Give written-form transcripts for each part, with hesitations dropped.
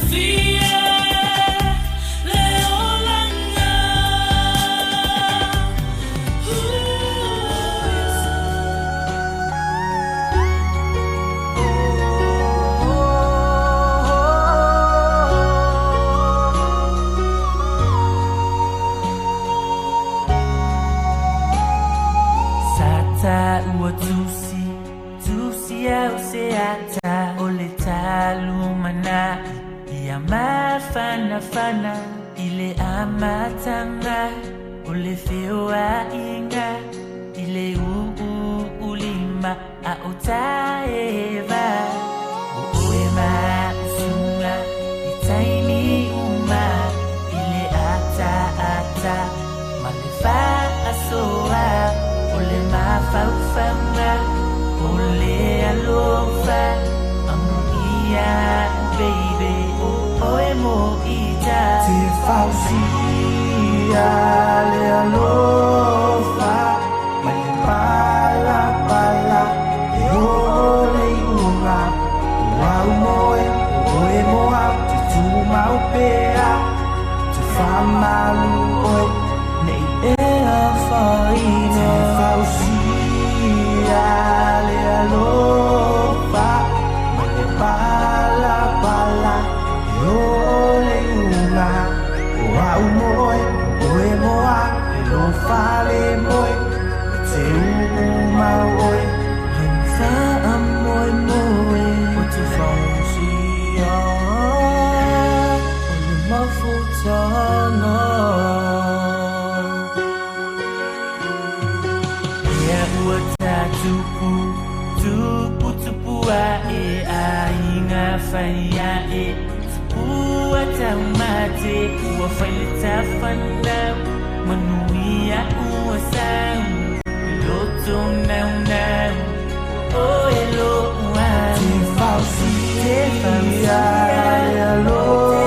Fialofia le olaga. Sa taua tusi, tusi au se ata o le talumana'i ia mafanafana i le amataga o le feoaiga i le uu lima a o taeva o oe ma usuga i taimi uma i le ataata ma le faasoa o le mafaufauga o le alofa amuia baby o oe moita. Te fausia le alofa mai le palapala e o le iuga o au moe o oe mo au te tumau pea te faamalu oe nei e afaina. Te fausia le alofa mai le palapala e o le iuga o au moe o oe mo au le lofa le moe te uu mau oe. Lou faamoemoe o te fausia o le mafutaga. Ia ua tatupu, tupu tupu ae aiga fai ae tupua taumate ua fai le tafanau manuia ua sau loto naunau o e lo'u au. Te Te fausia le alofa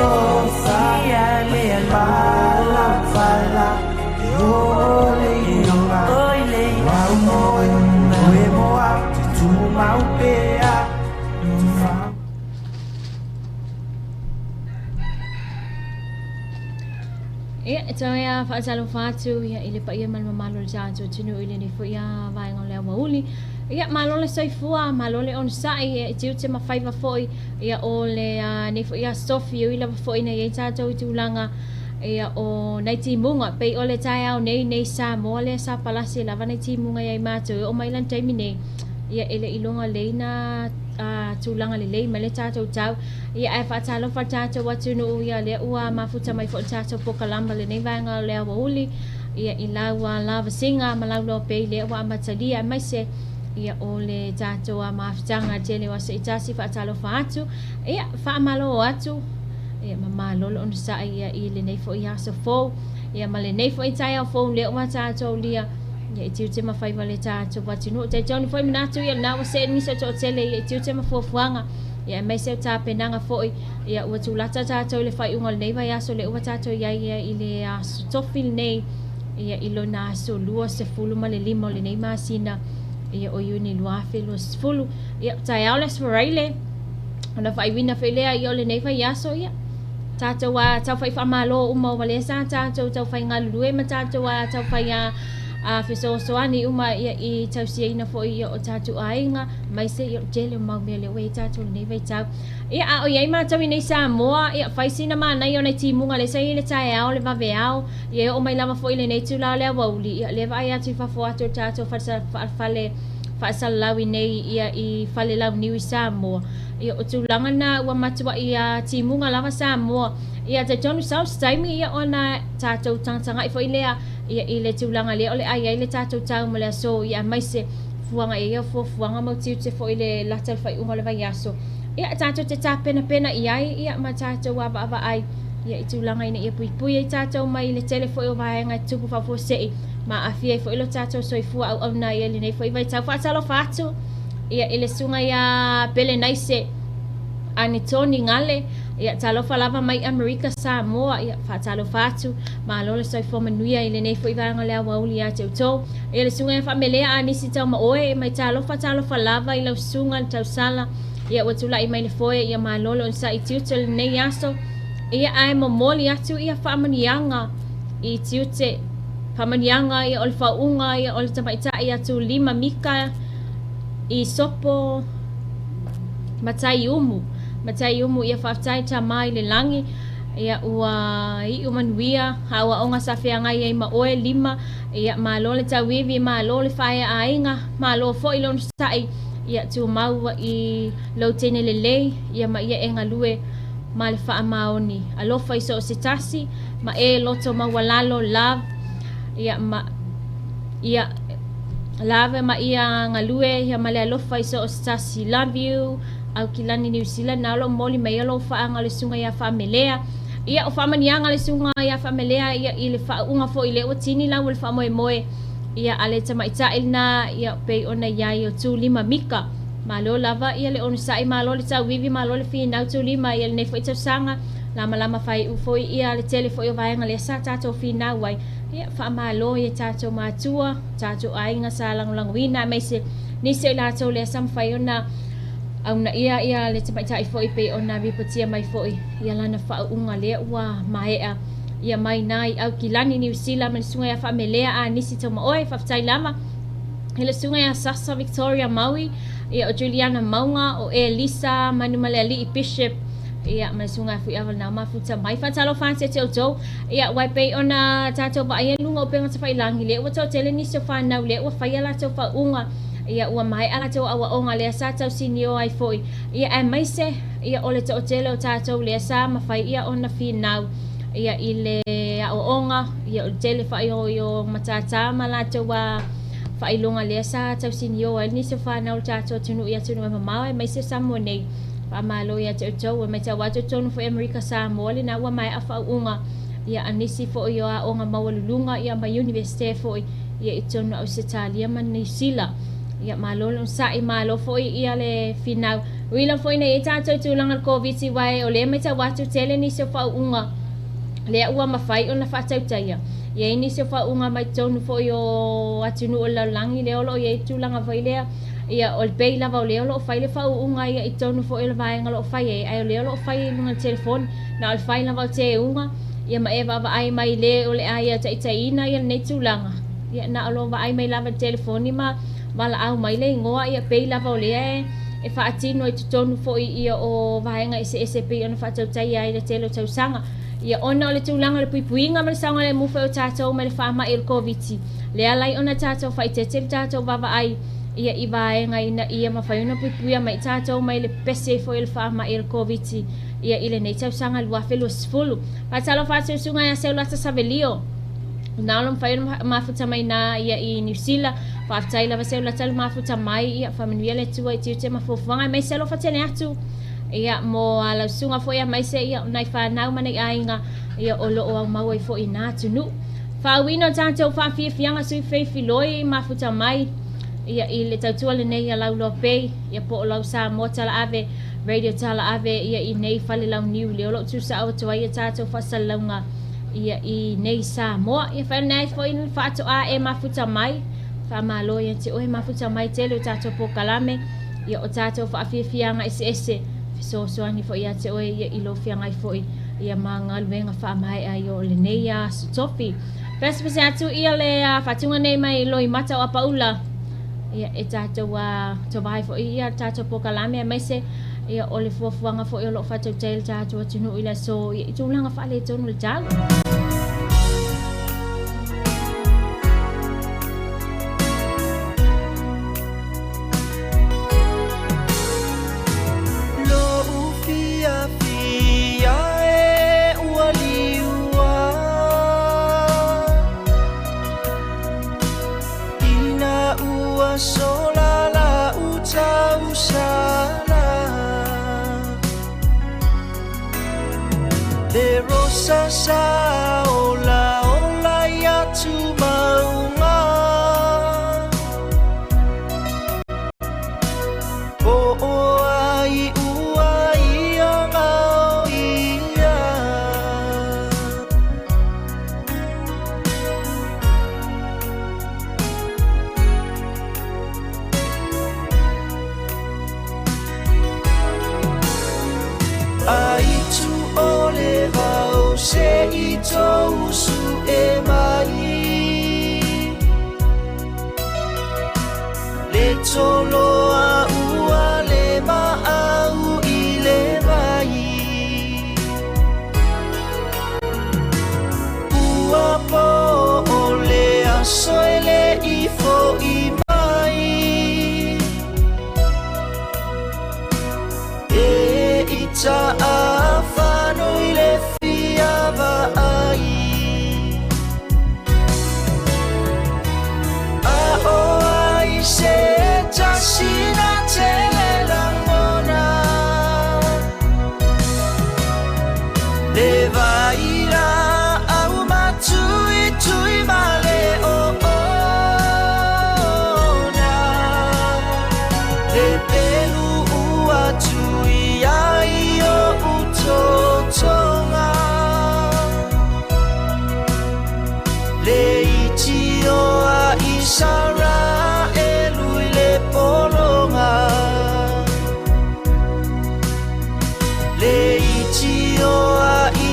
fausia le mai le palapala e o le iuga oi le o au moe o oe mo au te tumau pea te fa Ia, e toe a faatalofa atu ia i le paia ma le mamalu o le tatou atunuu i lenei foi a vaega o le aoauli. Ia, malo le soifua, malo le onosai, ia, e tiute ma faiva foi ia o le a, nei foi aso tofi, e ui lava foi ina i ai tatou i tulaga ia o nai timuga, pei o le taeao nei, nei Samoa lea sa palasi e lava nai timuga ia i matou e oo mai la le taimi nei, ia e le i iloga lelei na a, tulaga lelei mai le tatou tau. Ia, ae faatalofa le tatou atunuu, ia lea ua mafuta mai foi le tatou pokalama lenei vaega o le aoauli, ia i lau lavasiga ma lau loa pei lea ua amatalia aemaise ia o le tatou mafutaga tele o aso itasi. Faatalofa atu, ia faamalo atu, ia ma malo le onosai ia i lenei foi aso fou ia ma lenei foi taeao fou lea ua tatou lia ia i tiute ma faiva le tatou atunuu. Talitonu foi manatu ia lena ua see nisi o toatele ia i tiute ma fuafuaga ia aemaise o tapenaga foi ia ua tulata tatou i le faaiuga o lenei vaiaso lea ua tatou i ai ia i le aso tofi lenei ia i lona aso 25 o lenei masina ia o Iuni 2020. Ia taeao le Aso Faraile ona faaiuina foi lea ia o lenei vaiaso ia tatou a taufai faamalo uma ua lea sa tatou taufai galulue ma tatou a taufai a fesoasoani uma ia i tausiaina foi ia o tatou aiga aemaise ia o le tele o mau mea lea ua i ai tatou i lenei vaitau. Ia a o i ai matou i nei Samoa, ia fai sina manaia o nai timuga lea sa i ai le taeao le vaveao, ia e oo mai lava foi i lenei itula o le aoauli, ia lea vaai atu i fafo atu o le tatou fale faasalalau i nei ia i fale launiu i Samoa. Ia o tulaga na ua matuai a timuga lava Samoa. Ia talitonu sau se taimi ia ona tatou tagatagai foi lea ia i le tulaga lea o le a i ai le tatou tau mo le aso ia aemaise fuaga ia fuafuaga ma utiuti foi le lata o le faaiuga o le vaiaso. Ia tatou te tapenapena i ai ia ma tatou avaavaai ia i tulaga ina ia puipui ai tatou mai le tele foi o vaega e tupu faafuasei ma aafia ai foi lo tatou soifua auauna ia i lenei foi vaitau. Faatalofa atu ia i le susuga ia Belenaise Anitoni Gale, ia talofa lava mai Amerika Samoa, ia faatalofa atu, malo le soifua manuia i lenei foi vaega o le aoauli ia te outou. Ia le susuga ia Faamelea Anisi Taumaoe, mai talofa talofa lava i lau susuga le tausala. Ia ua tulai mai le foe ia malo le onosai i tiute o lenei aso. Ia ae momoli atu ia faamanuiaga i tiute faamanuiaga ia o le faauuga ia o le tamaitai ia Tulima Mika i Sopo Mataiumu Mataiumu ia faafetai Tama i le lagi ia ua iu manuia aoaoga sa feagai ai ma oe Lima ia malo le tauivi malo le faeaaiga malo foi le onosai ia tumau i lou teine lelei ia ma ia e galue ma le faamaoni alofa i so o se tasi ma e loto maualalo love ia ma ia lave ma ia galue ia ma le alofa i so o se tasi love you Aukilani Niu Sila na o lo o momoli mai ai lou faaga o le susuga ia Faamelea ia o faamanuiaga a le susuga ia Faamelea ia i le faauuga foi lea ua tini lau o le faamoemoe ia a le tamaitai lena ia pei ona i ai o Tulima Mika malo lava ia le onosai malo le tauivi malo le finau Tulima ia lenei foi tausaga lamalama faaiu foi ia le tele foi o vaega lea sa tatou finau ai ia faamalo i tatou matua tatou aiga sa lagolagoina aemaise nisi o i latou lea sa mafai ona aunaia ia le tamaitai foi pei ona ripotia mai foi ia lana faauuga lea ua maea ia mai na i Aukilani Niu Sila ma le susuga ia Faamelea Anisi Taumaoe faafetai lava i le susuga ia Sasa Victoria Maui ia o Juliana Mauga o Elisa Manumalealii Bishop ia ma le susuga ia Fuiava na mafuta mai faatalofa atu ia te outou ia uae pei ona tatou vaaia i luga o upega tafailagi lea ua toatele nisi o fanau lea ua fai a latou faauuga ia ua maea latou aoaoga lea sa tausinio ai foi ia aemaise ia o le toatele o tatou lea sa mafai ia ona finau ia i le aoaoga ia o le tele faaioi o matata ma latou a faailoga lea sa tausinio ai nisi o fanau o le tatou atunuu i atunuu e mamao aemaise Samoa nei faamalo ia te outou e matau atu i totonu foi Amerika Samoa lena ua maea faauuga ia a nisi foi o aoga maualuluga ia ma Iunivesite foi ia i totonu o Ausetalia ma Niu Sila ia malo le onosai malo foi ia le finau uila foi nei tatou i tulaga o le Koviti uae o lea e matau atu tele nisi o faauuga lea ua mafai ona faatautaia i ai nisi o faauuga mai totonu foi o atunuu o le lalolagi lea o lo o i ai tulaga foi lea ia o le pei lava o lea o lo o fai le faauuga ia i totonu foi o le vaega o lo o fai ai ae o lea o lo o fai i luga o le telefoni na o le fai lava o teuga ia ma e vaavaai mai le o le a ia taitaiina ia lenei tulaga ia na o lo vaai mai lava i le telefoni ma valaau mai le igoa ia pei lava o lea e faatino i totonu foi ia o vaega eseese pei ona faatautaia ai le tele o tausaga ia ona o le tulaga o le puipuiga ma le saogalemu foi o tatou mai le faamai o le Koviti lea ala ai ona tatou faaeteete le tatou vaavaai ia i vaega ina ia mafai ona puipuia mai tatou mai le pese foi o le faamai o le Koviti ia i lenei tausaga 2020. Faatalofa atu i le susuga ia Seulata Savelio na o lo mafai ona mafuta mai na ia i Niu Sila. Faafetai lava Seulata le mafuta mai ia faamanuia le Atua i tiute ma fuafuaga aemaise alofa tele atu ia mo lau susuga foi aemaise ia o nai fanau ma nai aiga ia o lo o aumau ai foi i na atunuu. Faauuina o tatou faafiafiaga sui feifiloi mafuta mai ia i le tautua lenei ia Lauloa Pei ia po o lau Samoa Talaave Radio Talaave ia i nei fale launiu lea o lo o tuusao atu ai ia tatou faasalalauga ia i nei Samoa. Ia faailoa ai foi le faatoa e mafuta mai faamalo ia te oe mafuta mai tele o tatou polokalame ia o tatou faafiafiaga eseese fesoasoani foi ia te oe ia i lou feagai foi ia ma galuega faamaea ia o lenei aso tofi. Pesepese atu ia le faatuga nei mai Loimata o Apaula ia e tatou tovae foi ia tatou polokalame aemaise ia o le fuafuaga foi o lo o faatautai le tatou atunuu i le aso ia i tulaga faaletonu o le tau. Lou fiafia e ua liua Ina ua sola lau tausala Le rosa sa ola ola ia tumauga Po o ai ua ia ngao ia.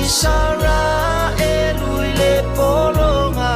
Sara e lui le polonga.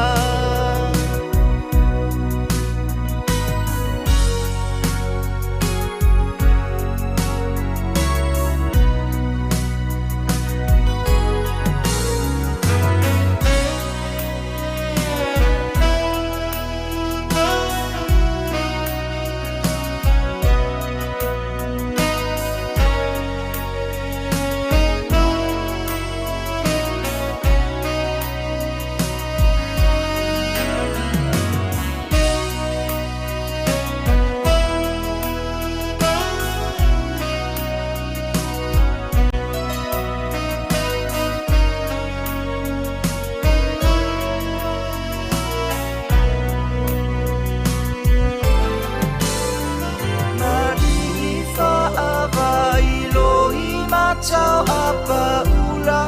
Malifa availoi matau apaula.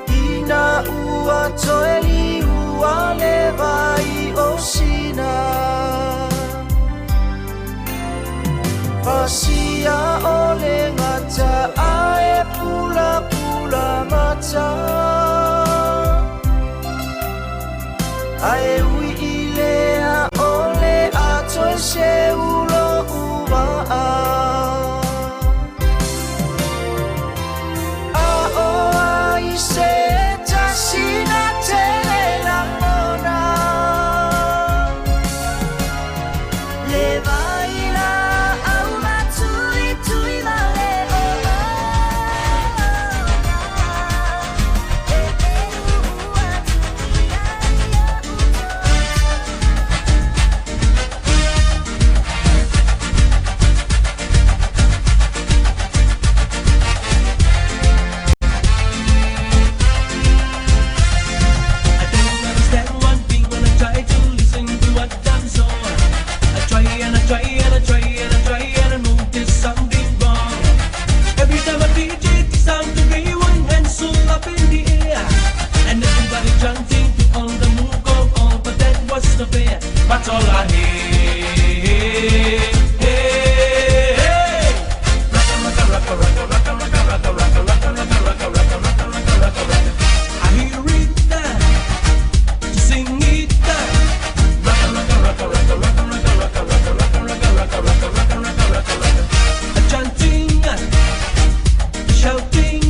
Ina ua toe liua le vai o sina. Pasia o le gata ae pula pula mata. Ae ui i lea o le atoe se ulo ua. A o ai se tasina tele langona. Le vai la au matui tui ma le o. E e ua tui ai I don't understand one thing when I try to listen to what I'm so. I try and I try and I try and I try and I notice something wrong. Every time I DJ it sound to be one hand so up in the air. And everybody chanting to on the move go on, but that was not fair. But all I hear, hey, hey. Rocka, rocka, rocka, rocka, rocka, rocka, rocka, rocka, rocka, rocka, rocka, rocka, rocka, rocka, rocka, rocka. I hear it now. To sing it down. Rocka, rocka, rocka, rocka, rocka, rocka, rocka, rocka, rocka, rocka, rocka, rocka, rocka, rocka, rocka, rocka. A chanting, shouting,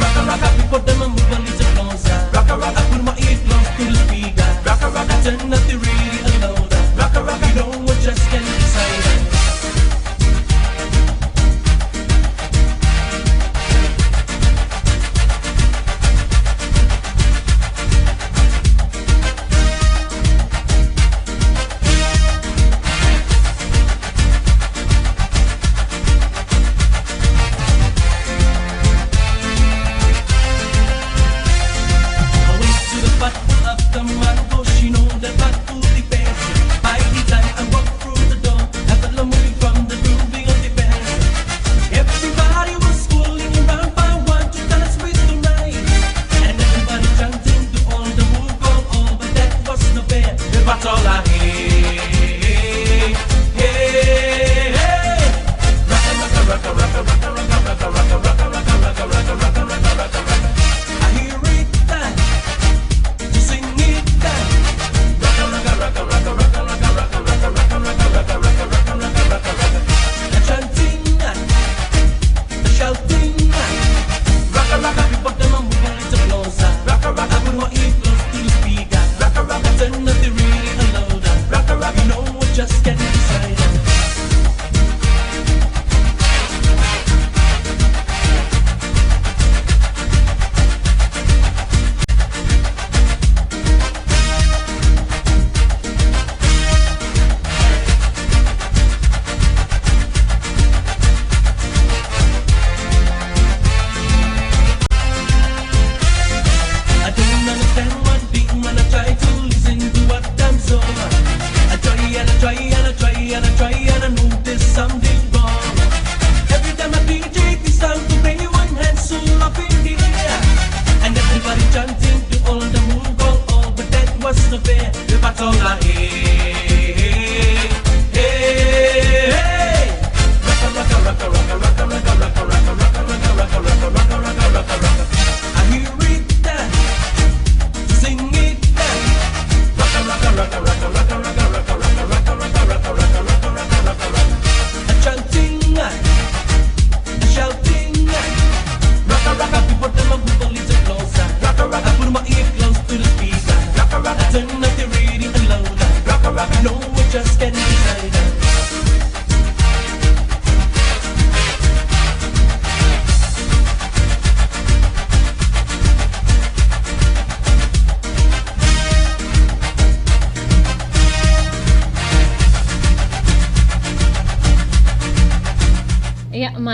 rocka, rocka, people them a move a little closer. Rocka, rocka, put my ear close to the speaker. Rocka, rocka, turn up the radio louder.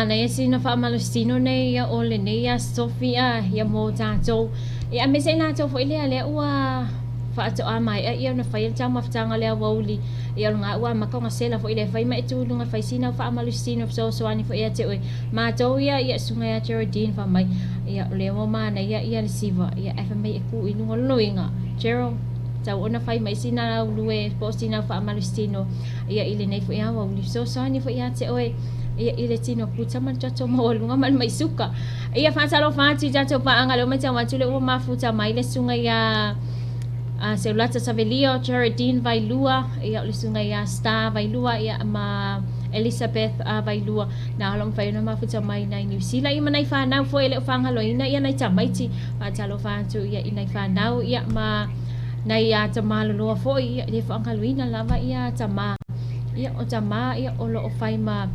Manaia sina faamalositino nei ia o lenei aso Sofia ia mo tatou. Ia aemaise i latou foi lea lea ua faatoa maea ia ona faia le taumafataga o le aoauli. Ia o lena ua amata ona sela foi lea fai ma e tu i luga e fai sina faamalositino fesoasoani foi ia te oe. Matou ia ia susuga ia Geraldine fai mai ia o lea ua manaia ia le siva ia ae fai mai e tu i luga o lona uiga Gerald tau ona fai mai sina laulue po o sina faamalositino ia i lenei foi aoauli fesoasoani foi ia te oe ia i le tino puta ma le toto maualuga ma le mai suka. Ia faatalofa atu i tatou paaga lea ua matau atu lea ua mafuta mai le susuga ia Seulata Savelio, Geraldine Vailua, ia o le susuga ia Star Vailua ia ma Elizabeth Vailua na o lo o mafai ona mafuta mai nai Niu Sila ia ma nai fanau foi e le o fagaloina ia nai tamaiti. Faatalofa atu ia i nai fanau ia ma nai tamā loloa foi ia e le faagaloina lava ia tamā. Ia o tamā ia o lo o fai ma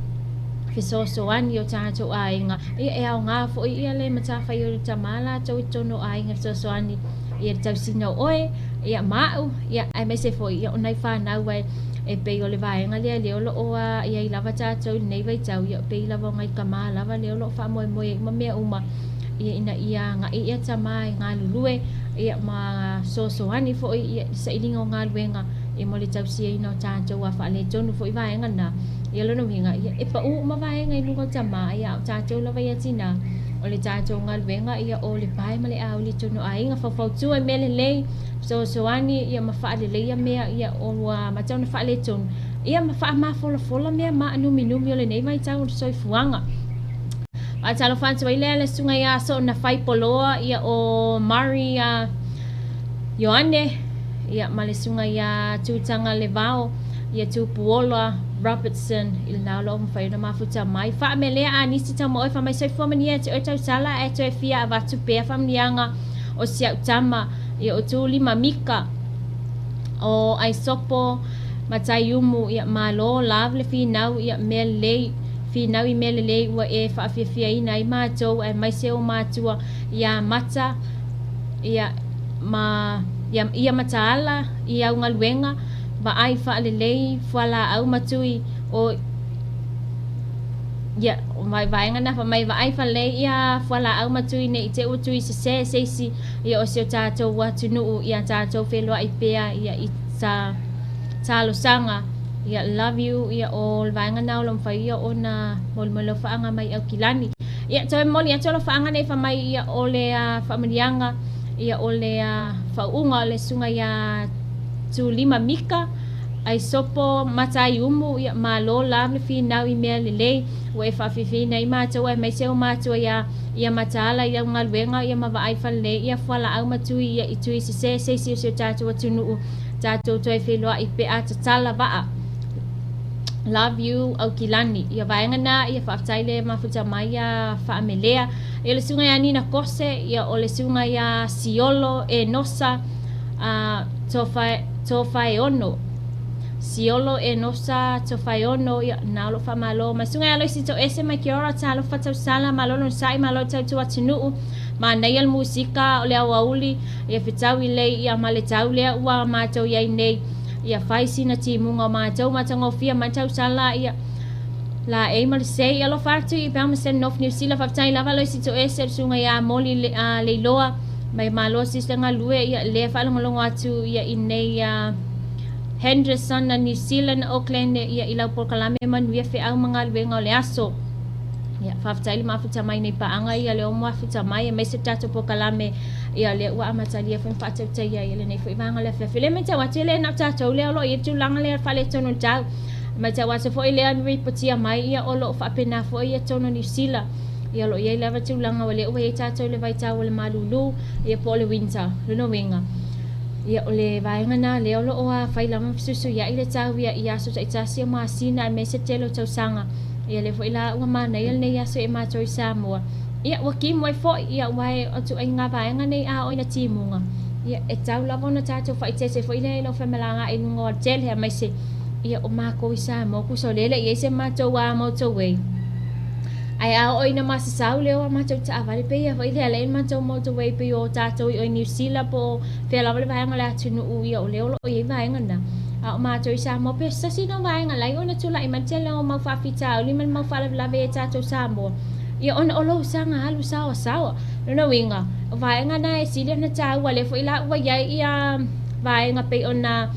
fesoasoani o tatou aiga. Ia e aoga foi ia le matafaioi o le tamā latou i totonu o aiga fesoasoani ia le tausiga o oe ia ma au ia aemaise foi ia o nai fanau ai e pei o le vaega lea lea o lo o i ai lava tatou i lenei vaitau ia pei lava o nai tamā lava lea o lo o faamoemoe ai uma mea uma ia ina ia agai ia tamā e galulue ia ma fesoasoani foi ia i le sailiga o galuega ia mo le tausiaina o tatou a faaletonu foi vaega na. Ia lona uiga, ia e pau uma vaega i luga o tamā, ia a o tatou lava ia tinā, o le tatou galuega ia o le pae ma le auli i totonu o aiga, faufautua i mea lelei, fesoasoani ia ma faaleleia mea ia ua amata ona faaletonu, ia ma faamafolafola mea maanuminumi o lenei vaitau o le soifuaga. Faatalofa atu ai lea le susuga ia Soonafai Poloa ia o Murray Ioane ia ma le susuga ia Tutaga Levao ia Tupuola Robertson i lena o lo o mafai ona mafuta mai. Faamelea a nisi tau ma oe fai mai soifua manuia ia te oe tausala ae toe fia avatu pea faamanuiaga o si au tama ia o Tuli ma Mika o Aisopo ma Taiumu ia malo love le finau ia mea lelei finau i mea lelei ua e faafiafiaina ai matou aemaise o matua ia Mata ia ma ia, ia mataala i au galuega vaai faalelei fualaau ma tui o ia vaega na fai mai vaai faalelei ia fualaau ma tui ne i te i ua tui sesē se isi ia o si o tatou atunuu ia tatou feloai pea ia i ta talosaga ia love you ia o le vaega na o lo o mafai ia ona molimoli alofaaga mai Aukilani. Ia toe momoli atu alofaaga nei fai mai ia o le faamanuiaga ia o le faauuga o le susuga ia Tulima Mika Aisopo Mataiumu ia malo lava le finau i mea lelei ua e faafiafiaina ai matou aemaise o matua ia ia mataala i au galuega ia ma vaai faalelei ia fualaau ma tui ia i tui sesē se isi o si o tatou atunuu tatou toe feiloai pe a tatala vaa. Love you Aukilani. Ia vaega na ia faafetai le mafuta mai ia Faamelea. Ia le susuga ia Nina Kose, ia o le susuga ia Siolo Enosa Tofaeono. Siolo Enosa Tofaeono, ia na o lou faamalo. Ma le susuga ia Aloisi Toese mai Kia ora, talofa tausala, malo le onosai, malo le tautua atunuu. Manaia le musika o le aoauli, ia fetaui lelei ia ma le tau lea ua matou i ai nei. Ia fai sina timuga o matou matagofie mai tausala ia laei ma le sei. Alofa atu i Palmerston North New Zealand. Faafetai lava Loisi Toese le susuga ia Moli Leiloa mai malo sister galue ia lea faalogologo atu ia i nei Henderson New Zealand Auckland ia i lau polokalame manuia feau ma galuega o le aso. Ia, faafetai le mafuta mai nei paaga ia lea ua mafuta mai aemaise le tatou polokalame ia lea ua amatalia foi ma faatautaia ia lenei foi vaega o le afiafi. O lea e matau atu e le na o tatou lea o lo o i ai le tulaga lea o le faaletonu o le tau. E matau atu foi lea na ripotia mai ia o lo o faapena foi ia totonu o Niu Sila. Ia o lo o i ai lava tulaga ua lea ua i ai tatou i le vaitau o le malulu ia po o le winter. Lona uiga, ia o le vaega na lea o lo o fai lava ma fesuisuiai le tau ia i aso taitasi o masina aemaise le tele o tausaga. Ia lea foi la ua manaia lenei aso e matou i Samoa. Ia ua timu ai foi, ia aua e o ituaiga vaega nei a oo ina timuga, ia e tau lava ona tatou faaeteete foi lea i lau femalagaai i luga o alatele aemaise ia o makou i Samoa tusa o lea e le i ai se matou motorway. Ae a oo ina masasau lea o a matou taavale pei a foi lea e leai le matou motorway pei o tatou i o i Niu Sila po o fea lava le vaega o le atunuu ia o lea o lo o i ai vaega na. A o matou i Samoa, pe o se tasi lena o vaega la e ona tulai mai le tele o mau faafitauli ma le mau faalavelave ia tatou Samoa, ia ona o lou saga alu saoasaoa. Lona uiga, o vaega na e sili ona taua, lea foi la ua i ai ia vaega pei ona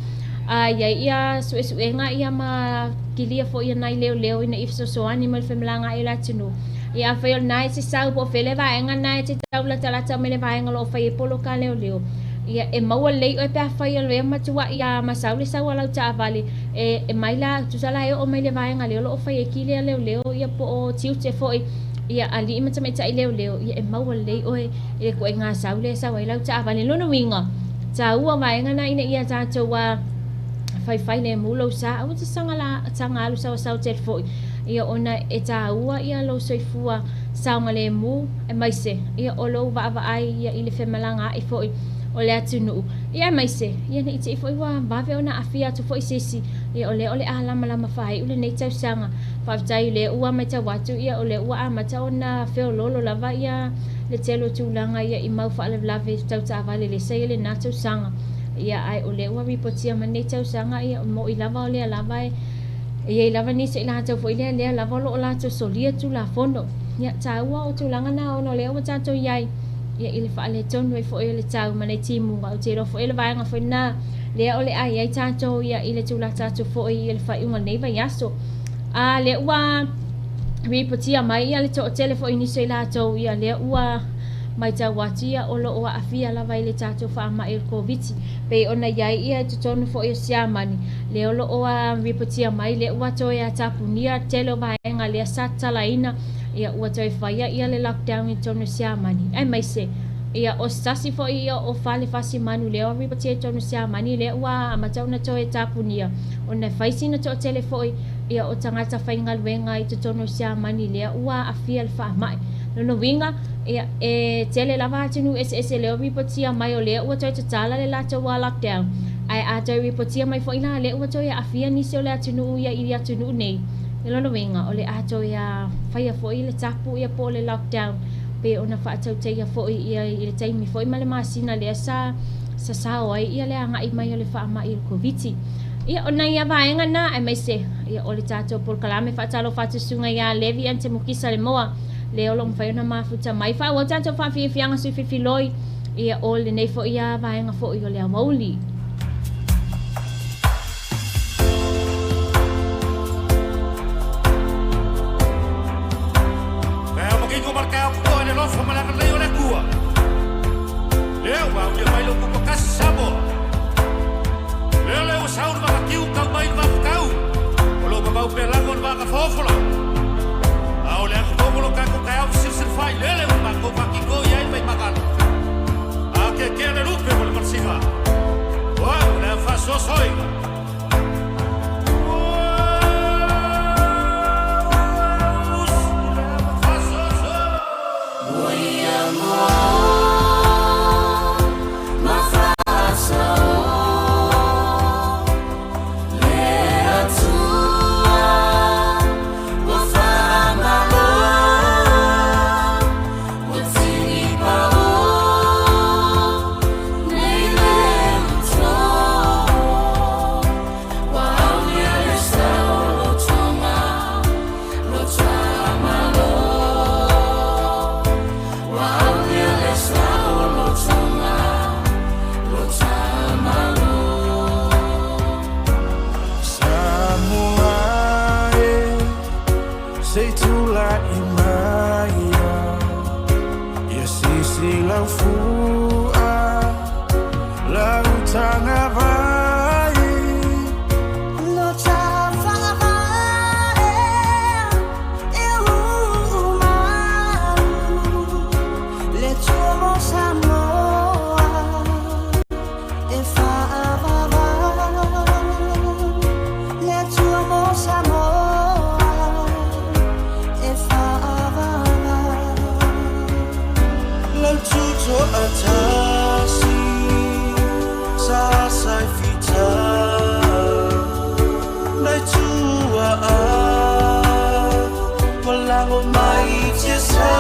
i ai ia suesuega ia ma kilia foi ia nai leoleo ina ia fesoasoani mo le femalagaai o le atunuu. Ia afai o lena e te sau po o fea le vaega lena e te tau latalata mai le vaega o lo o fai ai poloka a leoleo, ia e maua lelei oe pe afai o lea matuai a masau le sau a lau taavale e mai la tusa la e oo mai le vaega lea o lo o fai ai kili a leoleo ia po o tiute foi ia alii ma tamaitai leoleo ia e maua lelei oe i le ituaiga sau lea e sau ai lau taavale. Lona uiga, taua vaega na ina ia tatou a faifai lemu lou sa, aua te saga la saga alu saoasao tele foi ia ona e taua ia lou soifua saogalemu aemaise ia o lou vaavaai ia i le femalagaai foi o le atunuu ia aemaise ia ne i te i foi ua vave ona aafia atu foi se isi ia o lea o le a lamalama faaiu lenei tausaga. Faafetai o lea ua matau atu ia o lea ua amata ona feoloolo lava ia le tele o tulaga ia i mau faalavelave tau taavale lea sa i ai lena tausaga ia ae o lea ua ripotia mai lenei tausaga ia mo'i lava o lea lava e i ai lava nisi o i latou foi lea lea lava o lo o latou solia tulafono. Ia taua o tulaga na ona o lea ua tatou i ai ia i le faaletonu ai foi o le tau ma nai timuga. Ou te iloa foi o le vaega foi lena lea o le a i ai tatou ia i le tulata atu foi i le faaiuga o lenei vaiaso. A lea ua ripotia mai ia le toatele foi o nisi o i latou ia lea ua matau atu ia o lo o aafia lava i le tatou faamai o le Koviti pei ona i ai ia i totonu foi o Siamani lea o lo o ripotia mai lea ua toe tapunia tele o vaega lea sa tatalaina ia ua toe faia ia le lockdown i totonu o Siamani aemaise ia o se tasi foi ia o fale fasimanu lea ua ripotia i totonu o Siamani lea ua amata ona toe tapunia ona e fai sina toatele foi ia o tagata faigaluega i totonu o Siamani lea ua aafia le faamai. Lona uiga, ia, e tele lava atunuu eseese lea ua ripotia mai o lea ua toe tatala le latou lockdown, ae a toe ripotia mai foi la lea ua toe aafia nisi o le atunuu ia i atunuu nei. Lona uiga, o le a toe faia foi le tapu ia po o le lockdown pei ona faatautaia foi ia i le taimi foi ma le masina lea sa sasao ai ia le agai mai o le faamai o le Koviti. Ia, o nai ia vaega na, aemaise ia o le tatou polokalame faatalofa atu susuga ia Levi Ante Mukisa le Moa, lea o lo o mafai ona mafuta mai. Faaauau tatou faafiafiaga sui filifiloi, ia o lenei foi ia vaega foi o le aoauli. Samoa e, se i tulai mai ia sisi lau fua, lau tagavai. Lau tutoatasi sa sai fita nai tua a walago mai te sa.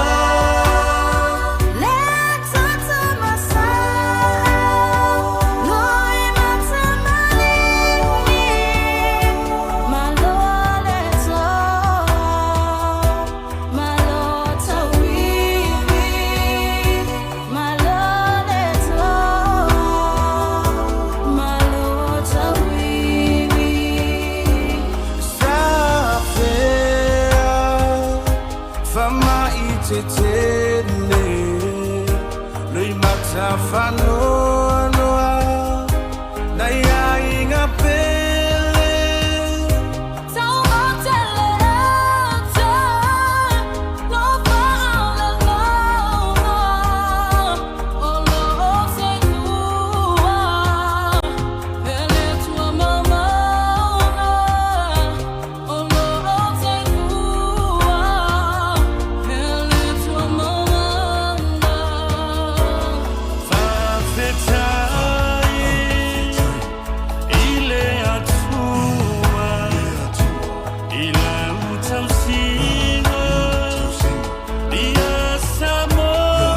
tetele Lui mata whanoa noa Nai ainga pele. Fafetai ile atua Ila utausiga Ia Samoa.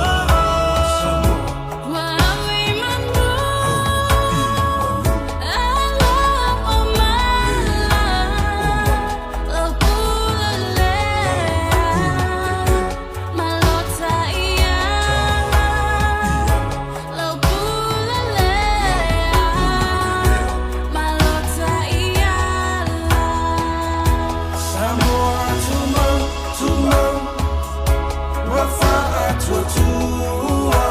Samoa tumau, tumau, Wafa atua tua.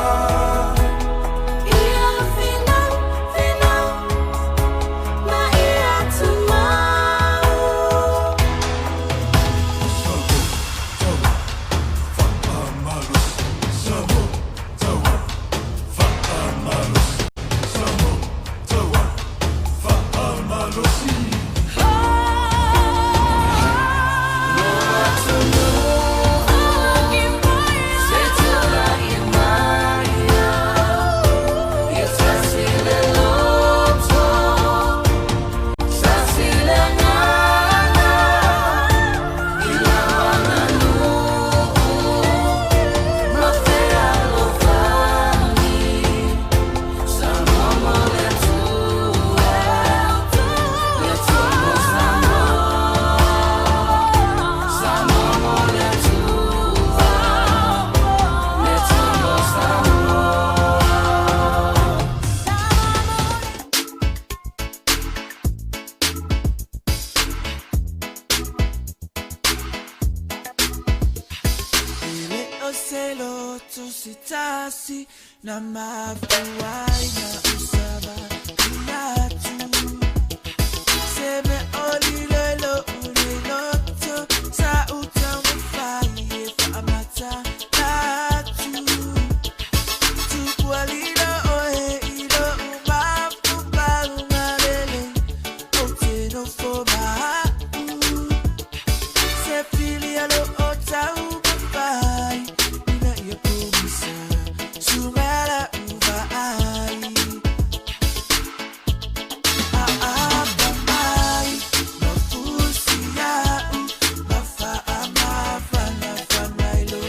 Ile o se loto se tasi na mafuai na usava iatu. Se me oli le lo ule loto sa uta mafai e whaamata latu. Tupua lilo oe ilo umafu paungalele o te nofo maau. Se filia lo o tau mapai ina ia pumisa sungala uva ai. Aapa mai mafusi au mafa amafana fana ilo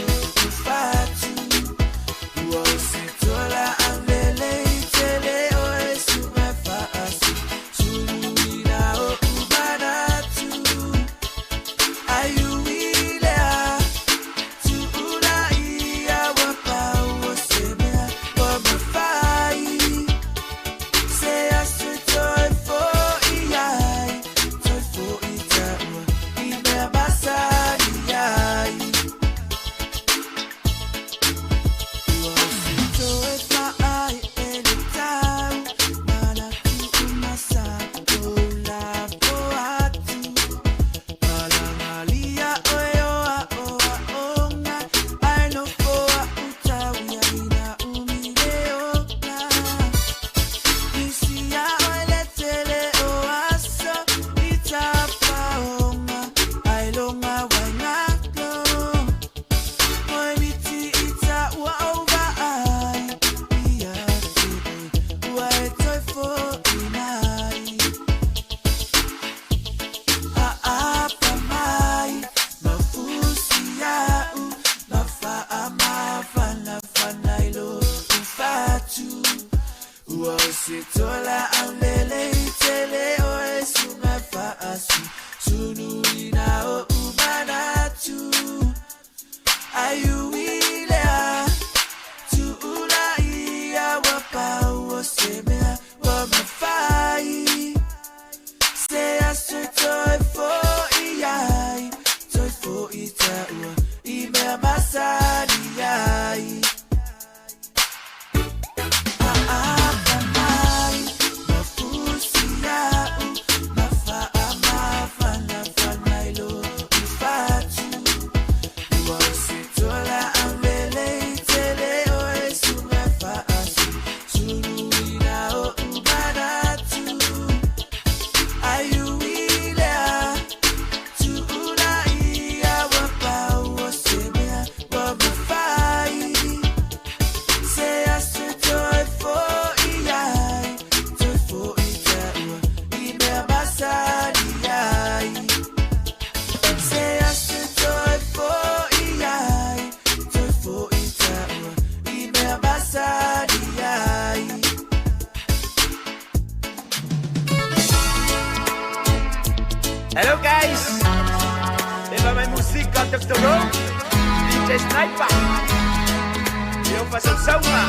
Leo fasausauga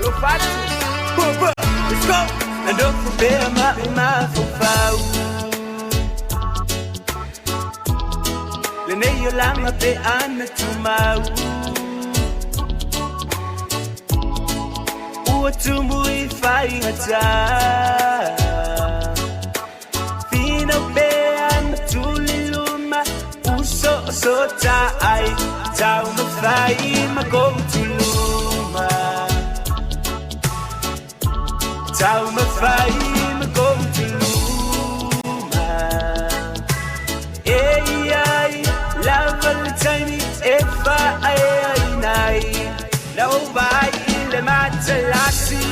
Lo fatu Bo Let's go. Nandofo pea ma mafaufau Lenei o langa pe ana tumau. Ua tumu i whaingata. Whina pe ana tuliluma. Uso o so ai. Tau mawhai ma tuluma. Tau mawhai ma tuluma. Ei ai, lava le taimi e whaai ai nai. Lau vai le matalasi.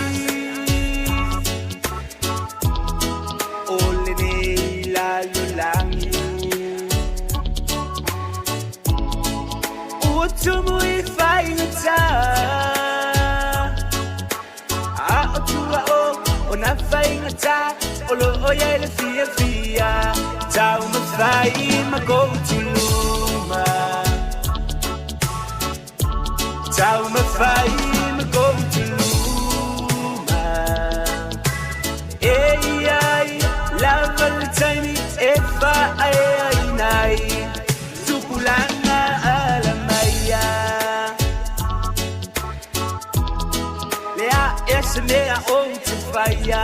O le nei la lo langi. Ua tumu i whaingata. A o tua o, o na whaingata. O lo o ia le fia fia. Tau mawhai ma tuluma. Tau mawhai ma tuluma. Ei ai, lava le taimi e whaai ai nai. Tupulanga ala maia. Lea e se mea o te whaia.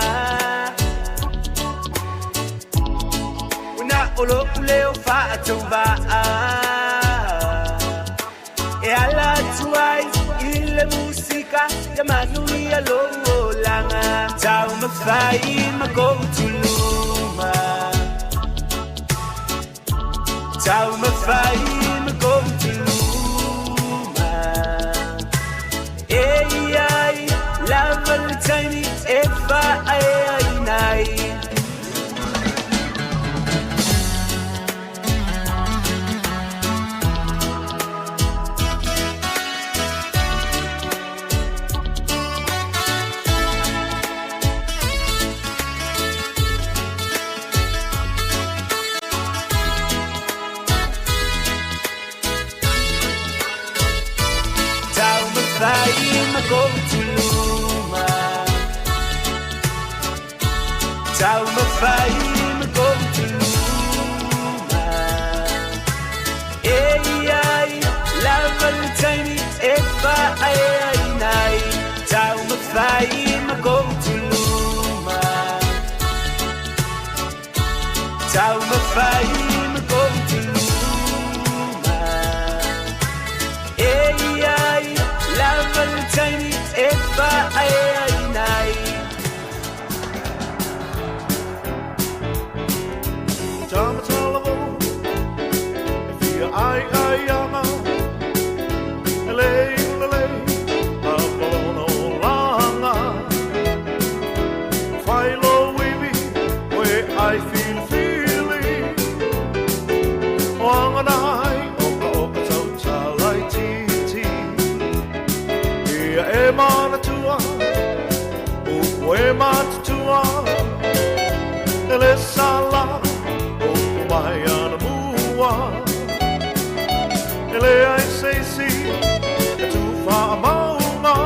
Una o lo leo whaatauva. E ala tuai i le musika ya manu ia lo langa. Tau mawhai ma tuluma. Tau mawhai ma tuluma. Ei ai, lava le taimi e whaai ai nai. Tau mawhai ma tuluma. Tau mawhai ma tuluma. Ei ai, lava le taimi e whaai ai nai. Tau mawhai ma tuluma. Tau mawhai ma tuluma. Ei ai, lava le taimi e whaai ai nai. Tamatala e fia ai ai ana e lei ula lei a polona o langa Whai lo wiwi o e ai fili fili O anga nai o ka o ka tau talai titi Ia e mana tua o e matutua E le sala o mai ana mua E le ai seisi e tu wha maunga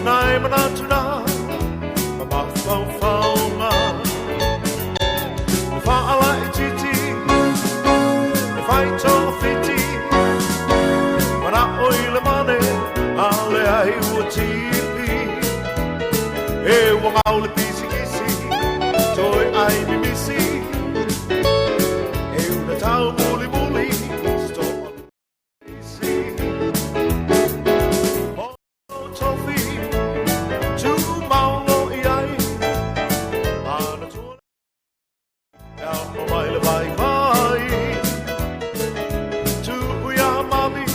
Nai manatuna ma mawhauwhaunga E whaala i titi e whai tonga whiti Mana o i le mane a le ai ua tipi E wangau le pisi kisi Toi ai mimisi E una tau muli muli Sto si O tofi Tu maulo i ai Ana tua Ia mai le vai vai Tu ia mami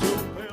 Tu pe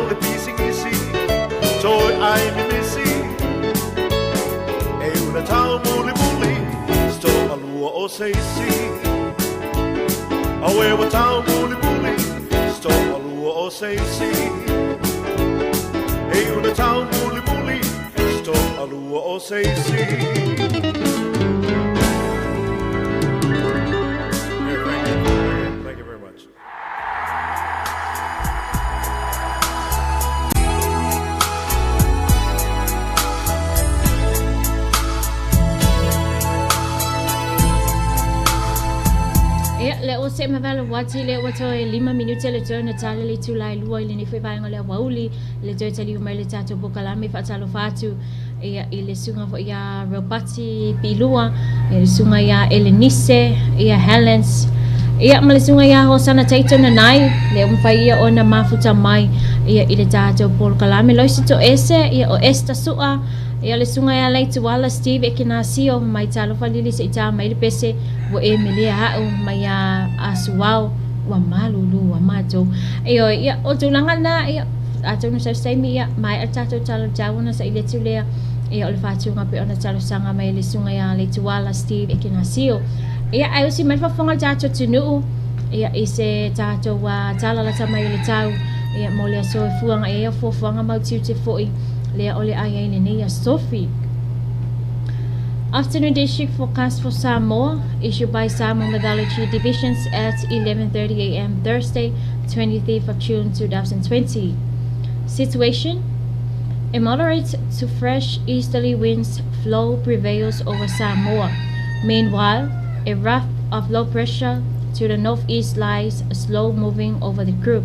le pisigisi Toi ai mimisi E una tau muli muli Sto alua o seisi Awe wa tau muli muli Sto alua o seisi E una tau muli muli Sto alua o seisi. Yeah, thank you. Thank you very much. Ia, lea ua see ma valo wati, lea ua toe 5 minute le toe na tala le itula e 2 i lenei foi vaega o le aoauli, le toe taliu mai le tatou polokalame faatalofa atu ia i le susuga foi ia Robati Piilua, ia le susuga ia Elenise, ia Helens, ia ma le susuga ia Hosana Taito Nanai, lea ua mafai ia ona mafuta mai ia i le tatou polokalame. Loisi Toese, ia o Esther Sua, ia le susuga ia Leituala Steve Ekenasio, mai talofa lili se i tā mai le pese, ua e melea au mai a Asuao, ua malulu ua matou. Ioe, ia o tulaga na, ia atonu sau se taimi, ia maea le tatou tala o le taua ona saili atu lea, ia o le faatuga pei ona talosaga mai e le susuga ia Leituala Steve Ekenasio. Ia ae usi mai le faafofoga a le tatou atunuu, ia i se tatou tala lata mai o le tau, ia mo le aso e fuaga i ai au fuafuaga ma au tiute foi, lea o le a i ai lenei asofi. Afternoon District forecast for Samoa, issued by Samoa Meteorology Divisions at 11:30 a.m. Thursday, 23rd of June 2020. Situation: a moderate to fresh easterly winds flow prevails over Samoa. Meanwhile, a raft of low pressure to the northeast lies slow moving over the group.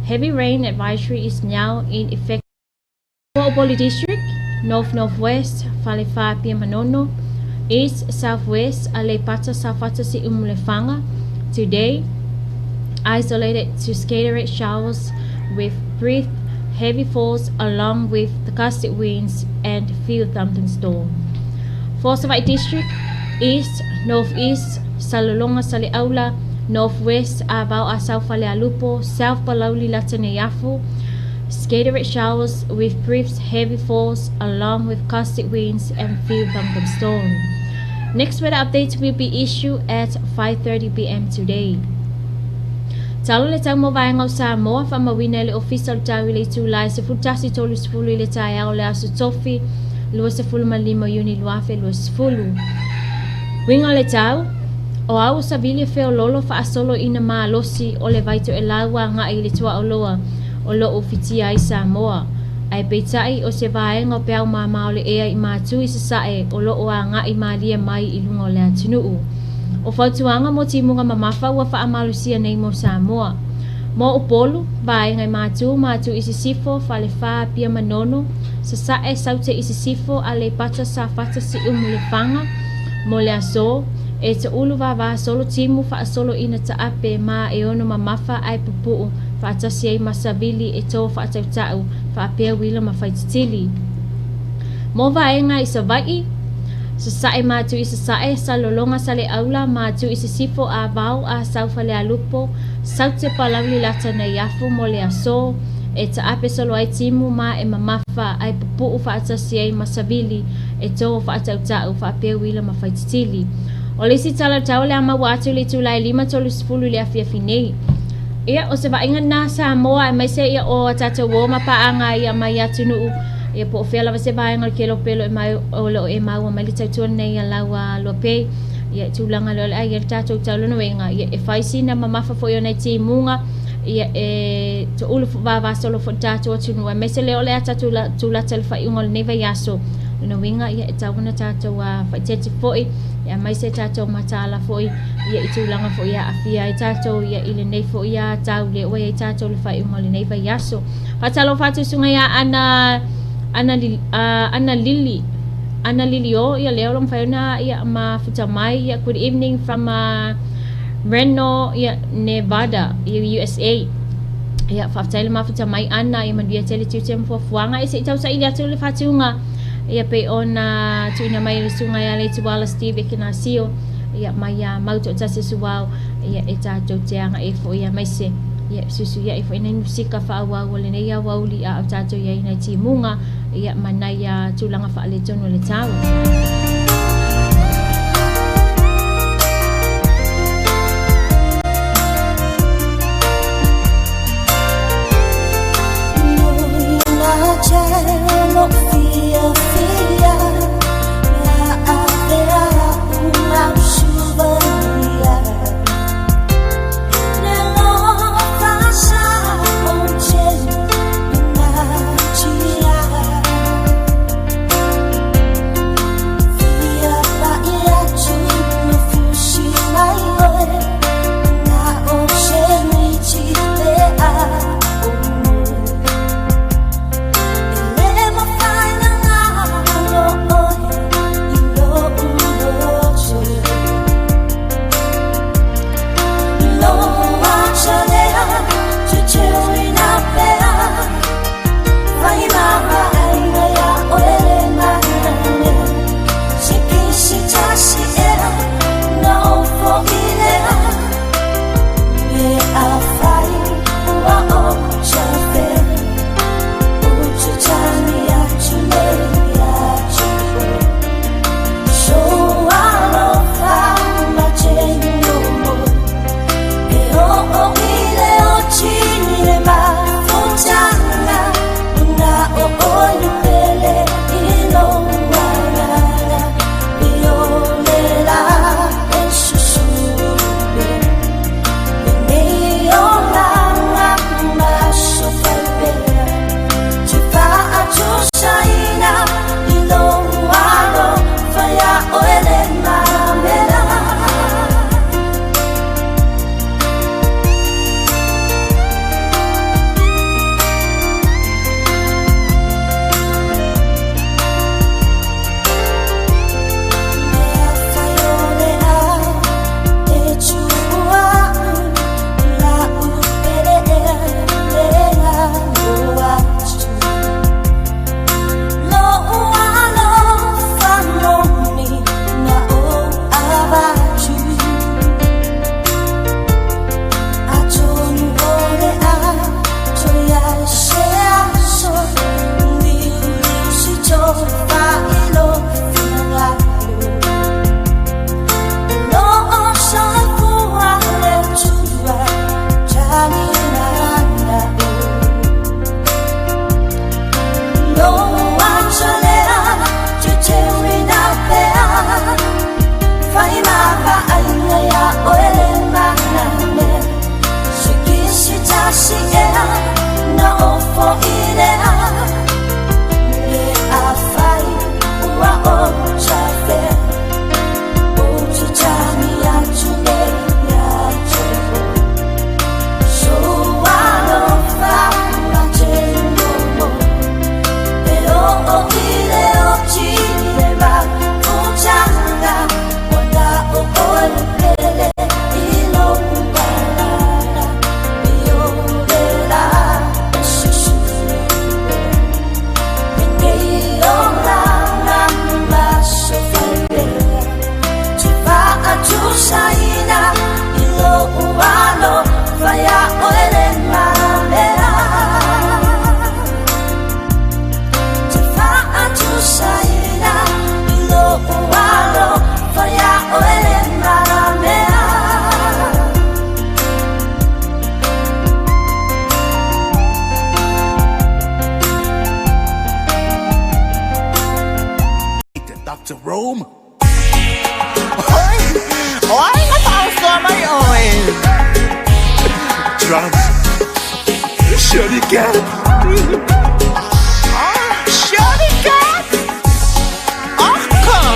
Heavy rain advisory is now in effect for Upolu District, North Northwest, Falefa Apia Manono, East Southwest, Aleipata Safata Si'u Lefaga. Today, isolated to scattered showers with brief heavy falls along with the gusty winds and few thunderstorms. For Savaii District, East, Northeast, Salelologa Saleaula, Northwest, Avao Asau Falealupo, South Palauli Lataneafu, scattered showers with brief heavy falls along with gusty winds and few thunderstorms. Next weather update will be issued at 5:30 p.m. today. Tala o le tau mo vaega o Samoa, faamauina e le Ofisa o le Tau i le itula e 11:30 i le taeao o le Aso Tofi 25 Iuni 2020. Uiga o le tau, o au o savili e feoloolo faasolo ina malosi o le vai toelau agai i le tuaoloa o lo o fitia ai Samoa. Ae peitai o se vaega o peau mama o le ea i matu i sasae o lo o agai malie mai i luga o le atunuu. O fautuaga mo timuga mamafa ua faamalosia nei mo Samoa. Mo Upolu, vaega i Matu, Matu i Sisifo, Falefa, Apia Manono, Sasae, Saute i Sisifo, Aleipata, Safata, Siumu, Lefaga, mo le aso, e toulu vavā solo timu faasolo ina taape ma e ono mamafa ae pupuu faatasi ai ma savili e to faatautau faapea uila ma faititili. Mo vaega i Savaii, Sasae Matu i Sasae, Salelologa Saleaula, Matu i Sisifo, Avao, Asau Falealupo, Saute Palauli Lata Neiafu mo le aso, e taape solo ai timu ma e mamafa ae pupuu faatasi ai ma savili e to faatautau faapea uila ma faititili. O le isi tala tau o le a maua atu i le itula e 5:30 i le afiafi nei. Ia, o se vaaiga lena Samoa aemaise ia o a tatou uo ma paaga ia mai atunuu, ia po o fea lava se vaega o le kelopelo e mai o lo o e maua mai le tautua lenei a lau Luapei. Ia, i tulaga lea o le a i ai le tatou taulanoega, ia e fai sina mamafa foi o nai timuga, ia e toulu vavasolo foi le tatou atunuu aemaise lea o le a tatou tulata i le faaiuga o lenei vaiaso. Lona uiga ia e tatau ona tatou faaeteete foi, ia aemaise tatou mataala foi ia i tulaga foi e aafia ai tatou ia i lenei foi tau lea ua i ai tatou i le faaiuga o lenei vaiaso. Faatalofa atu i susuga ia Ana Ana Ana Lili Ana Lilio ia lea o lo o mafai ona ia mafuta mai ia good evening from Reno ia Nevada ia USA. Ia faafetai le mafuta mai Ana ia manuia tele tiute ma fuafuaga e se i tausaili atu le faatuga ia pei ona tuuina mai e le susuga ia Leituala Steve Ekenasio ia mai ia mau toatasi suao ia e tatou te agae foi aemaise Ia fesuisuia'i foi nai musika faaauau o lenei aoauli a o tatou i ai nai timuga ia ma nai tulaga faaletonu o le tau. Dr. Rome. Oi, nga oi. Drums. Shorty cat. Shorty cat. Ach kom.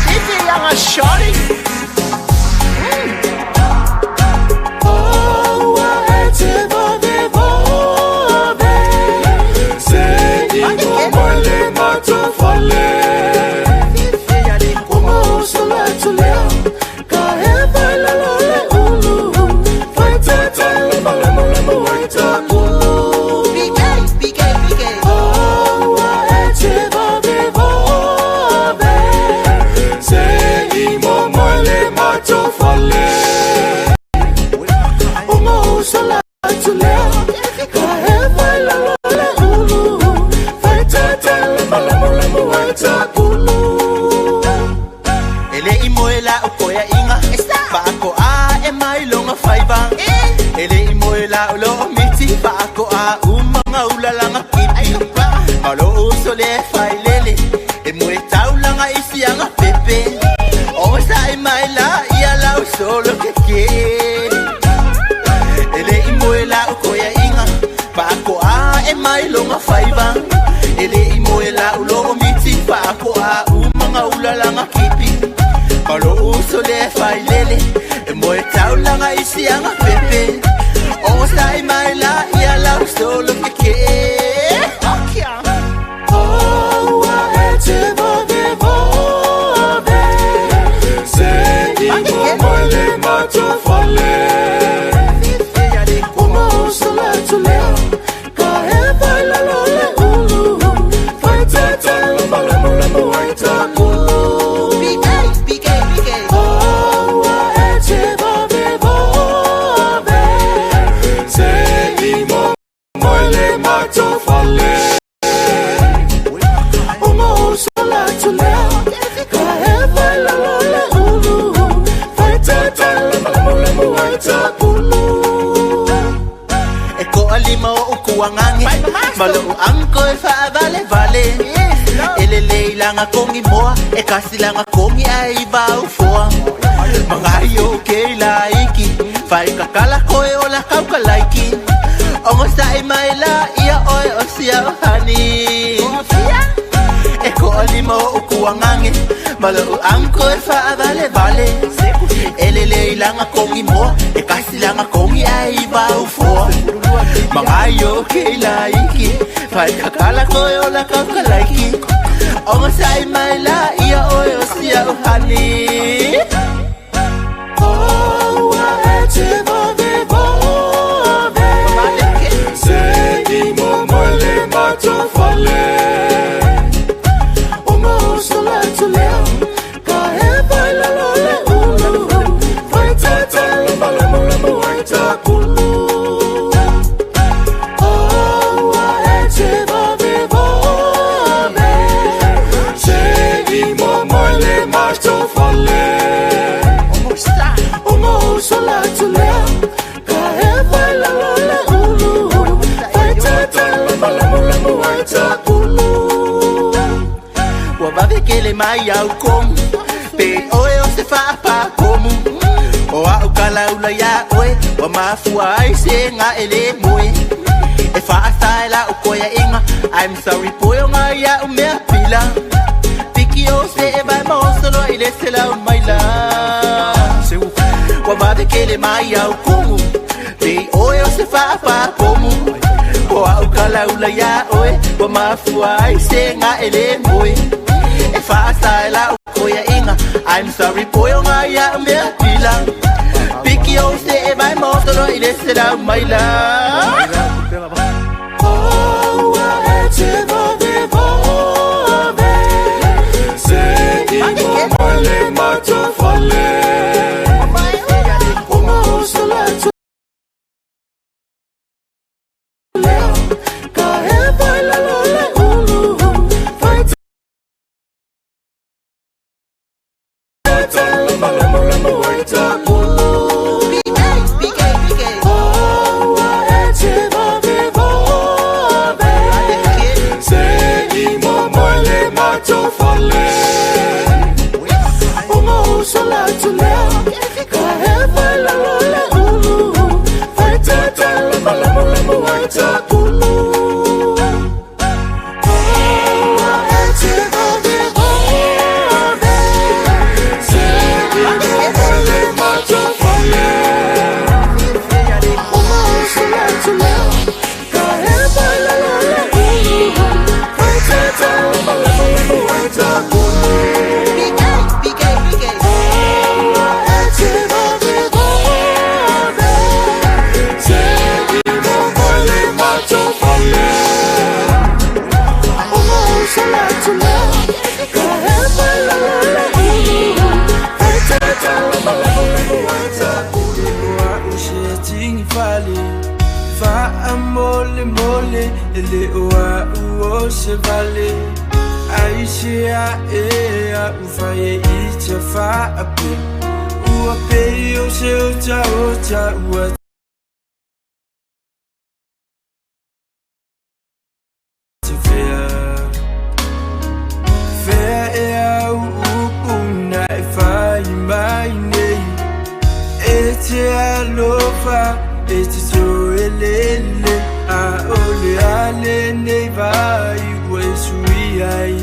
Dit is lange shorty. le failele E moe taulaga i siaga pepe Ogosaʻi mai la ia lau solo keke E leʻi moe la'u koeaʻiga Faakoʻa e mai loga faiva E leʻi moe la'u logo miti Faakoʻa umaga ulalaga kipi Ma loʻu uso lē failele E moe taulaga i siaga pepe Ogosaʻi mai la ia lau solo keke E koʻalima oʻu kuagage Ma loʻu anko e faavalevale E lelei laga kogi moa E kasi laga kogi ae i vaufoa Magai o ke laiki Faikakala koe o la kaukalaiki Ogosaʻi mai la ia oe o sia o hani E koʻalima oʻu kuagage Ma loʻu anko e faavalevale E lelei laga kogi moa E kasi laga kogi ae i vaufoa Magai o ke laiki Faikakala koe o la kaukalaiki Ogosaʻi mai la ia oe o sia o hani Ua vave kele mai au komu Pe oe o se faapakomu O a'u kalaula iā oe Ua mafua ai se gaʻe lē moe E faasa e la'u koeaʻiga I'm sorry poe o ga ia'u mea pila Piki o se e vae maosoloa i le selau maila Ua vave kele mai au kumu Pe oe o se faapakomu O a'u kalaula iā oe Ua mafua ai se gaʻe lē moe E faasa e la'u koeaʻiga I'm sorry poe o ga ia'u mea pila Piki o se e vae maosoloa i le selau maila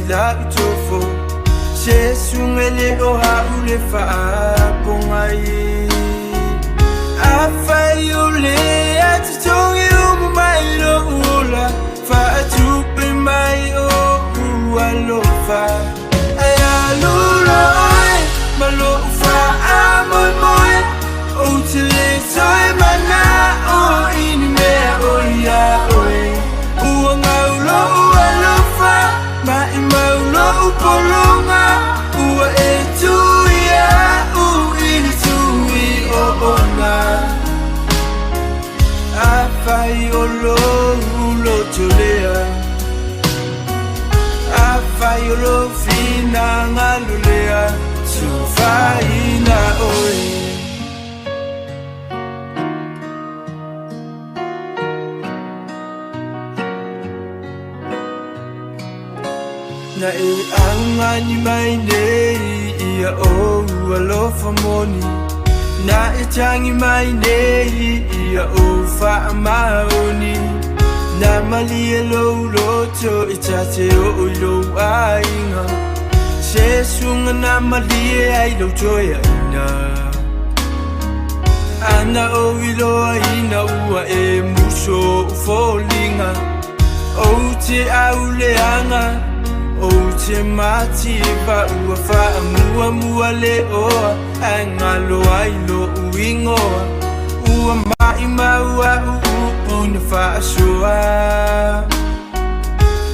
lau tofo Se suga e lē o a'u le fa'apogai. Afai o lē atotogi uma mai lo'u ola, fa'atupe mai o'u alofa. Ae alu loa oe ma lo'u fa'amoemoe, ou te lē toe mana'o i ni mea o iā oe. Ua gau lo'u alofa, ma'imau lo'u pologa, ua e tui a'u i le tui o'ona. Afai o lou loto lea, afai o lou finagalo lea, tufaina oe. Na e augani mai nei ia ou alofa moni, na e tagi mai nei ia ou faamaoni. Na malie lou loto e ta te oo i lou aiga, se suga na malie ai lou toeaina. Ana ou iloaina ua e muso ou foliga, ou te auleaga, ou te mativa, ua faamuamua le oa ae galo ai lo'u igoa. Ua ma'imau a'u upu na fa'asoa.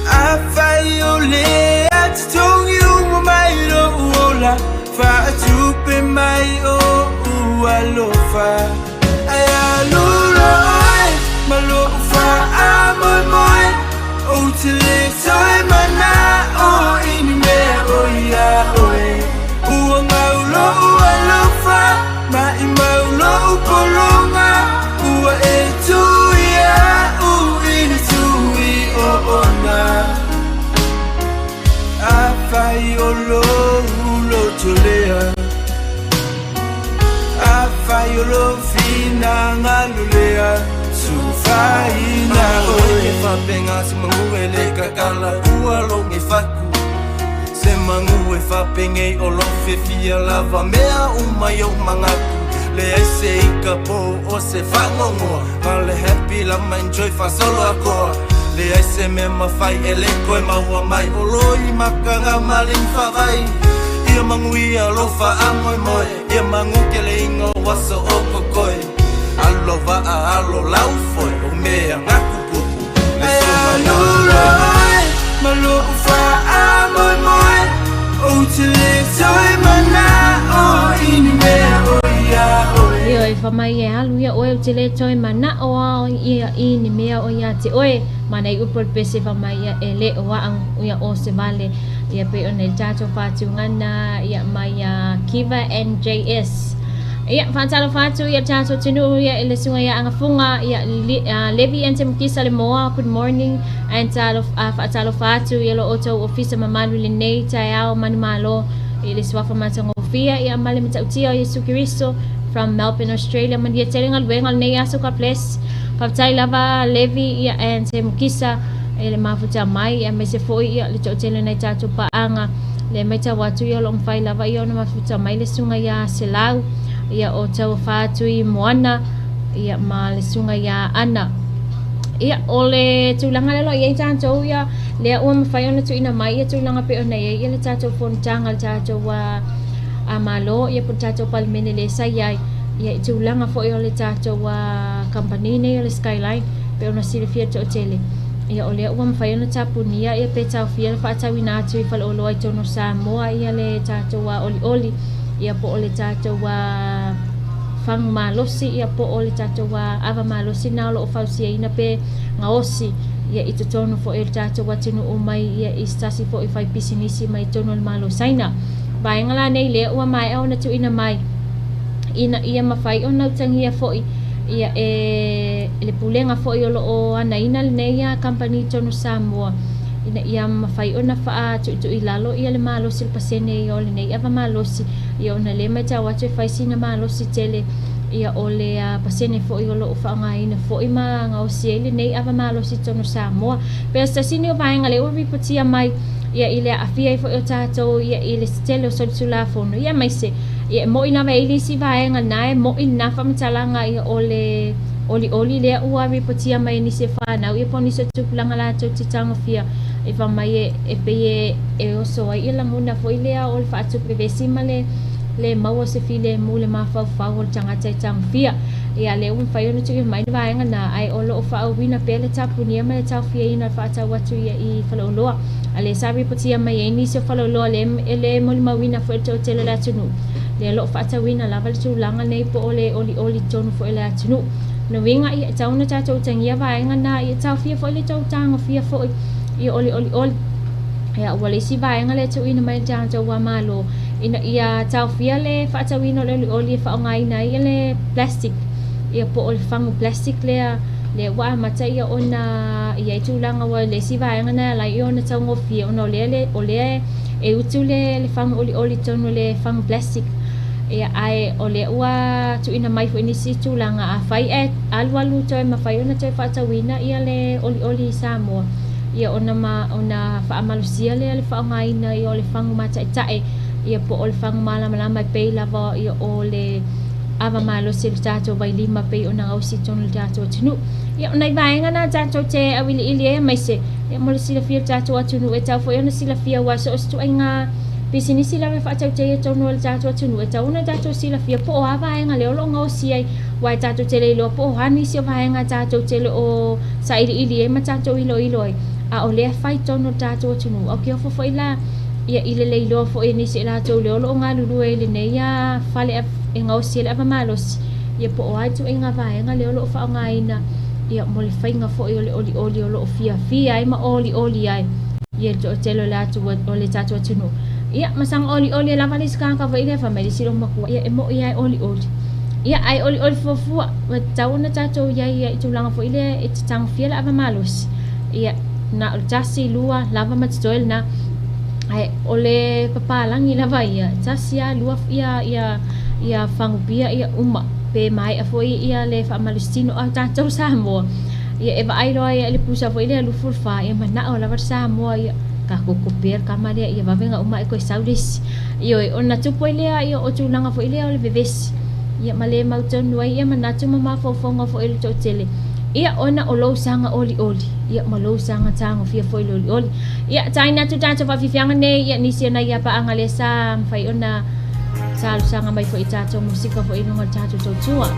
Afai o lē atotogi uma mai lo'u ola, fa'atupe mai o'u alofa. Ae alu loa oe ma lo'u fa'amoemoe, ou te lē toe mana'o i ni mea o iā oe. Ua gau lo'u alofa, ma'imau lo'u pologa, ua e tui a'u i le tui o'ona. Afai o lou loto lea, afai o lou finagalo lea, tufaina oe. E faapega se magu e lē kakala ua loge faku se magu e faapegei o lo fiafia lava mea uma i ou magaku leai se ika po o se faagogoa ma le happy lama enjoy faasolo akoa leai se mea mafai e lē koe maua mai o loi makaga malin faavai ia maguia lo faamoemoe ia magu keleiga o aso o kokoe alo vaa alo laufoe o mea gaku pupu le Ae alu loa oe ma lo'u fa'amoemoe, ou te lē toe mana'o i ni mea o iā oe. Ioe, fa mai e alu ia oe, ou te lē toe mana'o ao ia i ni mea o iā te oe. Mana i upu o le pese fa mai ia e lē o a'u ia o se vale ia pei ona i le tatou faatugana ia mai ia Kiva NJS. Ia faatalofa atu ia tatou atunuu ia i le suga ia Agafuga ia Levi and Temukisa le Moa. Good morning and talof, faatalofa atu ia lo outou ofisa mamalu i lenei taeao manumalo i le suafa matagofie ia ma le matautia o Iesu Keriso from Melbourne, Australia. Manuia tele galuega o lenei aso. God bless. Faafetai lava Levi ia and Temukisa i le mafuta mai ia aemaise foi ia le toatele o nai tatou paaga le matau atu ia o lo o mafai lava ia ona mafuta mai le suga iā Selau ia o Tauafa atu i Moana ia ma le suga iā Ana. Ia o le tulaga lea o lo o i ai tatou ia lea ua mafai ona tuuina mai ia tulaga pei ona i ai ia le tatou fonotaga le tatou a Malo ia po le tatou Palemene lea sa i ai ia i tulaga foi o le tatou kamupani nei o le Skyline pei ona silafia toatele ia o lea ua mafai ona tapunia ia pe taofia le faatauina atu i faleoloa i totonu o Samoa ia le tatou olioli ia po o le tatou fagu malosi ia po o le tatou ava malosi na o lo o fausiaina pe gaosi ia i totonu foi o le tatou atunuu mai ia i se tasi foi fai pisinisi mai totonu o le Malo Saina. Vaega la nei lea ua maea ona tuuina mai ina ia mafai ona utagia foi ia e le pulega foi o lo o anaina lenei kamupani i totonu o Samoa ina ia mafai ona faatuitui lalo ia le malosi le pasene ia o lenei ava malosi ia ona lea matau atu e fai sina malosi tele ia o le pasene foi o lo o faaaogaina foi ma gaosi ai lenei ava malosi i totonu o Samoa. Pe o se tasi lenei o vaega lea ua ripotia mai Ia i le aafia ai foi o tatou ia i le tele o solitulafono ia aemaise ia e mo'i lava e i ai le isi vaega lena e mo'i lena faamatalaga ia o le olioli lea ua ripotia mai e nisi e fanau ia po o nisi o tupulaga latou te tagofia e fai mai e, e pei e, e oso ai ia lagona foi lea o le faatupe vesi ma le le maua o se filemu le mafaufau o le tagata e tagofia. Ia lea ua mafai ona tuuina mai le vaega lena ae o lo o faaauauina pea le tapunia ma le taofiaina o le faatau atu ia i faleoloa. A lea sa ripotia mai ai nisi o faleoloa lea e le molimauina foi le toatele o le atunuu lea o lo o faatauina lava le tulaga lenei po o le olioli tonu foi o le atunuu. Lona uiga ia e tatau ona tatou utagia vaega na ia taofia foi le tou tagofia foi ia o le olioli. Ia ua le isi vaega lea e tuuina mai e le tatou Malo ina ia taofia le faatauina o le olioli e faaaogaina ai le plastic ia po o le fagu plastic lea lea ua amata ia ona i ai tulaga ua le isi vaega na e ala ai ona taugofie ona o lea le o lea e utu le le fagu olioli tonu le fagu plastic ia ae o lea ua tuuina mai foi nisi tulaga afai ae alualu toe mafai ona toe faatauina ia le olioli i Samoa ia ona ma ona faamalosia lea le faaaogaina ia o le fagu mata'eta'e ia po o le fagu malamalama e pei lava ia o le ava malosi o le tatou vailima pei ona gausi tonu le tatou atunuu. Ia o nai vaega na tatou te auiliili ai aemaise ia mo le silafia o le tatou atunuu e tatau foi ona silafia aua so o se ituaiga pisinisi lava e faatautaia tonu e le tatou atunuu e tatau ona tatou silafia po o a vaega lea o lo o gaosi ai aua e tatou te le iloa po o a nisi o vaega tatou te le o sailiili ai ma tatou iloilo ai a o lea e fai tonu e le tatou atunuu. Ou te ofo foi la ia i le le iloa foi e nisi o latou lea o lo o galulue i lenei fale e gaosi ai le ava malosi ia po o a ituaiga vaega lea o lo o faaaogaina ia mo le faiga foi o le olioli o lo o fiafia ai ma olioli ai ia le toatele o le atu o le tatou atunuu. Ia ma saga olioli e lava le isi tagata foi lea fai mai le isi loomatua ia e mo'i lava e olioli. Ia ae olioli fuafua ua tatau ona tatou i ai i tulaga foi lea e te tagofia le ava malosi. Ia na o le tasi, lua lava ma totoe lena. Ae o le papalagi lava ia, tasi lava, lua ia ia ia fagupia ia uma pe maea foi ia le faamalositino a o tatou Samoa ia e vaai loa ia i le pusa foi lea 24 ia manao lava le Samoa ia tatou pea le tama lea ia vave ona uma ae toe sau le isi. Ioe, ona tupu ai lea ia o tulaga foi lea o le vevesi ia ma le mautonu ai ia manatu ma mafaufauga foi o le toatele ia ona o lou saga olioli ia ma lou saga tagofia foi i le olioli. Ia taina atu tatou faafiafiaga nei ia nisi o nai paaga lea sa mafai ona talosaga mai foi i tatou musika foi i luga o le tatou tautua.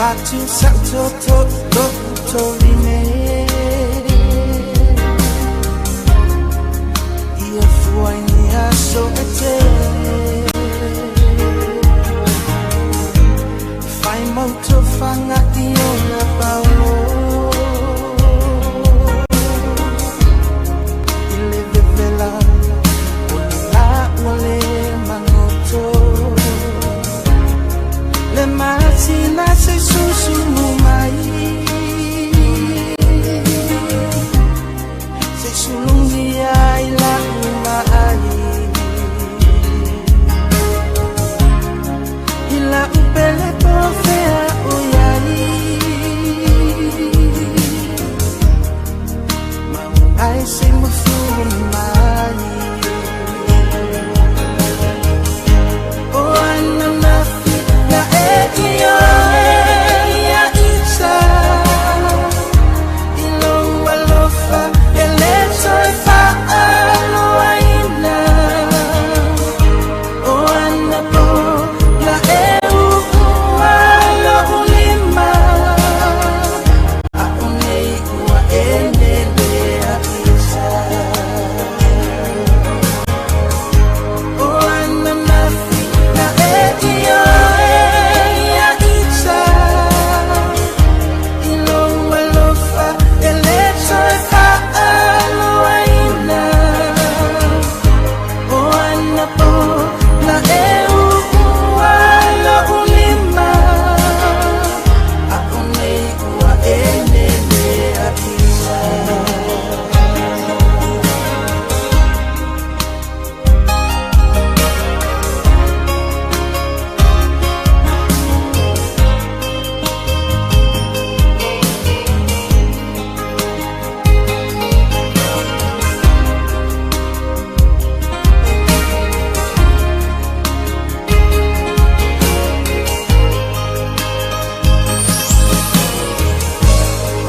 Atu sa to to to to lime Ia fua ni aso e te Whai mauto whanga i ona paulo I le vevela o le la ua le mangoto Le matina se susu mai Se sulungi ai la uma ai I la upele po fea o iai Mau ai se mafuni mai O ana nafi na e io e ia isa I lou alofa e le toe faaloaina O ana po na e uua lo'u lima A'u nei ua e nele a isa O ana nafi na e io e ia isa I lou alofa e le toe faaloaina O ana po na e uua lo'u lima A'u nei ua e nele a isa.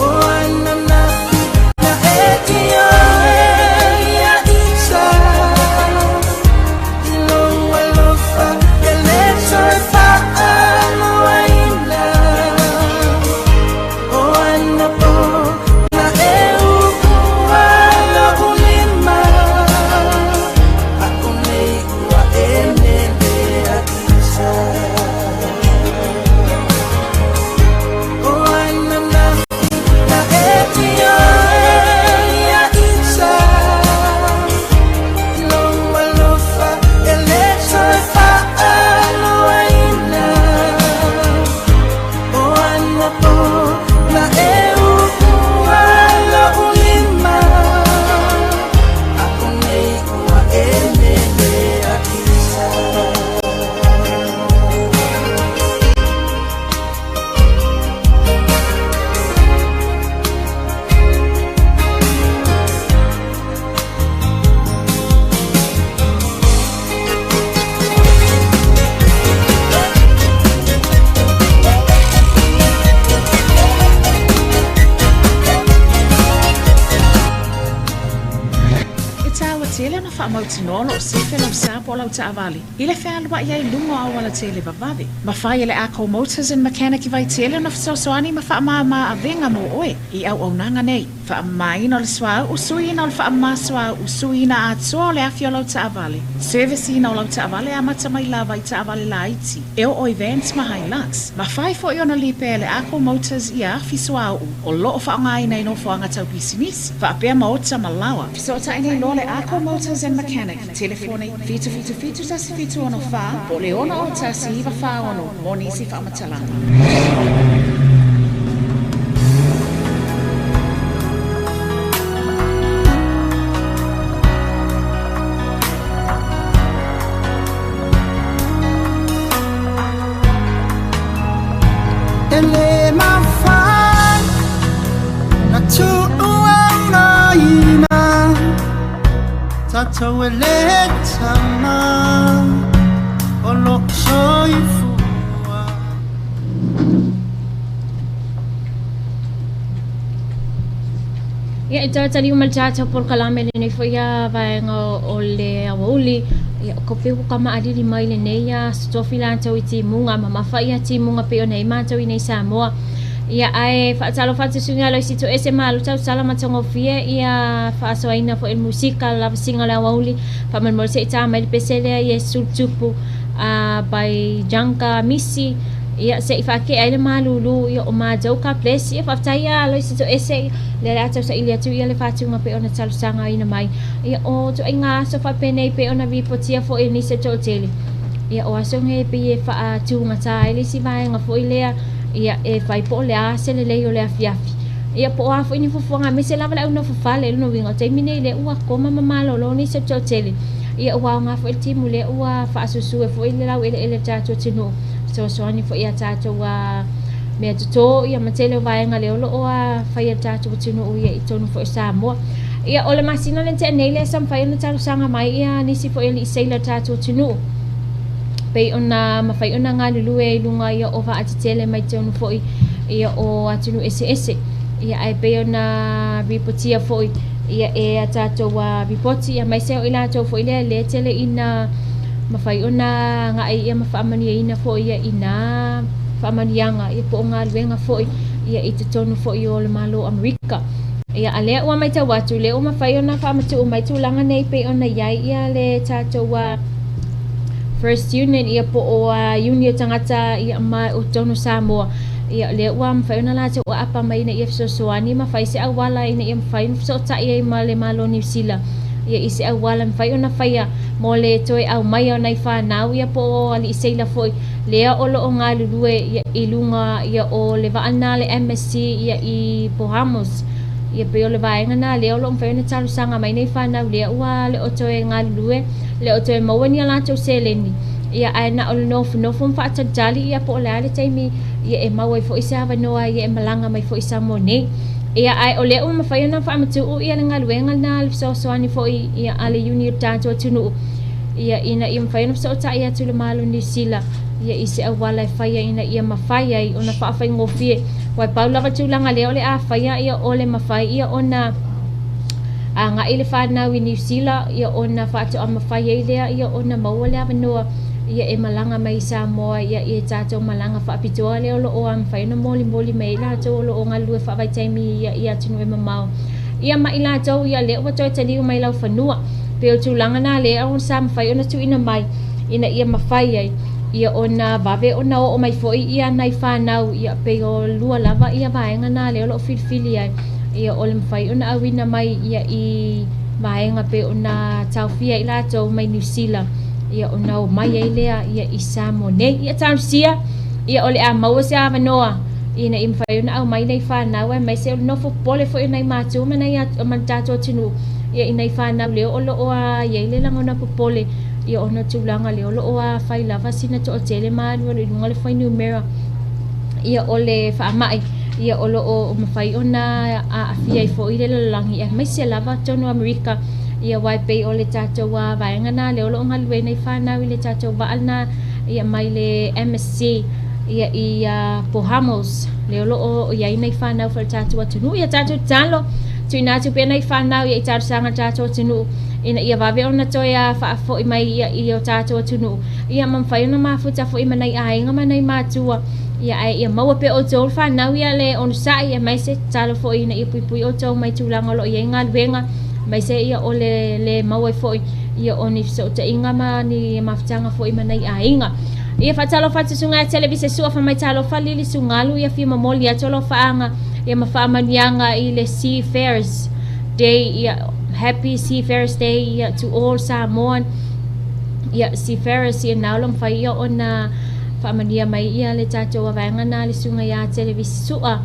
O ana nafi na e io e ia isa I lou alofa e le toe faaloaina O ana po na e uua lo'u lima A'u nei ua e nele a isa O ana nafi na e io e ia isa I lou alofa e le toe faaloaina O ana po na e uua lo'u lima A'u nei ua e nele a isa. E tāua tele ona faamautinoa o lo o sefe lau sa po o lau taavale i le fealua'i ai i luga o auala tele vavave. Mafai e le Ako Motors and Mechanic i Vaitele ona fesoasoani ma faamāmā avega mo oe i auaunaga nei, faamamaina o le suauu, suiina o le faamamā suauu, suiina atoa o le afi o lau taavale, service-ina o lau taavale amata mai lava i taavale laiti e oo i vans ma Hilux. Mafai foi ona lipea e le Ako Motors ia afi suauu o lo o faaaogaina i nofoaga tau pisinisi faapea maota ma laoa. Fesootai nei loa le Ako Motors and Mechanic, telefoni 777 1764 po o le 601 946 mo nisi faamatalaga. E le mafai na tuuaina Tatou e le tama o loo soifua. Ia, e talataliu ma le tatou polokalame i lenei foi vaega o le aoauli. Ia, o kope ua kamaʻalili mai lenei Aso Tofi latou i timuga, mamafa ia timuga pei ona i ai matou i nei Samoa. Ia, ae faatalofa atu suiga aloisi toese malo tausala matagofie ia faasoaina foi le musika le lavasiga o le aoauli faamolemole se i ta mai le pese lea Iesu le Tupu a by Janka Misi ia se i faakea ai le malulu ia o matou God bless ia faafetai ia Aloisi Toese lea le a tausaili atu ia le faatuga pei ona talosagaina mai ia o ituaiga aso faapenei pei ona ripotia foi e nisi o toatele ia o aso nei pei e faatugata ai le isi vaega foi lea ia e fai po o le a se lelei o le afiafi ia po o a foi ni fuafuaga aemaise lava le au nofo fale. O lona uiga o taimi nei lea ua koma ma malolo nisi o toatele ia ua aoga foi le timu lea ua faasusu ai foi le laueleele o le tatou atunuu fesoasoani foi ia tatou a mea toto ia ma tele o vaega lea o lo o a faia le tatou atunuu ia i totonu foi o Samoa. Ia o le masina lea na tea nei lea sa mafai ona talosaga mai ia nisi foi alii seila o le tatou atunuu pei ona mafai ona galulue i luga ia o vaa tetele mai totonu foi ia o atunuu eseese. Ia ae pei ona ripotia foi ia e a tatou a ripoti ia aemaise o i latou foi lea lea tele ina mafai ona agai ia ma faamanuiaina foi ia i nā faamanuiaga ia po o galuega foi ia i totonu foi o le Malo o Amerika. Ia a lea ua matau atu lea ua mafai ona faamatuu mai tulaga nei pei ona i ai ia le tatou a First Union ia po o a Union o tagata ia ma o totonu o Samoa ia lea ua mafai ona latou aapa mai ina ia fesoasoani ma fai se auala ina ia mafai ona fesootai ai ma le Malo o Niu Sila ia i se auala e mafai ona faia mo le toe aumaia o nai fanau ia po o alii seila foi lea o lo o galulue ia i luga ia o le vaa lena le MSC ia i Pohamos ia pei o le vaega lena lea o lo o mafai ona talosaga mai nei fanau lea ua le o toe galulue le o toe maua ni a latou seleni ia ae na o le nofonofo ma faatalitali ia po o le a le taimi ia e maua ai foi se avanoa ia e malaga mai foi i Samoa nei. Ia ae o lea ua mafai ona faamatuu ia le galuega lena le fesoasoani foi ia a le Iuni o le tatou atunuu ia ina ia mafai ona fesootai atu le Malo o Niu Sila ia i se auala e faia ina ia mafai ai ona faafaigofie aua e pau lava le tulaga lea o le a faia ia o le mafai ia ona agai le fanau i Niu Sila ia ona faatoa mafai ai lea ia ona maua le avanoa ia e malaga mai i Samoa ia i tatou malaga faapitoa lea o lo o mafai ona molimoli mai ai latou o lo o galulue faavaitaimi ia i atunuu e mamao ia ma i latou ia lea ua toe taliu mai laufanua. Pei o le tulaga lena lea sa mafai ona tuuina mai ina ia mafai ai ia ona vave ona oo mai foi ia nai fanau ia pei o lua lava ia vaega na lea o lo o filifili ai ia o le mafai ona auina mai ia i vaega pei ona taofia ai latou mai Niu Sila ia ona omai ai lea ia i Samoa nei. Ia talosia ia o le a maua se avanoa ina ia mafai ona aumai nai fanau aemaise o le nofo popole foi o nai matua ma nai ma le tatou atunuu ia i nai fanau lea o lo o i ai le lagona popole ia ona o tulaga lea o lo o fai lava sina toatele ma alualu i luga le fuainumera ia o le faamai ia o lo o mafai ona aafia ai foi le lalolagi aemaise lava totonu o Amerika ia aua e pei o le tatou vaega lena lea o lo o galulue ai nai fanau i le tatou vaa lena ia mai le MSC ia i Pohamos lea o lo o i ai nai fanau foi o le tatou atunuu. Ia tatou tatalo tuuina atu pea nai fanau ia i talosaga a le tatou atunuu ina ia vave ona toe faafoi mai ia i o tatou atunuu ia ma mafai ona mafuta foi ma nai aiga ma nai matua ia ae ia maua pea outou fanau ia le onosai aemaise tatalo foi ina ia puipui outou mai tulaga o lo o i ai galuega aemaise ia o le le maua ai foi ia o ni fesootaiga ma ni mafutaga foi ma nai aiga. Ia faatalofa atu susuga ia Televise Sua fai mai talofa Lili Sugalu ia fia momoli atu alofaaga ia ma faamanuiaga i le Seafarers Day ia Happy Seafarers Day ia to all Samoan ia Seafarers ia nao lo mafai ia ona faamanuia mai ia le tatou vaega na le susuga ia Televise Sua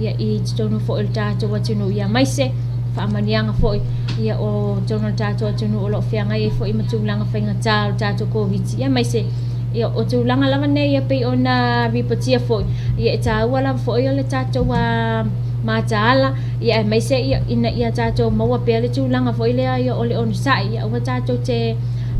ia i totonu foi o le tatou atunuu ia aemaise faamanuiaga foi ia o totonu o le tatou atunuu o lo o feagai ai foi ma tulaga faigata o le tatou Koviti ia aemaise ia o tulaga lava nei ia pei ona ripotia foi ia e taua lava foi o le tatou mataala ia aemaise ia ina ia tatou maua pea le tulaga foi lea ia o le onosai ia aua tatou te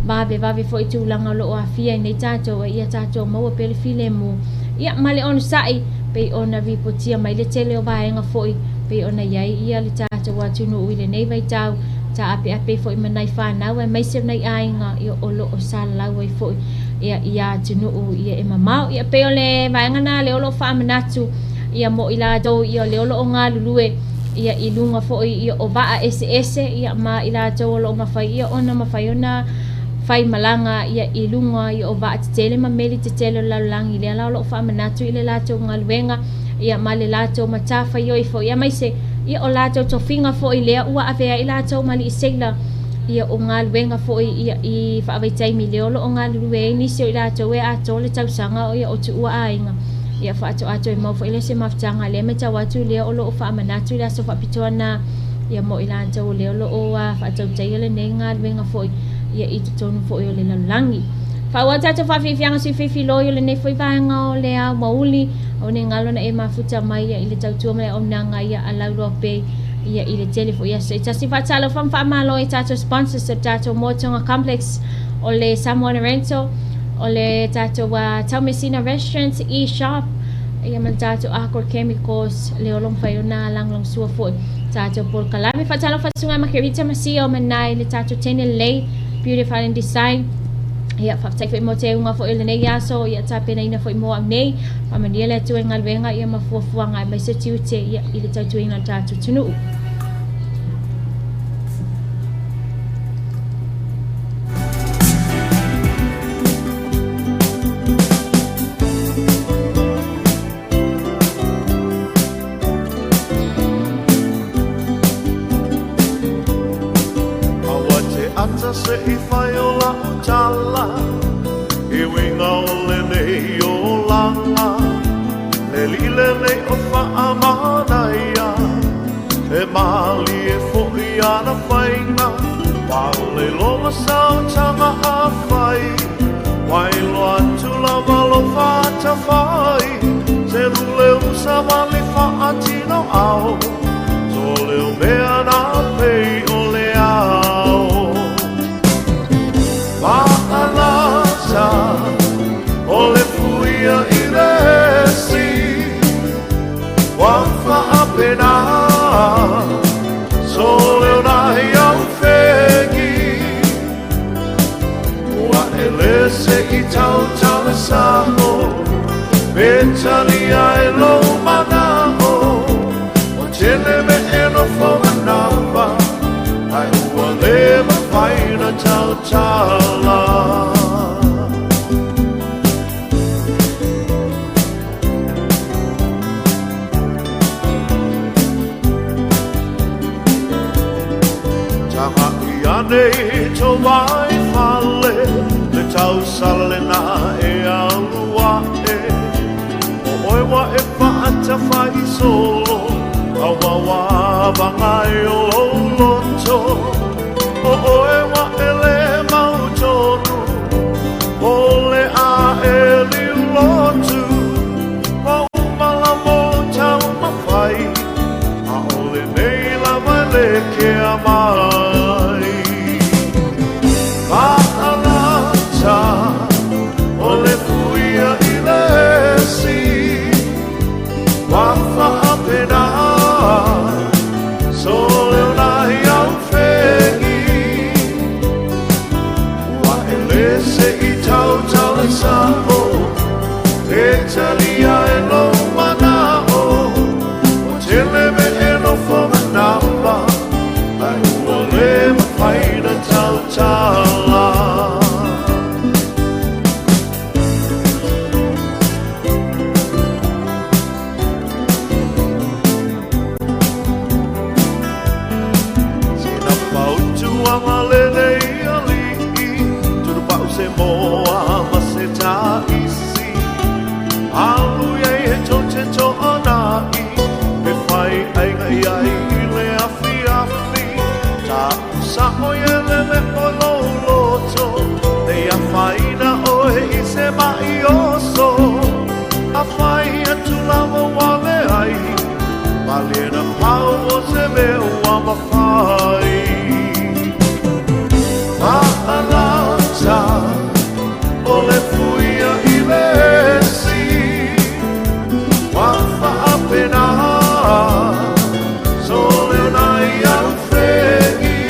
vavevave foi i tulaga o lo o aafia ai nei tatou a ia tatou maua pea le filemu ia ma le onosai pei ona ripotia mai le tele o vaega foi pei ona i ai ia le tatou atunuu i lenei vaitau. taapeape foi ma nai fanau aemaise o nai aiga ia o loo salalau ai foi ia i atunuu ia e mamao. Ia pei o le vaega na lea o loo faamanatu ia mo i latou ia lea o loo galulue ia i luga foi ia o vaa eseese ia ma i latou o loo mafai ia ona mafai ona fai malaga ia i luga ia o vaa tetele ma meli tetele o le lalolagi lea la o loo faamanatu i le latou galuega ia ma le latou matafaioi foi aemaise ia o latou tofiga foi lea ua avea ai latou ma alii seila ia o galuega foi ia i faavaitaimi lea o loo galulue ai nisi o i latou e atoa le tausaga ia o tuua aiga ia faatoa toe maua foi lea o se mafutaga lea matau atu lea o loo faamanatu i le aso faapitoa na ia mo i latou lea o loo faatautaia lenei galuega foi ia i totonu foi o le lalolagi. Faaauau tatou faafiafiaga sui filifiloi o lenei foi vaega o le ao mauli o ne galo na e mafuta mai ia i le tautua ma le auaunaga ia a Lauloa Bay ia i le tele foi aso e tasi. Faatalofa ma faamalo i tatou sponsors o le tatou Moa Complex o le Samoana Rental o le tatou Taumeasina Restaurant e-shop ia ma le tatou Arcor Chemicals le o lo o mafai ona lagolagosua foi tatou polokalame. Faatalofa atu ma Kerita Masia o Manai le tatou teine lelei Beautiful and Design ia faafetai foi mo te unga foi o lenei aso ia tapenaina foi mo au nei. Faamanuia le Atua i galuega ia ma fuafuaga aemaise tiute ia i le tautuaina o le tatou atunuu. Aua te ata se i whai o la utala I winga o lenei o langa Le lile nei o whaamanaia E mali e fo i ana whainga Wa le longa sao tanga a whai Wai loa tula valo whata whai Se lule usa wali whaatino ao So leo mea nā pei o le ao Ma'alasa o le fuia i le si Wa whaapena So leo nahi au fegi Ua ele se i tau tau le saho Petali ai lo manao O tele me eno whanapa Ai ua le mawhaina tau tala. Tanga ia nei tō mai whale Le tau sala le nā e alua e O oe wa e whaata whai solo Au wawa vangai o loto O oe wa e le mau tonu O le a e liu lotu Wa umala mo tau mawhai A o le nei lava le ke a mai Ma'alata o le fuia i le si Wa whaapena So leo nahi au fegi Ua ele se i tau tau le saho E talia e lo manao O tele me eno whanapa Ai ua le mawhaina tau tala. Sina pautuanga le nei ali'i Turu se moa ma se taisi Alu iai he tau te to'ana'i He whai aiga iai i le afi afi Ta sa'o ie le me o lo loto Nei a whaina oe i se mai oso A whai atu lava wale ai Malena pau o se mea ua mawhai Ma'alata o le fuia i le si Wa whaapena So leo nai au fegi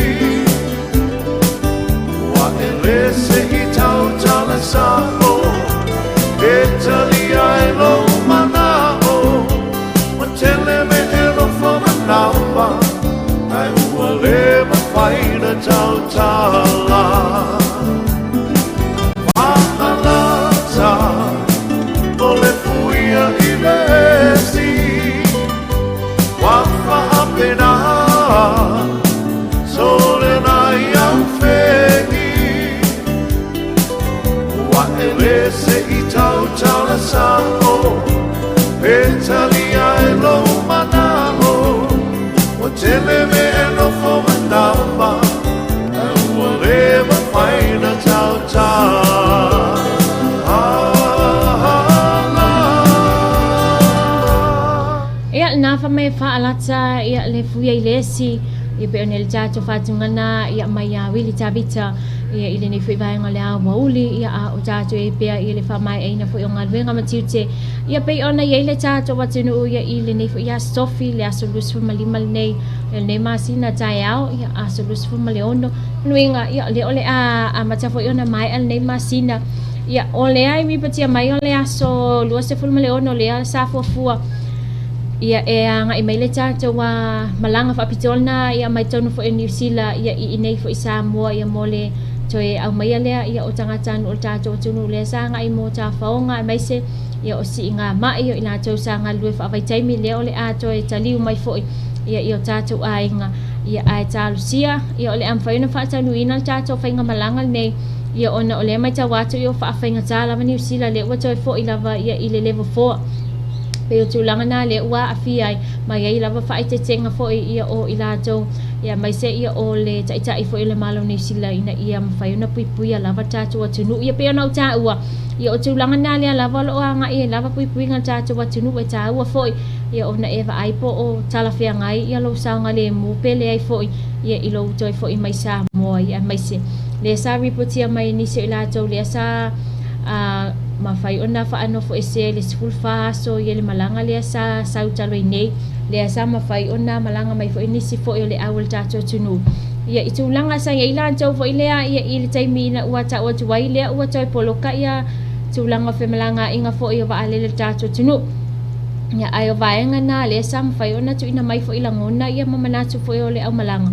Se I tau tau la sao E tali ai lou manao Ua tele mea e nofo ma tama Ae ua le mafai ona tautala. Ia lena fa mai faalata ia le fuia i le esi ia pe ona le tatou faatugana ia mai ia Wili Tavita ia i lenei foi vaega o le aoauli ia a o tatou i ai pea ia le faamaeaina foi o galuega ma tiute ia pei ona i ai le tatou atunuu ia i lenei foi aso tofi le aso 25 lenei ia lenei masina taeao ia aso 26 luiga ia lea o le a amata foi ona maea lenei masina ia o lea e ripotia mai o le aso 26 lea sa fuafua ia e agai mai le tatou a malaga faapitoa lena ia mai totonu foi o Niu Sila ia i inei foi Samoa ia mo le toe aumaia lea ia o tagatanuu o le tatou atunuu lea sa agai mo tafaoga aemaise ia o siiga mai o i latou sa galulue faavaitaimi lea o le a toe taliu mai foi ia i o tatou aiga ia ae talosia ia o le a mafai ona faataunuuina le tatou faigamalaga lenei ia ona o lea matau atu ia ua faafaigata lava Niu Sila lea ua toe foi lava ia i le level 4 pei o tulaga na lea ua aafia ai ma i ai lava faaeteetega foi ia o i latou ia aemaise ia o le taitai foi o le Malo o Niu Sila ina ia mafai ona puipuia lava le tatou atunuu ia pei ona ou taua ia o tulaga na lea lava o lo o agai ai lava puipuiga le tatou atunuu e taua foi ia ona e vaai po o talafeagai ia lou saogalemu pe leai foi ia i lou toe foi mai Samoa ia aemaise lea sa ripotia mai e nisi o i latou lea sa mafai ona faanofoesea i le 14 aso ia le malaga lea sa sau talu ai nei lea sa mafai ona malaga mai foi nisi foi o le au o le tatou atunuu ia i tulaga sa i ai latou foi lea ia i le taimi ina ua tau atu ai lea ua toe poloka ia tulaga o femalagaaiga foi o vaalele o le tatou atunuu ia ae o vaega na lea sa mafai ona tuuina mai foi lagona ia ma manatu foi o le aumalaga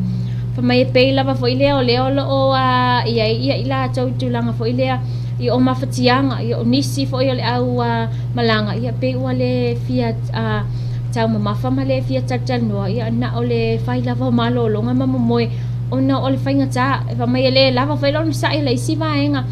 fai mai e pei lava foi lea o lea o lo o i ai ia i latou i tulaga foi lea i o mafatiaga ia o nisi foi o le au malaga ia pei ua le fia taumamafa ma le fia talatalanoa ia na o le fai lava o malologa ma momoe ona o le faigata fai mai e le lava foi le onosai a le isi vaega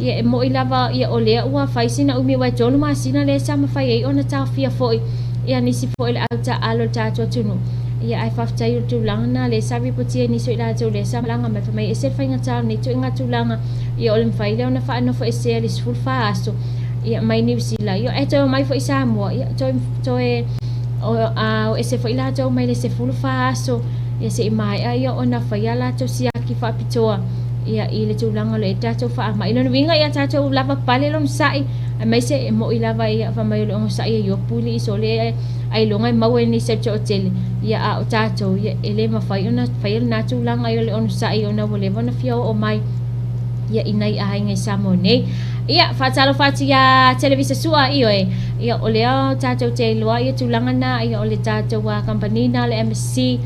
ia e mo'i lava ia o lea ua fai sina umi aua e 3 masina lea sa mafai ai ona taofia foi ia nisi foi o le au taaalo o le tatou atunuu ia ae faafetai o le tulaga lena lea sa ripotia e nisi o i latou lea sa malaga mai fai mai e ese le faigata o lenei ituaiga tulaga ia o le mafai lea ona faanofoesea i le 14 aso ia mai Niu Sila ia ae toe omai foi i Samoa ia toe toe o, a, o ese foi latou mai le 14 aso ia se i maea ia ona faia latou siaki faapitoa ia i le tulaga o lo o i ai le tatou faamai. Lona uiga ia tatou lava pale le onosai aemaise e mo'i lava ia fai mai o le onosai e iopu i le isole ailoga e maua i nisi o le toatele ia a o tatou ia e le mafai ona faia lena tulaga ia o le onosai ona ua leva ona fia oo mai ia i nai aiga i Samoa nei. Ia, faatalofa atu iā Televisa Sua, ioe, ia o lea tatou te iloa ia tulaga na, ia o le tatou kamupani na o le MSC,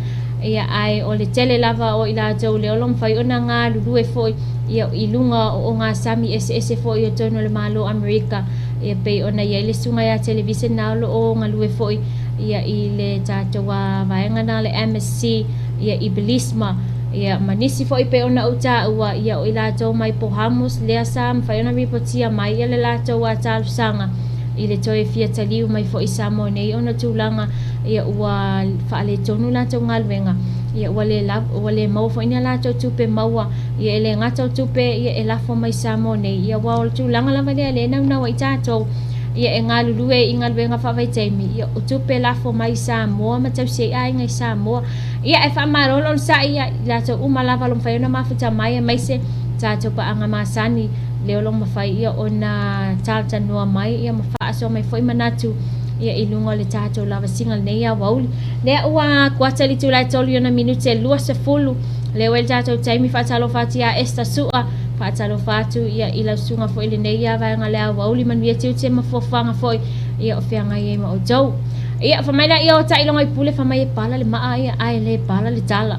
ia ae o le tele lava o i latou lea o lo o mafai ona galulue foi ia i luga o ogasami eseese foi o totonu o le Malo o Amerika, ia pei ona i ai le susuga ia Televisa na o lo o galue foi ia i le tatou vaega na o le MSC, ia i Belize ma ia ma nisi foi pei ona ou taua ia o i latou mai Pohamos lea sa mafai ona ripotia mai ia le latou talosaga i le toe fia taliu mai foi i Samoa nei ona tulaga ia ua faaletonu latou galuega ia ua le lava ua le maua foi ni a latou tupe maua ia e le gata o tupe ia e lafo mai Samoa nei ia aua o le tulaga lava lea lea e naunau ai tatou ia e galulue i galuega faavaitaimi ia o tupe lafo mai Samoa ma tausi ai aiga i Samoa ia e faamalo le onosai ia i latou uma lava o lo mafai ona mafuta mai aemaise tatou paaga masani lea o lo mafai ia ona talatalanoa mai ia ma faasoa mai foi manatu ia i luga o le tatou lavasiga lenei aoauli. Lea ua kuata le itula e 3 i ona minute e 20 lea ua i le tatou taimi faatalofa atu ia Esther Sua faatalofa atu ia i lau susuga foi lenei ia vaega le aoauli manuia tiute ma fuafuaga foi ia o feagai ai ma outou. Ia fai mai la ia o Taʻiloga i Pule fai mai e pala le maa ia ae le pala le tala.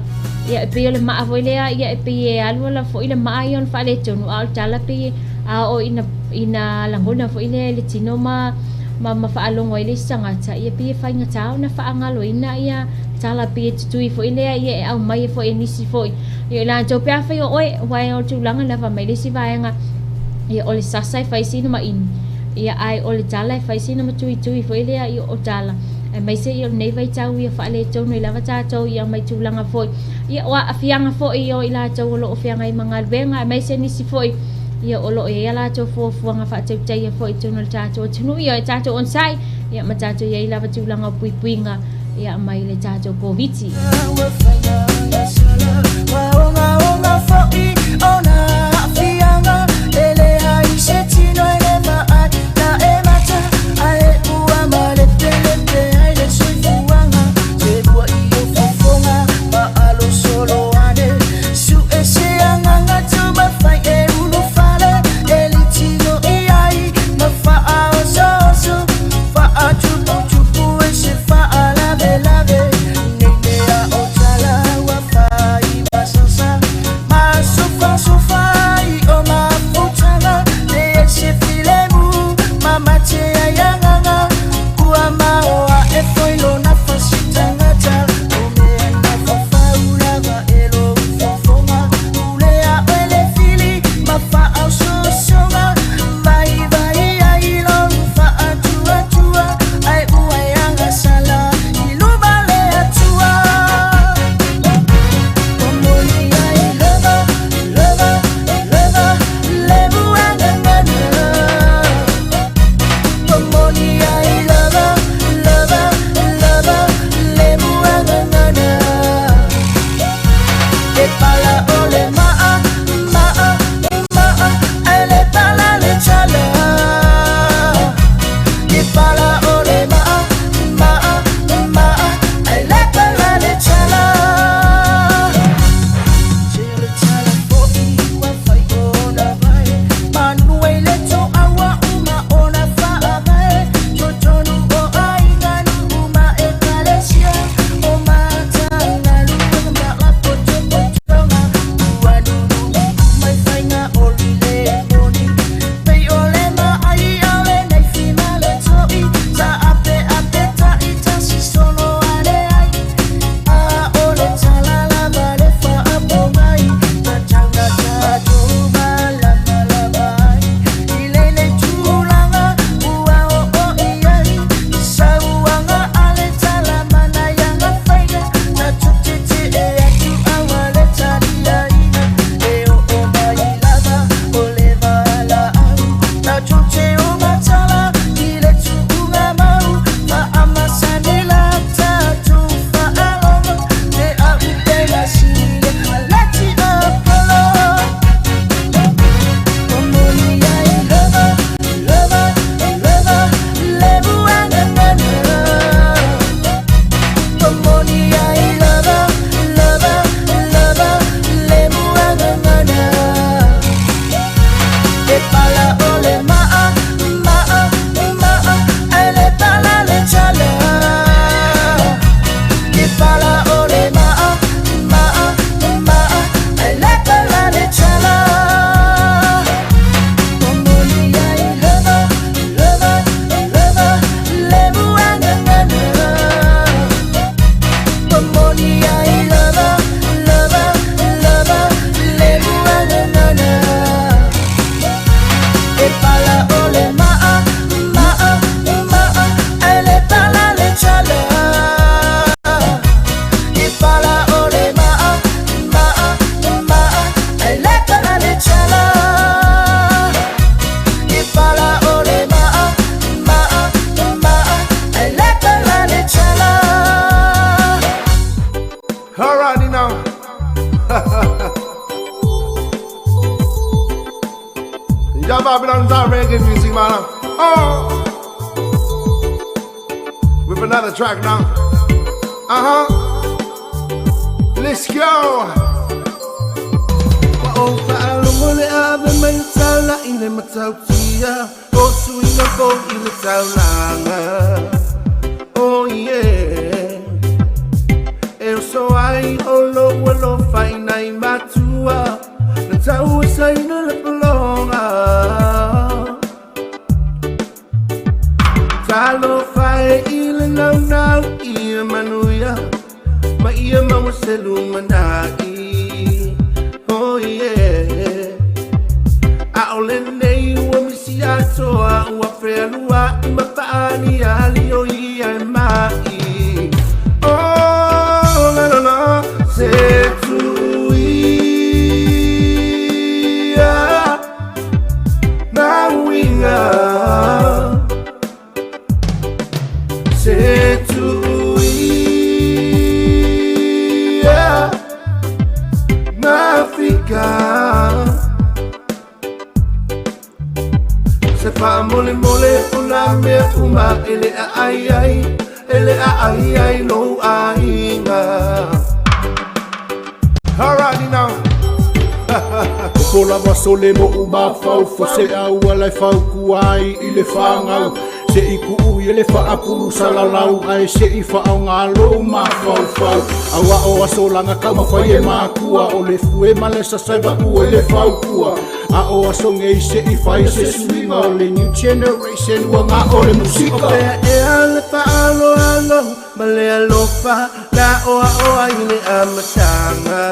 Ia e pei o le maa foi lea ia e pei e alu ala foi le maa ia ona faaletonu a o le tala pei e a oo ina ina lagona foi lea i le tino ma ma ma faalogo ai le isi tagata ia pei e faigata ona faagaloina ia tala pei e tutui foi lea ia e aumai ai foi e nisi foi ia i latou pe afai o oe aua o le tulaga lava mai le isi vaega. Ia, o le sasa e fai sina maʻini, ia, ae o le tala e fai sina matuitui foi lea, ia, o tala, aemaise ia o lenei vaitau ia faaletonu ai lava tatou, ia, mai tulaga foi, ia, o aafiaga foi o i latou o loo feagai ma galuega, aemaise nisi foi, ia, o loo i ai a latou fuafuaga faatautaia foi i totonu o le tatou atunuu. Ia, e tatou onosai, ia, ma tatou i ai lava tulaga o puipuiga, ia, mai le tatou Koviti. Alrighty now. Yeah, Babylon's our reggae music, man. Oh, with another track now. Uh huh. Let's go. Ua ou faalogo le ave mai le taula'i le matautia o suiga fou i le taulaga. Oh yeah. E oso ai o lou alofa i nai matua na tauesaina le pologa. Talofa e i le naunau ia manuia ma ia maua se lumanai. Oh yeah. A o lenei atoa ua fealuaʻi ma faaliali o ia e maʻi. Oh, la la la, se tuia mauiga. Se tuia mafika. Se faamolemole o nā mea uma e le aai ai, e le aai ai lou aiga. Alrighty now. O lava sole mo u mafau fo se au ala e faukua ai i le fagau seʻi kuʻu i le faapulu salalau ae seʻi faaaogā lou mafaufau auā o aso laga taumafai e makua o le fue ma le sasai vaʻu e le faukua a o aso gei seʻi fai se suiga o le new generation ua gaʻo le musika. O pea ea le faaaloalo ma le alofa na oaoa i le amataga.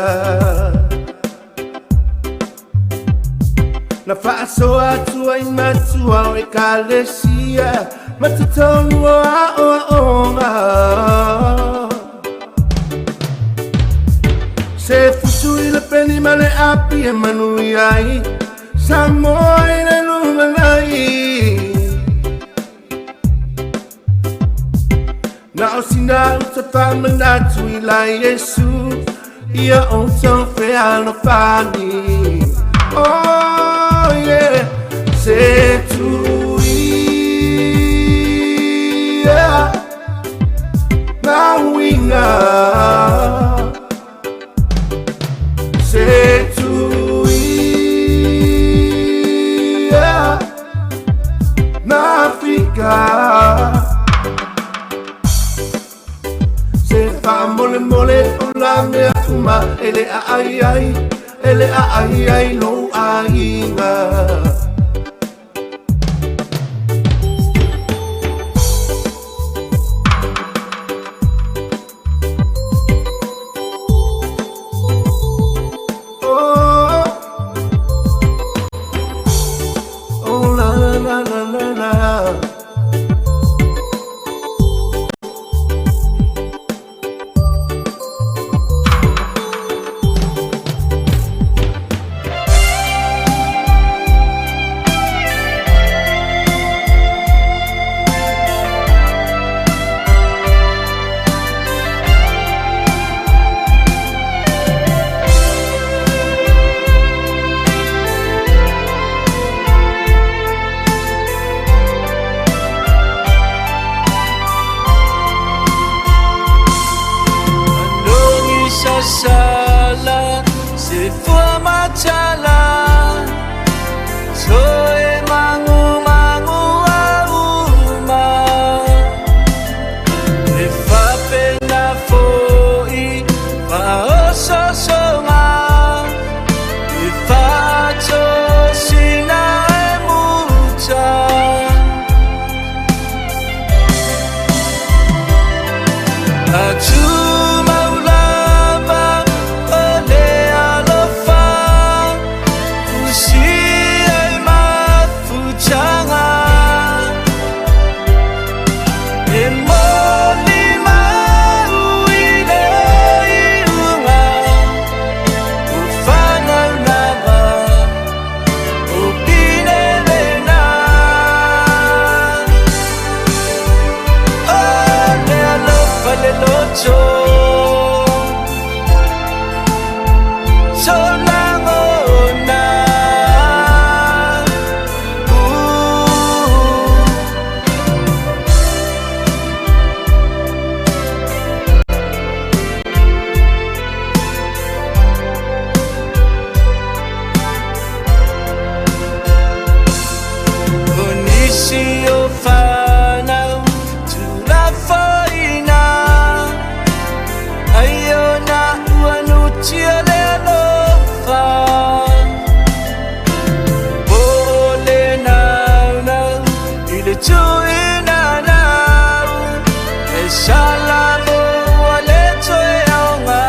Na faasoa atu ai matua o ekalesia ma totonu o aoaoga. Se fusu i le peni ma le api e manuia ai Samoa i le lumanai. Na o sina uta faamanatu i la Iesu ia outou fealofani. Oh yeah, se tuia mauiga. Se tuia mafika. Se faamolemole o nā mea uma e le aai ai, e le aai ai lou aiga. Oh, oh la la la la la la. Anong isasala se fuamatala Soe mangu mangu auma E fapena foi faososonga E fatosina e muta Atumaulava o le alofa Usi ai mafutaga E moli mau i le iuga O fanau lava o pine lena O le alofa le loto Solangona. Ooh. O nisi o fanau tulafoina Ai ona ua nutia le alofa Po o le naunau i le tuina nau E salamo ua le toe aoga.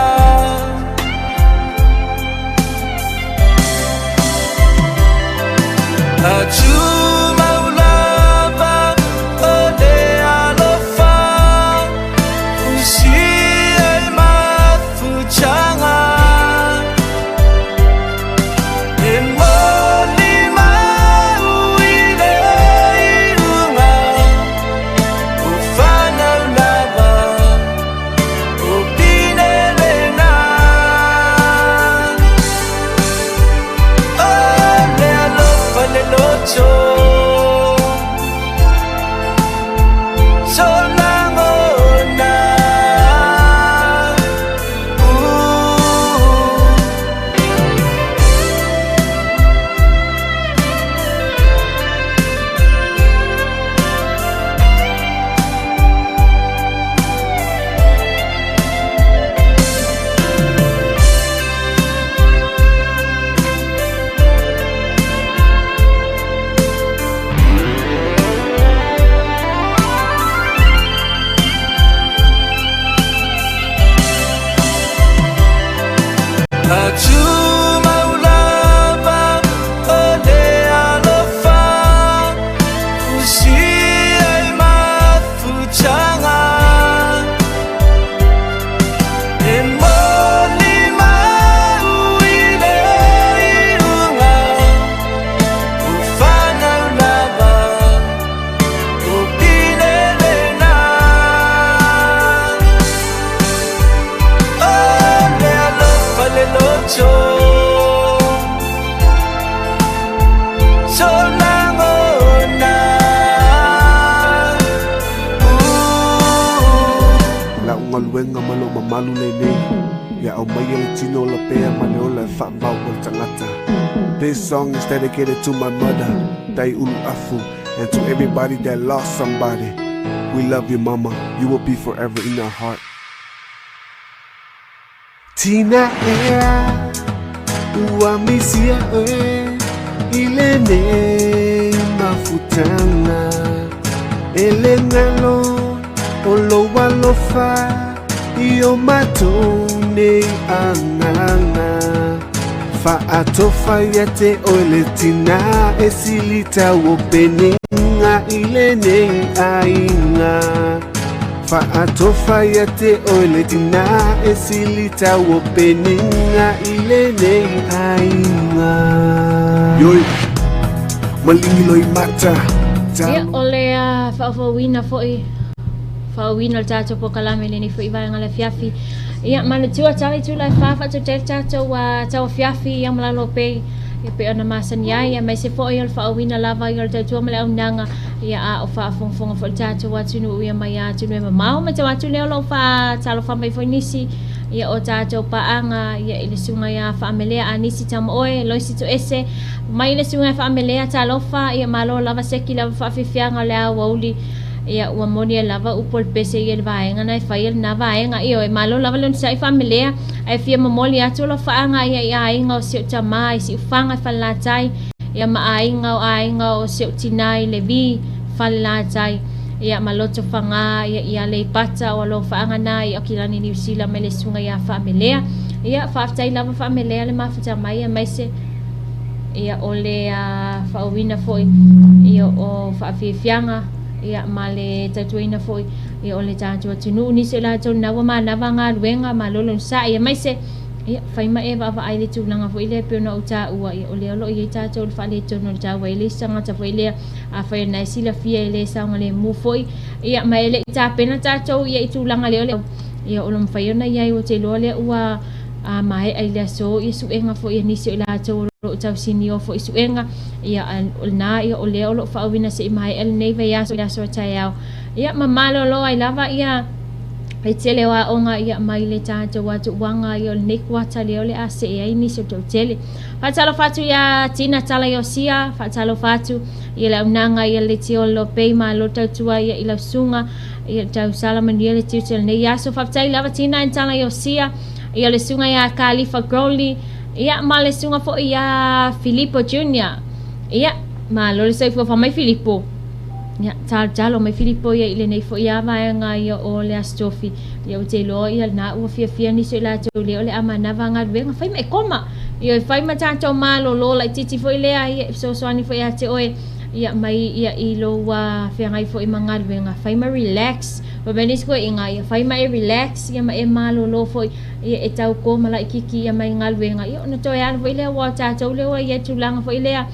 mamalu lenei. Ia aumaia le tino ola pea ma le ola e faamau mo le tagata. This song is dedicated to my mother, Tai Ulu Afu, and to everybody that lost somebody. We love you, mama. You will be forever in our heart. Tina ea, ua misia oe i lenei mafutaga. E le galo o lou alofa i o matou nei agaga. Faatofa ia te oe le tina e silitau o peniga i lenei aiga. Faatofa ia te oe le tina e silitau o peniga i lenei aiga. Ioi, maligi loimata. Ia, o le faafofoina foi faaoina o le tatou polokalame i lenei foi vaega o le afiafi. Ia, manatua tala itula e fa faatautai le tatou tauafiafi ia ma lalo pei ia pei ona masani ai, aemaise foi o le faaoina lava ia o le tautua ma le auaunaga, ia a o faafogafoga foi le tatou atunuu ia mai atunuu e mamao. Matau atu lea o lo o faatalofa mai foi nisi ia o tatou paaga ia i le susuga ia Faamelea Anisi Tamaoe Loisi Toese mai le susuga ia Faamelea talofa ia malo lava seki lava faafiafiaga o le aoauli ia ua moni ai lava upu o le pese ia i le vaega na e fai e lena vaega ioe malo lava le onosai Faamelea ae fia momoli atu o lau faaga ia i aiga o si ou tama i Siufaga i Falelatai ia ma aiga o aiga o si ou tina i Levi Falelatai ia ma Lotofaga ia i Aleipata o alo faaga na i Aukilani Niu Sila mai le susuga ia Faamelea ia faafetai lava Faamelea le mafuta mai aemaise ia o le faauina foi ia o faafiafiaga ia ma le tautuaina foi ia o le tatou atunuu nisi o latou na ua manava galuega malo le onosai aemaise ia fai ma e vaavaai le tulaga foi lea pei ona ou taua ia o lea o lo o i ai tatou le faaletonu o le taua e le isi tagata foi lea afai o lena e silafia e le saogalemu foi ia ma e le i tapena tatou ia i tulaga lea o le ia o lo mafai ona i ai ua te iloa lea ua a maea i le aso ia suega foi a nisi o i latou o lo o tausinio foi suega ia o lena ia o lea o lo o faauina se i maea lenei vaiaso i le aso a taeao ia ma malolo ai lava ia le tele o aoga ia mai le tatou atuuaga ia o lenei kuata lea o le a see ai nisi o toatele. Faatalofa atu ia Tina Tala Iosia, faatalofa atu ia le aunaga ia le Tiolo Pei malo tautua ia i lau susuga ia tausala manuia le tiute o lenei aso. Faafetai lava Tina and Tala Iosia ia le susuga ia Kalifa Crowley ia ma le susuga foi ia Filipo Junior. Ia malo le soifua fa mai Filipo. Ia talotalo mai Filipo ia i lenei foi a vaega ia o le Aso Tofi. Ia ou te iloa ia lena ua fiafia nisi o i latou lea o le a manava galuega fai ma e koma. Ia e fai ma tatou malolo laitiiti foi lea ia e fesoasoani foi ia te oe ia mai ia i lou feagai foi ma galuega fai ma relax. Fai mai nisi koeaiga ia fai ma e relax ia ma e malolo foi ia e tau koma laitiiti ia mai galuega ia ona toe alu foi lea aua o tatou lea ua i ai tulaga foi lea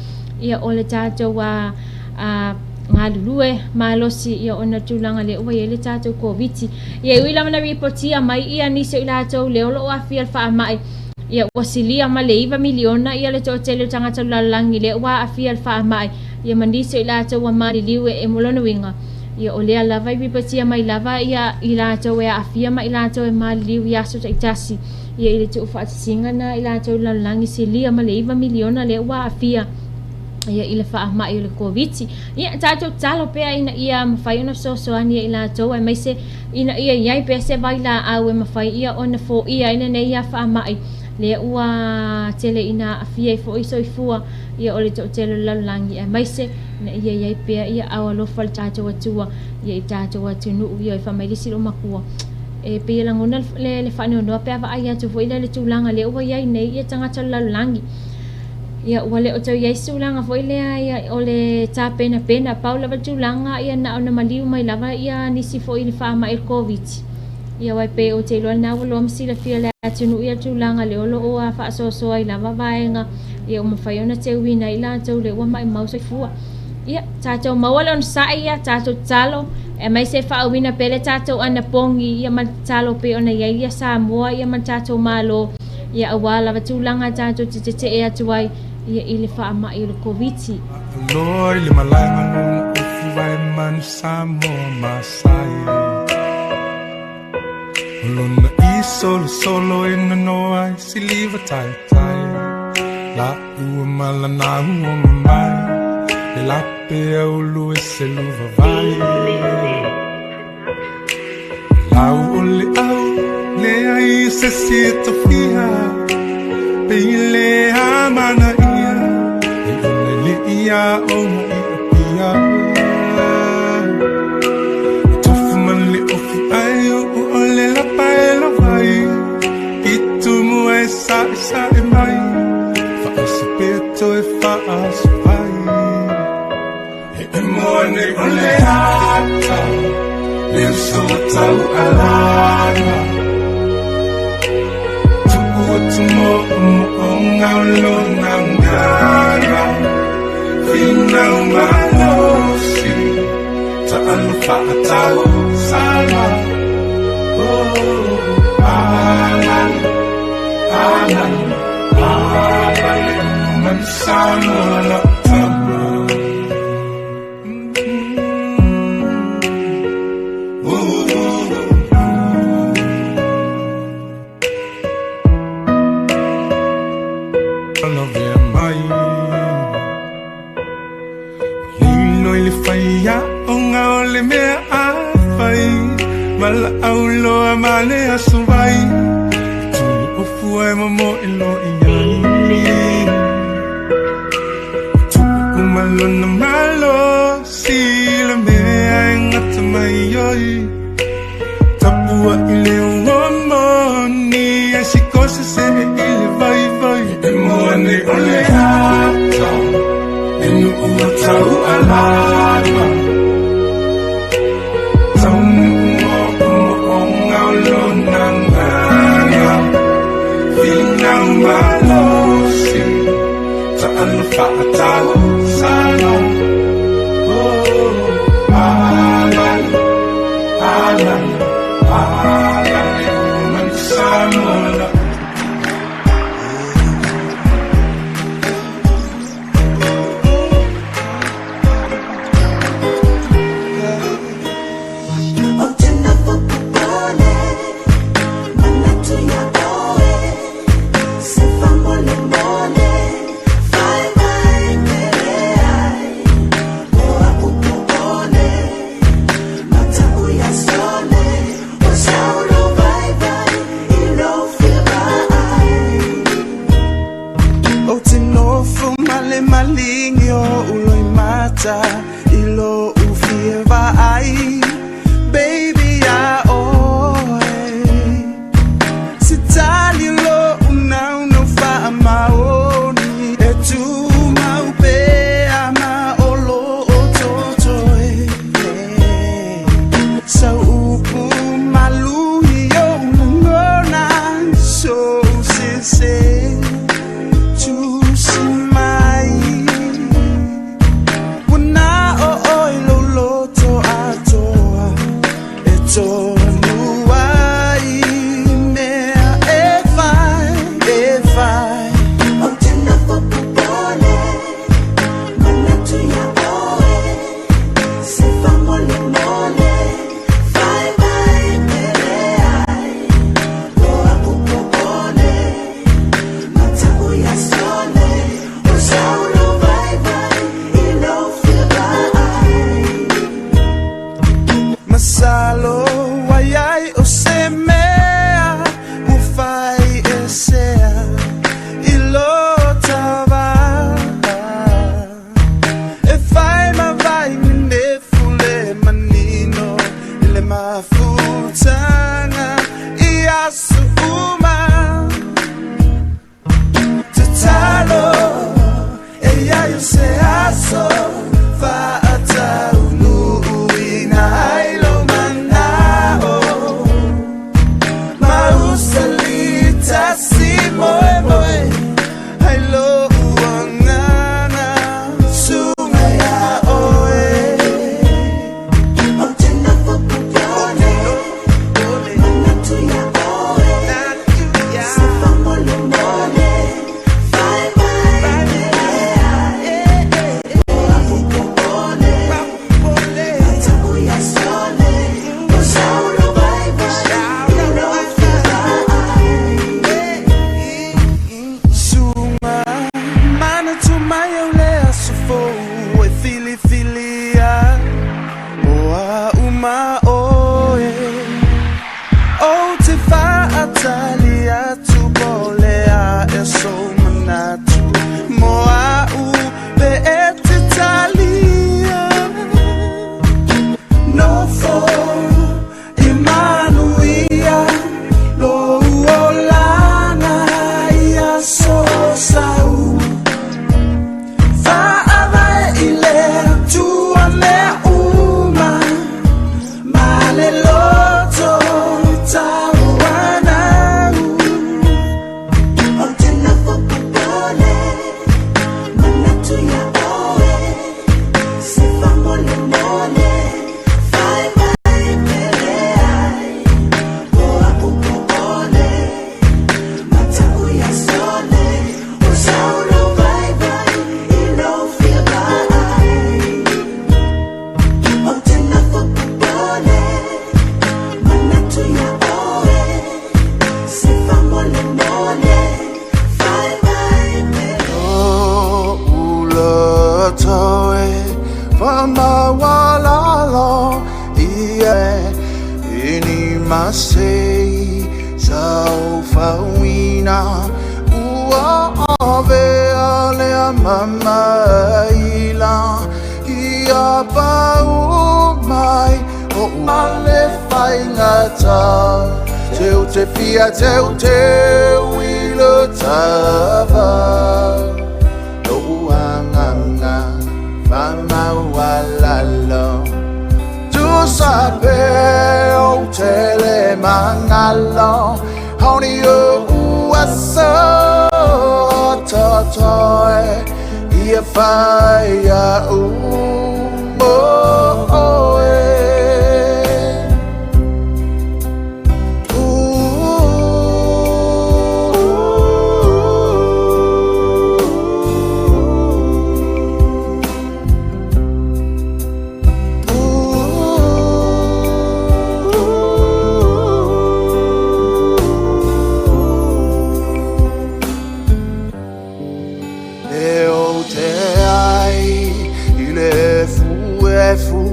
ia o le tatou a galulue malosi ia ona tulaga lea ua i ai le tatou Koviti. Ia e ui lava na ripotia mai ia nisi o i latou lea o lo o aafia i le faamai, ia ua silia ma le 9 miliona ia le toatele o tagata o le lalolagi lea ua aafia i le faamai, ia ma nisi o i latou ua maliliu e mo lona uiga, ia o lea lava i ripotia mai lava ia i latou e aafia ma i latou e maliliu i aso taitasi, ia i le tuufaatasiga na i latou i le lalolagi silia ma le 9 miliona lea ua aafia. Ia i le faamai o le Koviti. Ia, tatou tatalo pea ina ia mafai ona fesoasoani ia i latou aemaise ina ia i ai pea se vailaau e mafai ia ona foia ai lenei ia faamai lea ua tele ina aafia ai foi soifua ia o le toatele o le lalolagi aemaise ina ia i ai pea ia ao alofa le tatou Atua ia i tatou atunuu ia e faamailisi lou makua e pei e lagona le, le faanoanoa pe a vaai atu foi lea le tulaga lea ua i ai nei ia tagata o le lalolagi. Ia, ua le o toe i ai se tulaga foi lea ia, o le tapenapena, pau lava le tulaga ia na ona maliu mai lava ia nisi foi i le faamai o le Koviti. Ia aua e pei ou te iloa lena ua loa ma silafia e le atunuu ia tulaga lea o lo o faasoasoa ai lava vaega ia ua mafai ona teuina ai latou lea ua maumau soifua. Ia, tatou maua le onosai ia, tatou tatalo, aemaise e faauina pea le tatou anapogi ia ma le tatalo pei ona i ai ia Samoa ia ma le tatou Malo. Ia aua lava tulaga tatou te tetee atu ai ia i le faamai o le Koviti. Loa i le malae malu ufu vai manu Samoa Masai. O lona Solo solo ina no ai siliva tai tai. La ua malana ua mamai. Le lape au e se luva vai. Lau o le au le ai se si e tofia. Pe le a mana ia. E une li ia o ma ia pia. Tofu man le ofu ai o o le la pae la vai. I tumu e sa e sa e mai. Fa o se peto e fa a se vai. E e moa nei o le ata. Le uso o tau alana. Tuku atu mo o mo o ngau lo ngau ngana. Finau malosi. Ta alo whaatau sala. Oh, alale, alale, alale, mansano la tama. Love mai. Lilo i le whaia o ngā o le mea a whai. Mala au loa ma le aso vai. Tuli ofu ai mo e lo i ai. Tuku umalona malo si le mea e ngata mai oi. Tapua i le uomo ni e si kose se e i le vai vai. E moa nei o le ata. E nuu o tau alana. Tau mo o mo o ngau lo na ngana. Finau malosi. Ta alo whaatau sala. Oh, alale, alale, alale, mansano la. O te nofo male malingi o uloi mata i lo ufie vaai. Baby a oe. Se tali lo unau no wha maoni. E tu mau pe a ma o lo o totoe. Sa upu maluhi o ngona so se se. Tusi mai. Wana o oi lo loto ato. maualalo Ia ini masei saufauina Ua avea lea mamaila Ia pau mai o le faigata Teu te fia teu teu i le tava Lo'u agaga faamaualalo Tusa pe ou te le magalo Haoni o'u aso totoe Ia fai a'u mo oe. E ou te ai i le efuefu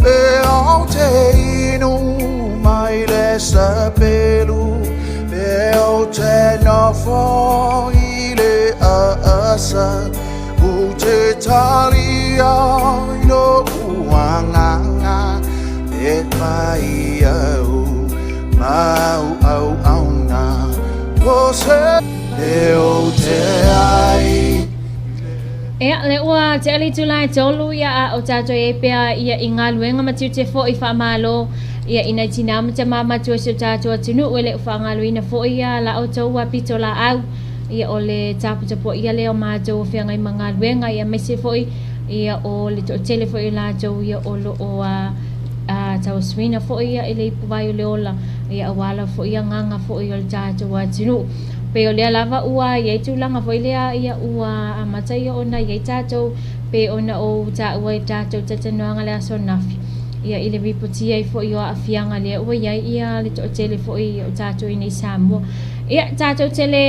Pe ou te inu mai le sapelu Pe ou te nofo i le aasa Ou te talia i lo'u agaga E fai au mau auauna O se E ou te ai Ia, lea ua tea le itula e tolu, ia, a o tatou i ai pea, ia, i galuega ma tiute foi faamalo, ia, i nai tinā ma tamā matua o si o tatou atunuu e le o faagaloina foi, ia, la outou pitolaau, ia, o le taputapuaia lea o matou o feagai ma galuega, ia, aemaise foi, ia, o le toatele foi o latou, ia, o lo o a, a tauasuina foi, ia, i le ipuvai o le ola, ia, aua lava foi agaga foi o le tatou atunuu. Pei o lea lava ua i ai tulaga foi lea ia ua amata ia ona i ai tatou pei ona ou taua i tatou talatalanoaga le aso ananafi ia i le ripotia ai foi o aafiaga lea ua i ai ia le toatele foi o tatou i inei i Samoa. Ia tatou te le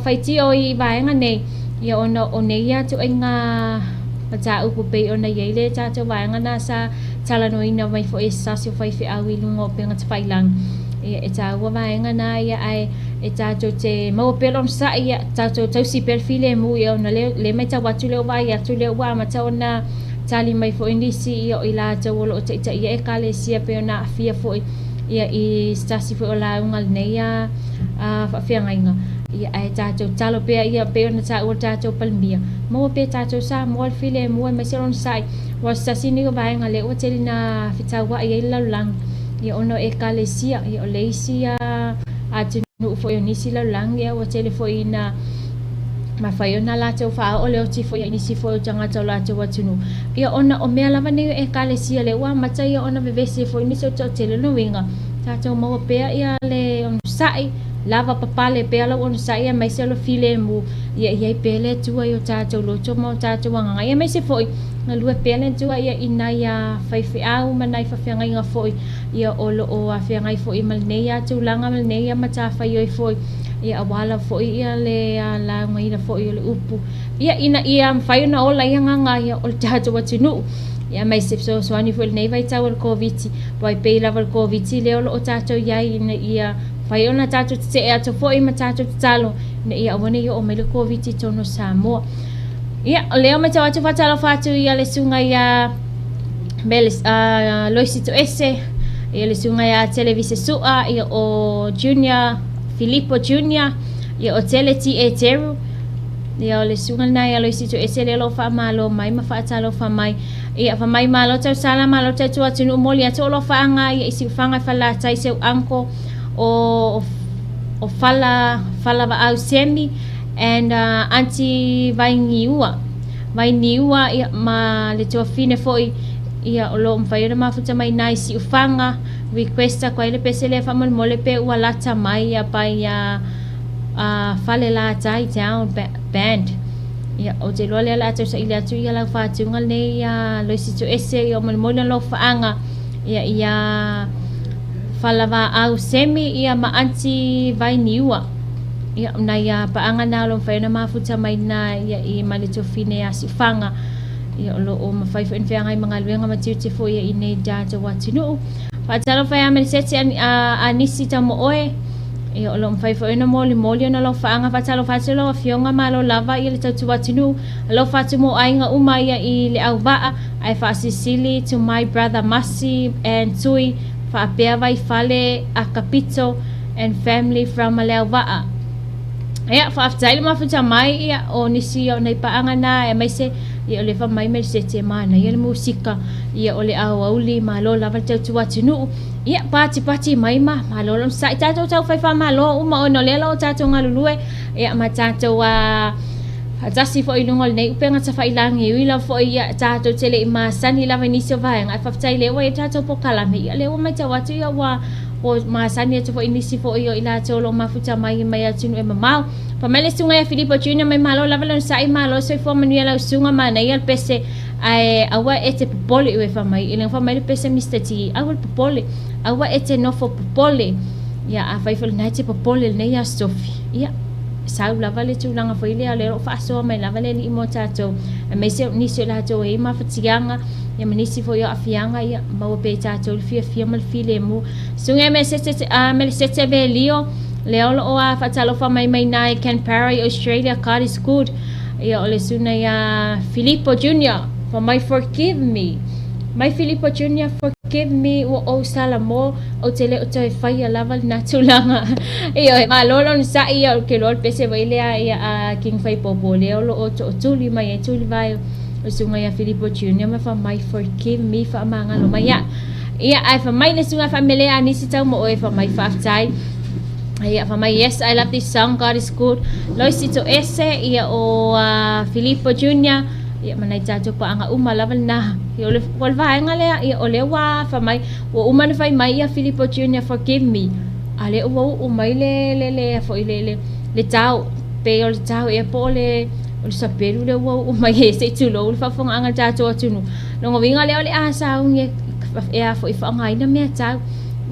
faitio i vaega nei ia ona o nei ia ituaiga mataupu pei ona i ai le tatou vaega na sa talanoaina mai foi e se tasi o faifeau i luga o upega tafailagi. Ia e taua vaega na ia ae e tatou te maua pea le onosai, ia tatou tausi pea le filemu ia ona lea le matau atu lea ua vaai atu lea ua amata ona tali mai foi nisi ia o i latou o lo o taitaia ekalesia pei ona aafia foi ia i se tasi foi o lauga a lenei a faafeagaiga ia ae tatou tatalo pea ia pei ona taua le tatou Palemia maua pea tatou Samoa le filemu aemaise le onosai aua o se tasi lenei o vaega lea ua tele ina fetauai ai le lalolagi ia ona o ekalesia ia o le isi a atunuu foi o nisi lalolagi ia ua tele foi ina mafai ona latou faaoo le oti foi i nisi foi o tagata o latou atunuu ia ona o mea lava nei o ekalesia lea ua amata ia ona vevesi foi nisi o toatele lona uiga tatou maua pea ia le onosai lava papale pea lau onosai aemaise o le filemu ia i ai pea le Atua i o tatou loto ma o tatou agaga ia aemaise foi galue pea le Atua ia i nai faifeau ma nai faafeagaiga foi ia o lo o feagai foi ma lenei tulaga ma lenei matafaioi foi ia aua lava foi ia le laugaina foi o le upu ia ina ia mafai ona ola ai agaga ia o le tatou atunuu ia aemaise fesoasoani foi i lenei vaitau o le Koviti aua e pei lava o le Koviti lea o lo o tatou i ai ina ia mafai ona tatou tetee atu foi ma tatou tatalo ina ia aua ne i oo mai le Koviti i totonu o Samoa. Ia, o lea ua matau atu faatalofa atu ia le susuga ia Melis, Loisi Toese, ia le susuga ia Televise Sua, ia o Junior, Filipo Junior, ia o Tele T.A. Teru, ia o le susuga lena ia Loisi Toese lea o lo o faamalo mai ma faatalofa mai. Ia fa mai malo tausala, malo tautua atunuu moli atu o alofaaga ia i Siufaga i Falelatai seu uncle o o Fala Fala Vaau Semi and aunty Vainiua Vainiua ia ma le tuafine foi ia o lo o mafai ona mafuta mai ina i Siufaga request atu ai le pese lea faamolemole pe ua lata mai ia by Falelatai Town Band ia ou te iloa lea o le a tau saili atu ia lau faatuga lenei ia Loisi Toese ia o molimoli ona lofaaga ia ia Falavaau Semi ia ma Aunty Vainiua ia o nai paaga na o lo o mafai ona mafuta mai ina ia i ma le tuafine ia Siufaga. Ia o loo mafai foi ona feagai ma galuega ma tiute foi ia i nei tatou atunuu. Faatalofa ia Melisete a nisi tau mo oe. Ia o loo mafai foi ona molimoli ona alofaaga. Faatalofa atu lau Afioga malo lava ia le tautua atunuu. Alofa atu mo aiga uma ia i le auvaa ae faasilisili to my brother Masi and Tui faapea Vaifale Akapito and family from Leauvaa. Ia, faafetai le mafuta mai, ia, o nisi o nei paaga na, aemaise, ia, o le fa mai Melisete e manaia le musika, ia, o le aoauli, malo lava le tautua atunuu, ia, patipati mai ma, malo le onosai, tatou tau fai faamalo uma ona o lea la o tatou galulue, ia, ma tatou a faatasi foi i luga o lenei upega tafailagi, e ui lava foi, ia, tatou te le i masani lava i nisi o vaega, ae faafetai lea ua i ai le tatou polokalame, ia, lea ua matau atu, ia, ua Ua masani atu foi nisi foi o i latou o lo o mafuta mai mai atunuu e mamao. Fai mai le susuga ia Filipo Junior mai malo lava lona sa'i malo soifua manuia lau susuga manaia le pese ae aua e te popole ue fai mai i le fai mai le pese Mister T aua le popole aua e te nofo popole ia afai foi lena e te popole lenei aso Sofi ia sau lava le tulaga foi lea o lea o lo o faasoa mai lava le Alii mo tatou aemaise o nisi o i latou e i ai mafatiaga ia ma nisi foi o aafiaga ia maua pea i tatou le fiafia ma le filemu. Susuga Melesete Velio, lea o lo o faatalofa mai mai na i Canberra i Australia, God is good. Ia o le susuga ia Filipo Junior, fai mai forgive me. Mai Filipo Junior, forgive me, ua ou sala mo, ou te le o toe faia lava lena tulaga. Ioe, malo le onosai, ia ou te iloa le pese foi lea ia a King Faipopo lea o lo o tootuli mai ai Tulivae. O susuga ia Filipo Junior ma fa mai forgive me faamagalo mai ia. Ia ae fa mai le susuga faamele a nisi tau mo oe fa mai faafetai. Ia fa mai yes I love this song God is good. Loisi to ese ia o Filipo Junior ia ma nai tatou paanga uma lava lena. Ia o le o le vaega lea ia o lea ua fa mai ua uma ona fai mai ia Filipo Junior forgive me. A lea ua uu mai le le le foi le le le tau pei o le tau ea po o le O le sapelu lea ua uu mai e se i tulou le faafofogaaga a le tatou atunuu. Lona uiga lea o le a sauni e a foi faaaogaina mea tau.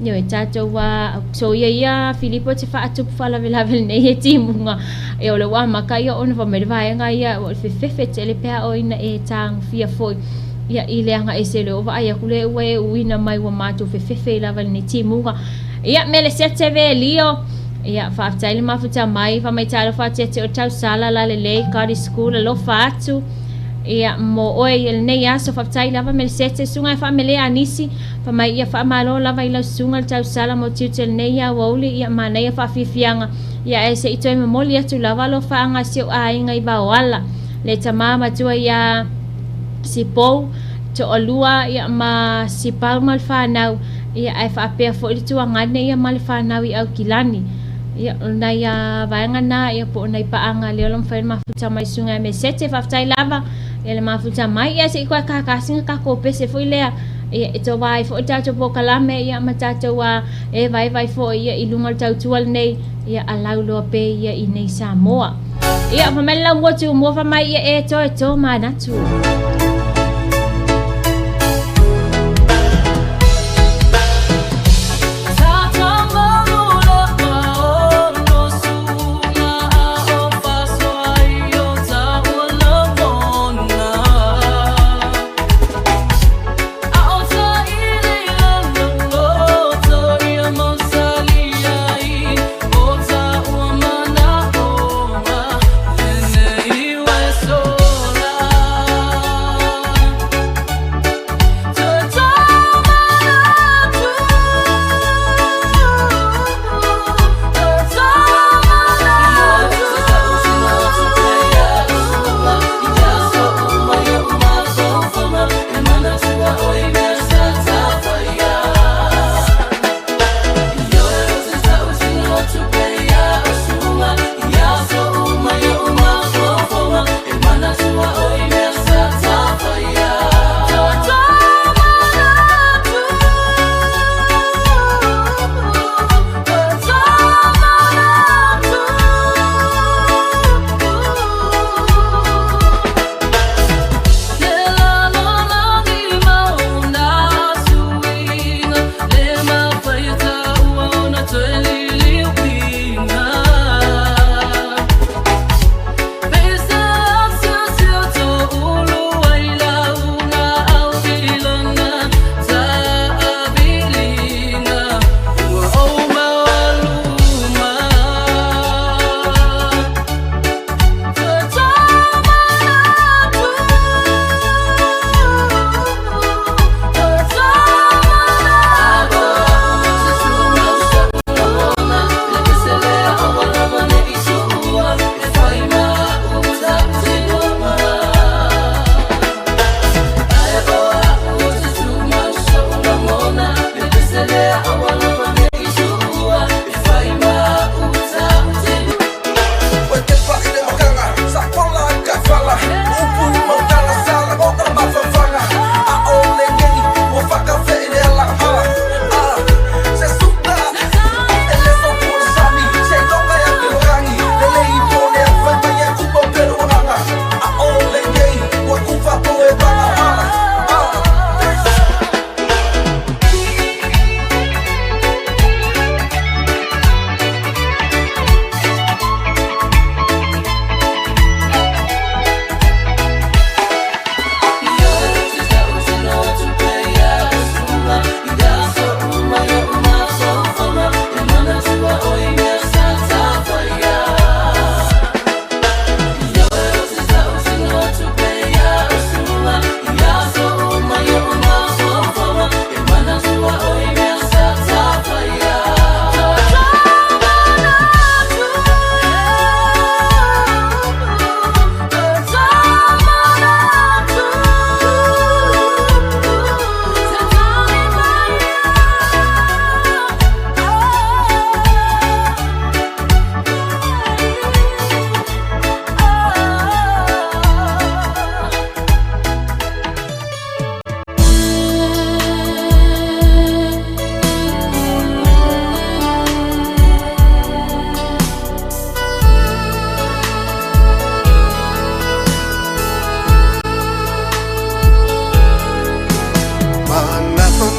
Ioe, tatou a soia ia Filipo e te faatupu faalavelave lenei e timuga. E o le ua amata ia ona fai mai le vaega ia o le fefefe tele pe a oo ina e tagofia foi ia i le aga ese lea o vaai atu lea ua e uina mai ua matou fefefe lava i lenei timuga. Ia, Melesete Velio. Ia, faafetai le mafuta mai, fai mai talofa atu ia te oe Tausala, lalelei, God is good, alofa atu ia mo oe i lenei aso, faafetai lava Melesete, susuga e faamelea a nisi, fai mai ia faamalo lava i lau susuga le Tausala mo tiute lenei aoauli, ia manaia faafiafiaga, ia ae se i toe momoli atu lava alofaaga a si ou aiga i Vaoala, le tama matua ia Sipou, toalua ia ma Sipau ma le fanau, Ia, ae faapea foi le tuagane ia ma le fanau i Aukilani. Ia, o nai vaega na, ia, po o nai paaga lea o lo o mafai ona mafuta mai susuga ia Mesete. Faafetai lava ia le mafuta mai. Ia, se i koe kakasi na tatou pese foi lea. Ia, e tova ai foi le tatou polokalame, ia, ma tatou e vaivai foi ia i luga o le tautua lenei, ia, a lauloa pea ia i nei Samoa. Ia, fai mai le laumua tumua, fai mai ia e toe tō manatu.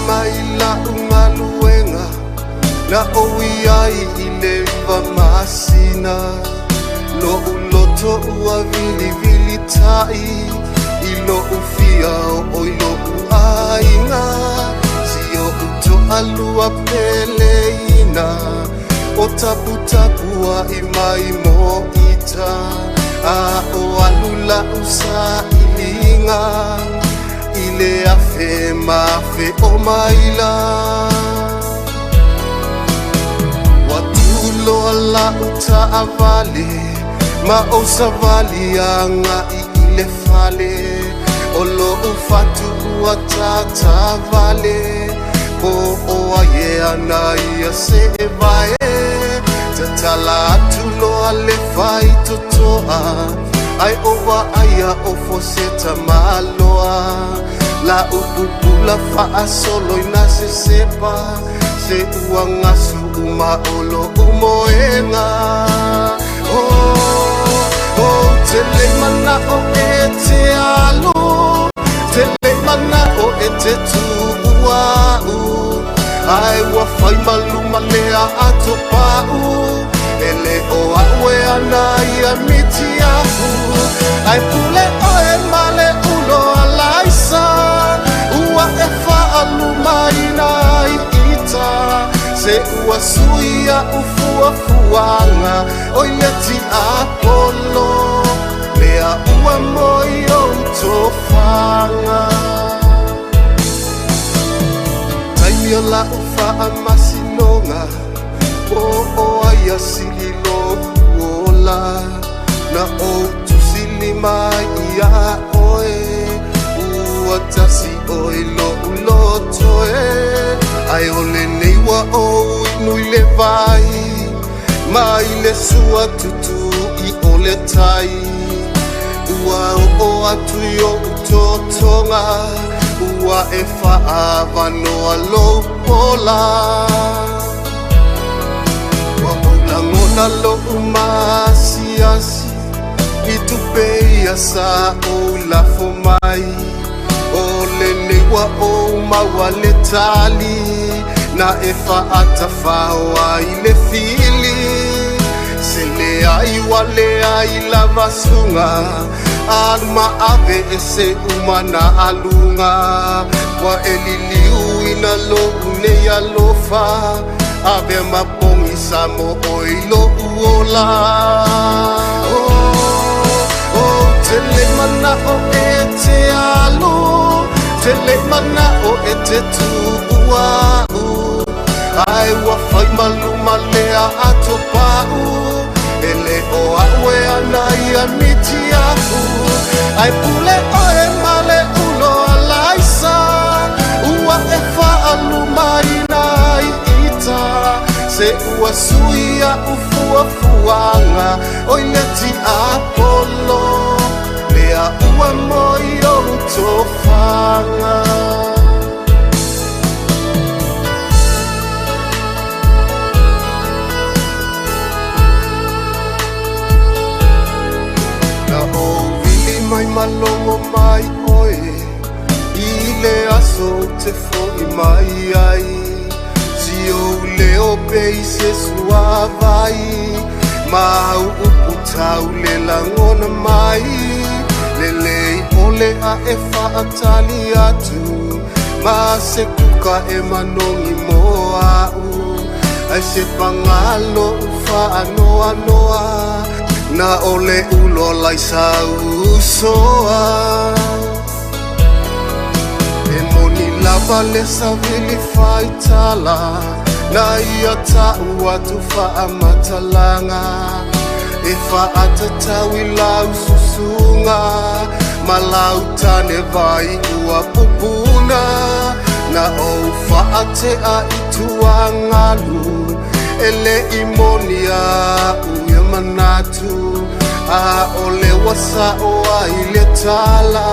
mai la'u galuega na ou iai i le 9 masina. Lo'u loto ua vilivili ta'i i lo'u fia o'o i lo'u aiga. Si o'u to'alua peleina o taputapu a'i mai mo ita. A o alu la'u sa'iliga i le afe ma afe o maila. Ua tuloa la'u ta'avale ma ou savali aga'i i le fale. O lo'u fatu ua tatavale po o ai e ana ia se'e vae. Tatala atu loa le faitotoa ai o va'aia o foseta maloa. La'u pupula fa'asolo ina sesepa se ua gasu uma o lo'u moega. Oh, te le mana'o e te alu, te le mana'o e te tu'ua'u. Ae ua fai maluma lea atopa'u e lē o a'u e ana ia mitiahu. Ae pule oe ma le ulo alaisa ua e fa'alumaina ai ita se ua sui a'u fuafuaga oi le tiapolo lea ua moi ou tofaga. Taimi o la'u fa'amasinoga po o ai asili lo'u ola na ou tusilima ia oe ua tasi oe lo'u loto e. Ae o lenei ua ou inu i le vai ma i le sua tutu'i o le tai. Ua o'o atu i o'u totoga ua e fa'avanoa lou pola. Ua ou lagona lo'u maasiasi i tupe ia sa ou lafo mai. O lenei ua ou maua le tali na e fa'atafao ai le fili. Se leai ua leai lava suga alu ma'ave e se uma na aluga. Ua e liliuina lo'u nei alofa ave mapogisa mo oe i lo'u ola. Oh, te le mana'o e te alu, te le mana'o e te tu'ua'u. Ae ua fai maluma lea atopa'u e lē o a'u e ana ia mitiahu. Ae pule oe ma le ulo alaisa ua e fa'alumaina ai ita se ua sui a'u fuafuaga oi le tiapolo lea ua moi ou tofaga. Na ou vili mai malogo mai oe i le aso ou te fo'i mai ai. Si ou leo pei se suavai ma au upu tau le lagona mai. Lelei ole a e fa'atali atu ma se kuka e manogi mo a'u. Ae se pagalo u fa'anoanoa na o le ulo laisa usoa. E moni lava le savili faitala na ia ta'u atu fa'amatalaga e fa'atatau i lau susuga ma lau tane vai ua pupuna. Na ou fa'ate'a i tuagalu e lē i moni a'u ia manatu. A o le ua sa'o ai le tala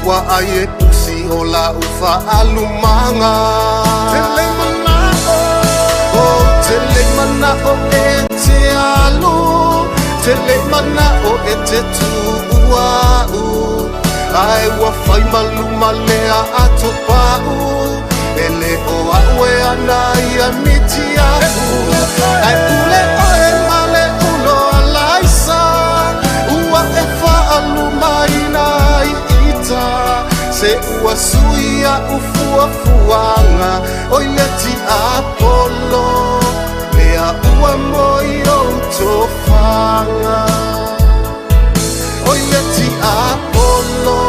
ua ai e pusi o la'u fa'alumaga. Te le mana'o, oh, te le mana'o e te alu, te le mana'o e te tu'ua'u. Ae ua fai maluma lea atopa'u e ana ia mitiafu Ae pule oe ma le ulo a laisa Ua e faalumaina ai ita Se ua sui a'u fuafuaga Oi le tiapolo Lea ua mo i ou tofaga Oi le tiapolo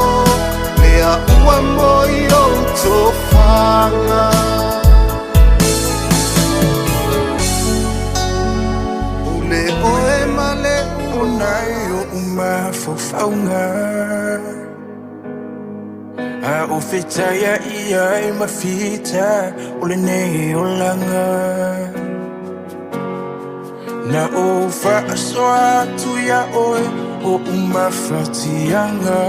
Lea ua mo i ou tofaga Pule oe ma le Ona i oʻu mafaufauga A o fetaiaʻi ai ma fita o lenei olaga Na ou faasoa atu iā oe oʻu mafatiaga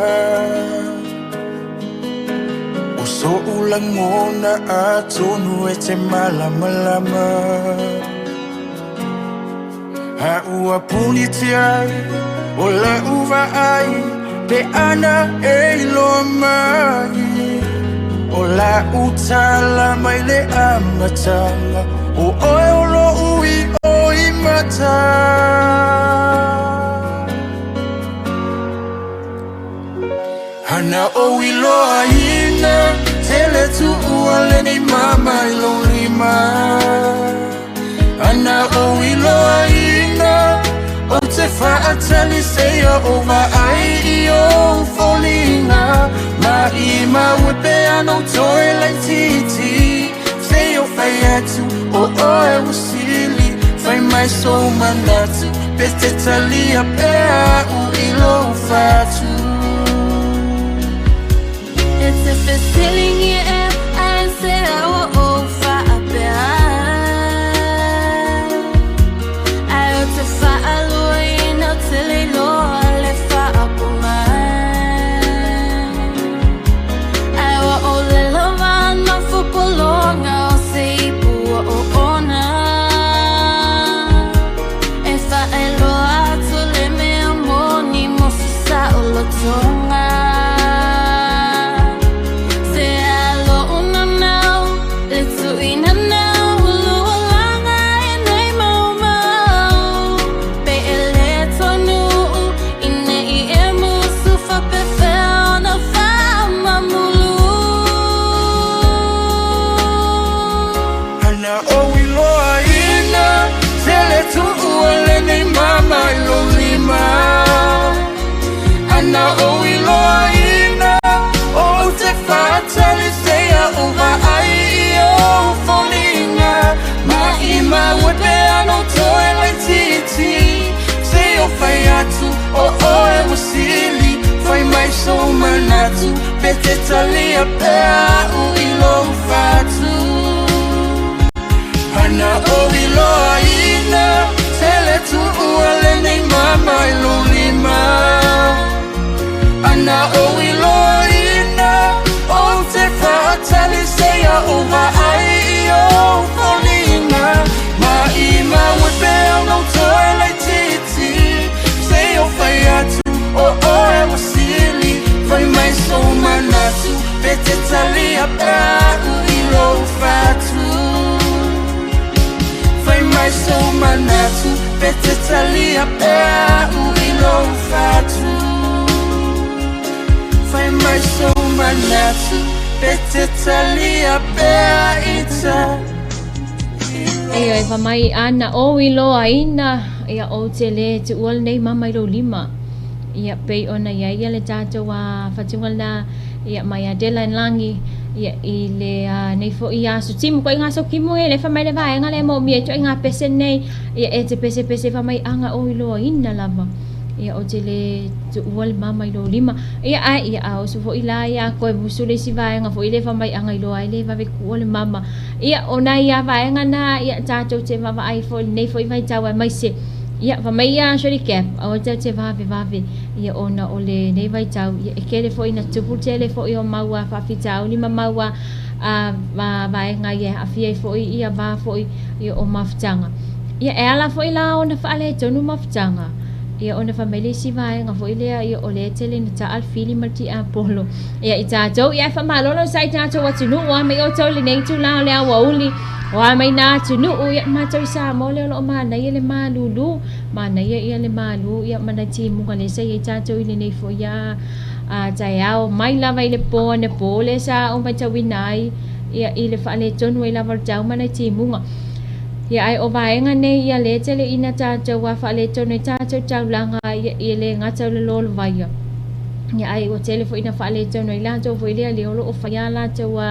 O soʻu lagona atonu e te malamalama A ua punitia ai o la'u vaai pe ana e iloa mai O la'u tala mai le amataga O oe o lo'u i'o i mata Ana ou iloaina Tele tuua lenei mama i lou lima Ana ou iloaina Ou te faataliseia o vaai i ou foliga Maʻimau e pe ana ou toe laitiiti Se o fai atu o oe ua sili Fai mai sou manatu Pe te talia pea a'u i lou fatu E te fesiligia ea aisea ua ou faapea ai Ae ou te faaluaina ou te le iloa le faapu mai Ae ua ʻōlelo maʻanofo pologa o se ipu ua oona E faailoa atu le mea moni mo se saolotoga Se a loʻu naunau le tuʻuina nau lua laga e nei maumau Pe e le taunuu i nei e musu faapefea ona faamamulu Ana ou iloaina Tele tuua lenei mama i lou lima Ana ou iloaina Ou te faataliseia o vaai i ou foliga Maʻimau e pe ana ou toe laitiiti Se o fai atu o oe ua sili Fai mai sou manatu Pe te talia pea a'u i lou fatu Ana ou iloaina Tele tuua lenei mama i lou lima Ana ou iloaina Ou te faataliseia o vaai i ou foliga Maʻimau e pe ana ou toe laitiiti Se o fai atu o oe ua sili Fai mai sou manatu Pe te talia pea a'u i lou fatu Fai mai sou manatu Pe te talia pea a'u i lou fatu Fai mai sou manatu Pe te talia pea ita Ioe, fa mai ana ou iloaina, ia ou te le tuua lenei mama i lou lima. Ia pei ona i ai ia le tatou a fatuga lena ia mai Adela Lagi ia i le a nei foi aso timu koe ngā so kimu e le fa mai le vaega le mo mi e toi ngā pese nei ia e te pese pese fa mai anga o iloaina lava ia o te le tuua le mama i lou lima ia ae ia a oso foi la ia koe musu le isi vaega foi le fa mai anga iloa ai le vave kuua le mama ia o nai ia vaega na ia tatou te vaavaai foi lenei foi vaitau aemaise ia fa mai ia Shirley Cap aua tatou te vavevave ia ona o lenei vaitau ia e tele foi ina tupu tele foi o mau a faafitauli ma mau a vaega ia e aafia ai foi ia va foi ia o mafutaga ia e ala foi la ona faaletonu mafutaga ia ona fai mai le isi vaega foi lea ia o lea tele ina taa le fili ma le tiapolo ia i tatou ia e faamalolo sa i tatou atunuu a mai outou i lenei itula o le aoauli O a mai nā atunuu ia matou i Samoa lea o lo o manaia le malulu, manaia ia le malu ia ma nai timuga lea sa i ai tatou i lenei foi a taeao mai lava i le po anapo lea sa ou matauina ai ia i le faaletonu ai lava o le tau ma nai timuga. Ia ae o vaega nei ia lea e tele ina tatou a faaletonu ai tatou taulaga ia e le gata o le lolovaia ia ae ua tele foi ina faaletonu ai latou foi lea lea o lo o faia latou a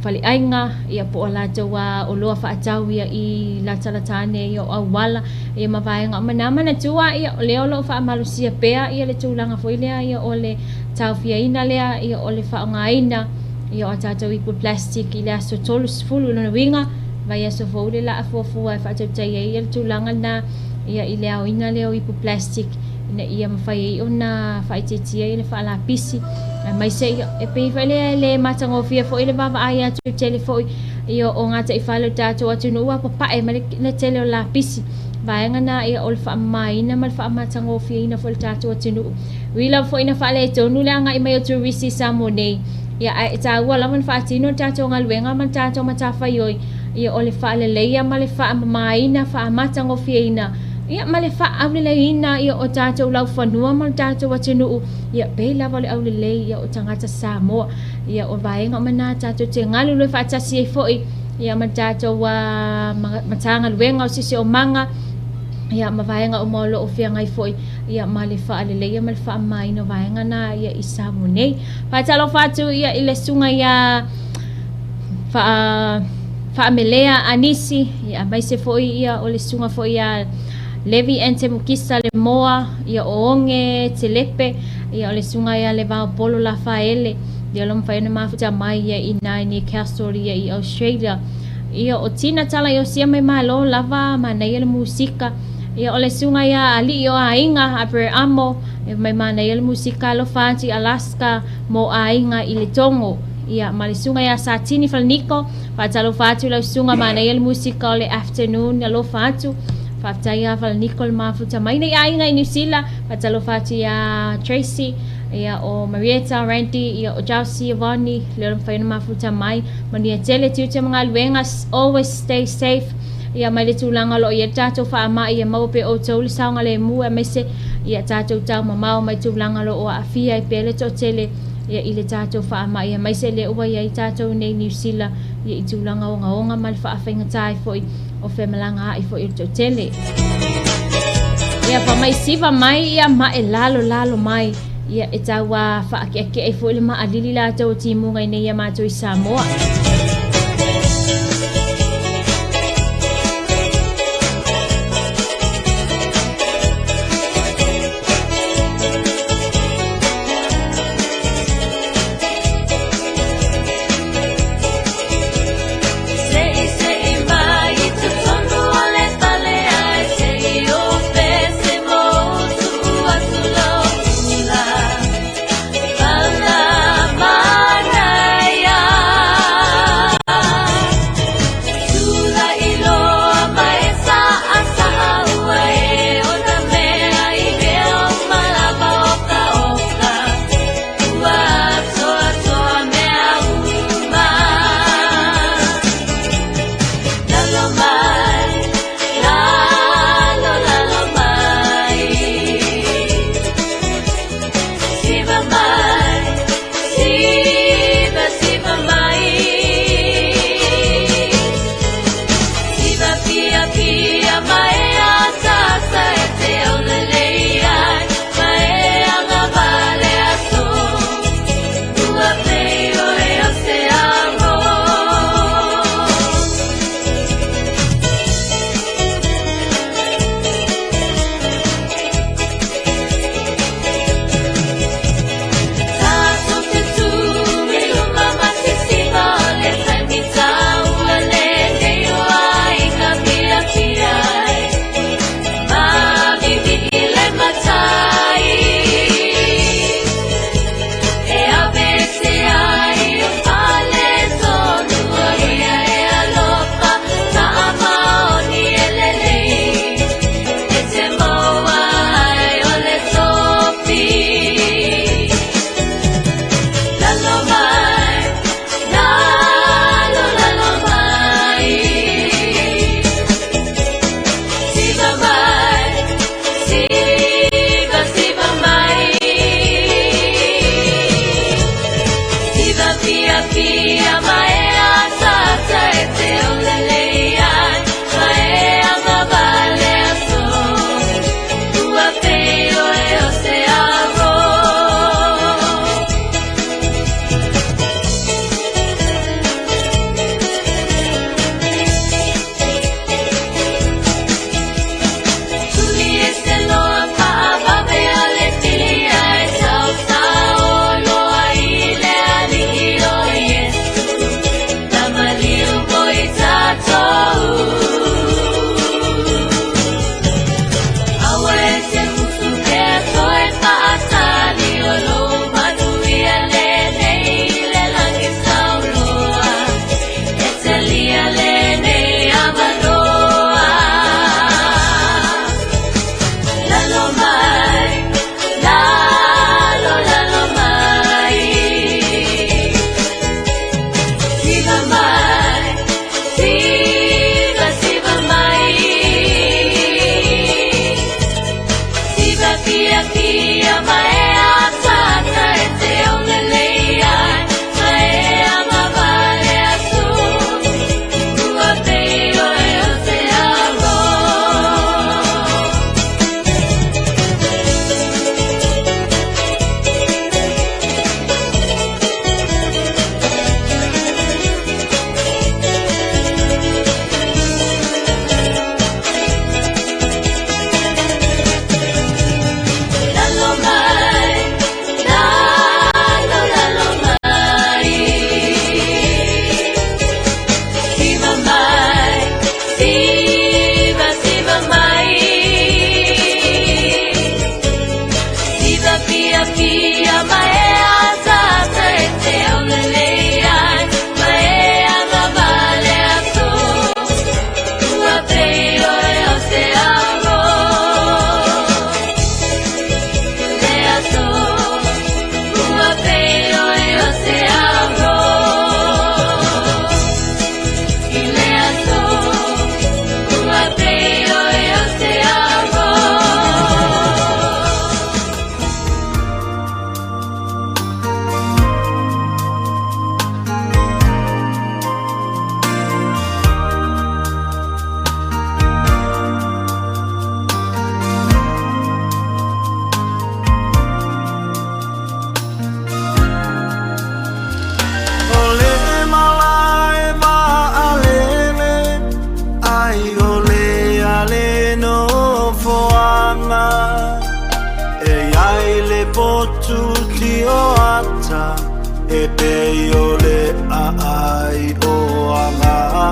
faleaiga ia po o latou a oloa faatau ia i latalata ane ia o auala ia ma vaega uma na. Manatua ia o lea o lo o faamalosia pea ia le tulaga foi lea ia o le taofiaina lea ia o le faaaogaina ia o a tatou ipu plastic i le aso 30. Lona uiga, vaiaso fou le laa fuafua e faatautai ai ia le tulaga lena ia i le aoina lea o ipu plastic ina ia mafai ai ona faaitiitia ia le faalapisi aemaise ia e pei foi lea e le matagofie foi le vaavaai atu tele foi ia o gataifale o le tatou atunuu ua papae mai le tele o lapisi. Vaega na ia o le faamamaina ma le faamatagofieina foi o le tatou atunuu. Ui lava foi ina faaletonu le agai mai o turisi i Samoa nei, ia ae taua lava ona faatino le tatou galuega ma le tatou matafaioi ia o le faaleleia ma le faamamaina, faamatagofieina ia ma le faaauleleiina ia o tatou laufanua ma le tatou atunuu ia pei lava o le aulelei ia o tagata Samoa. Ia o vaega uma na tatou te galulue faatasi ai foi ia ma le tatou Matagaluega o Siosiomaga ia ma vaega uma o lo o feagai foi ia ma le faaleleia ma le faamamaina o vaega na ia i Samoa nei. Faatalofa atu ia i le susuga ia Faamelea Anisi ia aemaise foi ia o le susuga foi ia Levi Ente Mukisa Le Moa ia o Oge Telepe ia o le susuga ia Levaopolo Lafaele ia o lo o mafai ona mafuta mai ia i ina i Newcastle ia i Australia. Ia o Tina Tala Iosia mai Malo lava manaia le musika. Ia o le susuga ia Alii o Aiga Aberamo e mai manaia le musika alofa atu i Alaska mo aiga i Letogo. Ia ma le susuga ia Satini Falaniko, faatalofa atu i lau susuga manaia le musika o le afternoon alofa atu. Faafetai ia Falaniko le mafuta mai nei aiga i Niu Sila. Faatalofa atu ia Tracy, ia o Marietta, Randy, ia o Chelsea, Vonnie, le o mafai ona mafuta mai. Manuia tele tiute ma galuega, always stay safe. Ia mai le tulaga o lo o i ai le tatou faamai, ia maua pea outou le saogalemu aemaise ia tatou taumamao mai tulaga o lo o aafia ai pea le toatele ia i le tatou faamai aemaise lea ua i ai tatou nei Niu Sila ia i tulaga ogaoga ma le faafaigata ai foi o femalagaai foi o le toatele. Ia faamaisiva mai ia ma e lalolalo mai ia e tau faakeakea ai foi le maalili latou o timuga i nei ia matou i Samoa.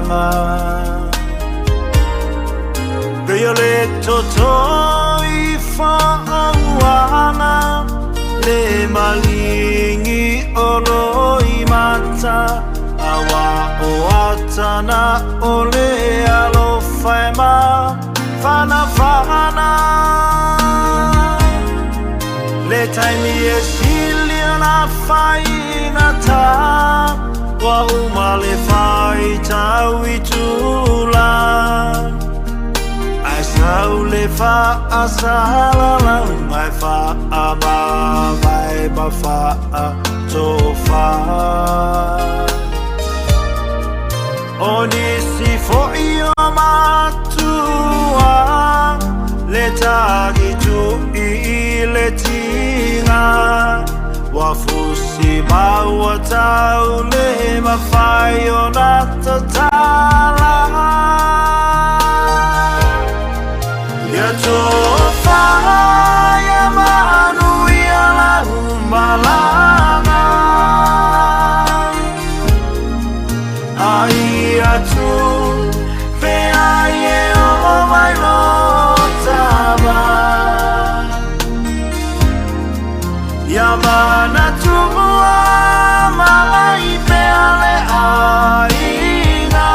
malaga. Pei o le toto i whaauanga, le malingi o loi mata, awa o atana o le alofa e ma whana whana. Le taimi e sili ona whaingata, wa uma le whaitau i tula. Ai sau le whaasalalau, mai whaamawai ma whaatofa. O nisi foi o matua, le tagi tui i le tinga. Wa fusi maua tau le mawhai o nā tatala. Ia tofa ia manu ia lau malanga. Ai atu pe ai e o mai lo tama. Ia mana tua malai pe ale aina.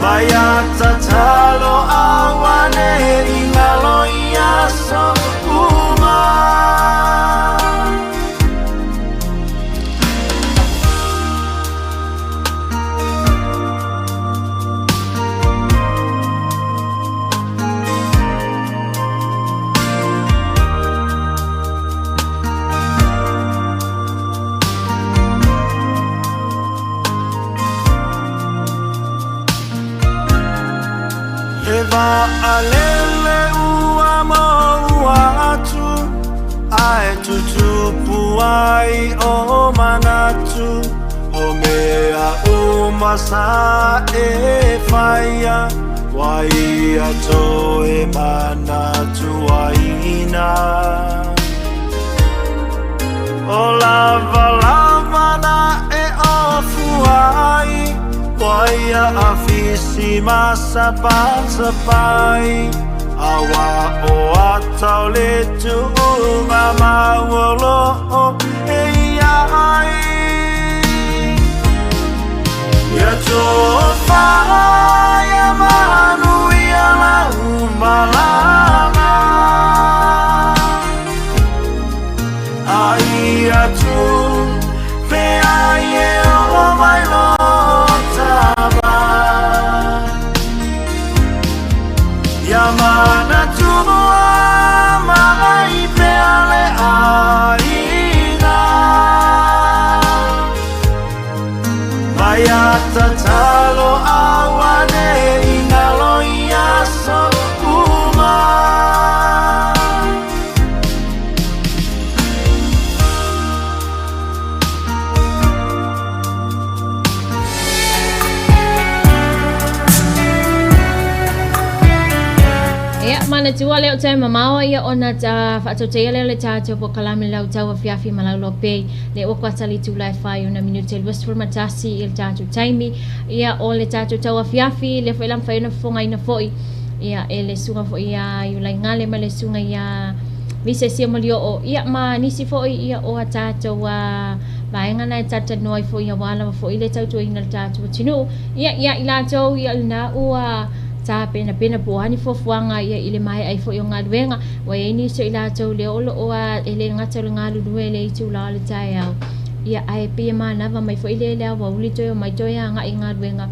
Mai atatalo awane ingalo ia so uma. Le vaalele ua maua atu, ae tutupu ai o manatu. O mea uma sa e whaia, wai ato e manatu aina. O lava lava na e ofu ai, waia a fisi masapasapai. Awa o atau le tuunga mauolo o e ia ai. Ia tofa ia manu ia lau malanga. Ai atu pe ai e o mai lo tama. Ia mana tua mai pe ale aina. Mai atatalo awane ingalo ia so uma. Ia, mana tua leo tai mamao ia ona ta whaatotea leo le tātou po kalame lau tau afiafi malau lope le o kwatali tu lai whai ona minute luasfur matasi i le tātou taimi ia o le tātou tau afiafi le whailam whai ona whonga ina foi ia e le sunga foi ia iulai ngale ma le sunga ia mise sia molio o ia ma nisi foi ia o a tātou a vaenga nai tata noi foi ia wala ma foi le tautua ina le tātou tinu ia ia i lātou ia lina ua tā pena pena puani fofuanga ia i le mai ai foi o ngaluenga wa e ni so i lātou le olo o a e le ngata o le ngalu nue le i tūla le tai au ia ai pia manava mai foi le le wa uli toi o mai toi a ngai ngaluenga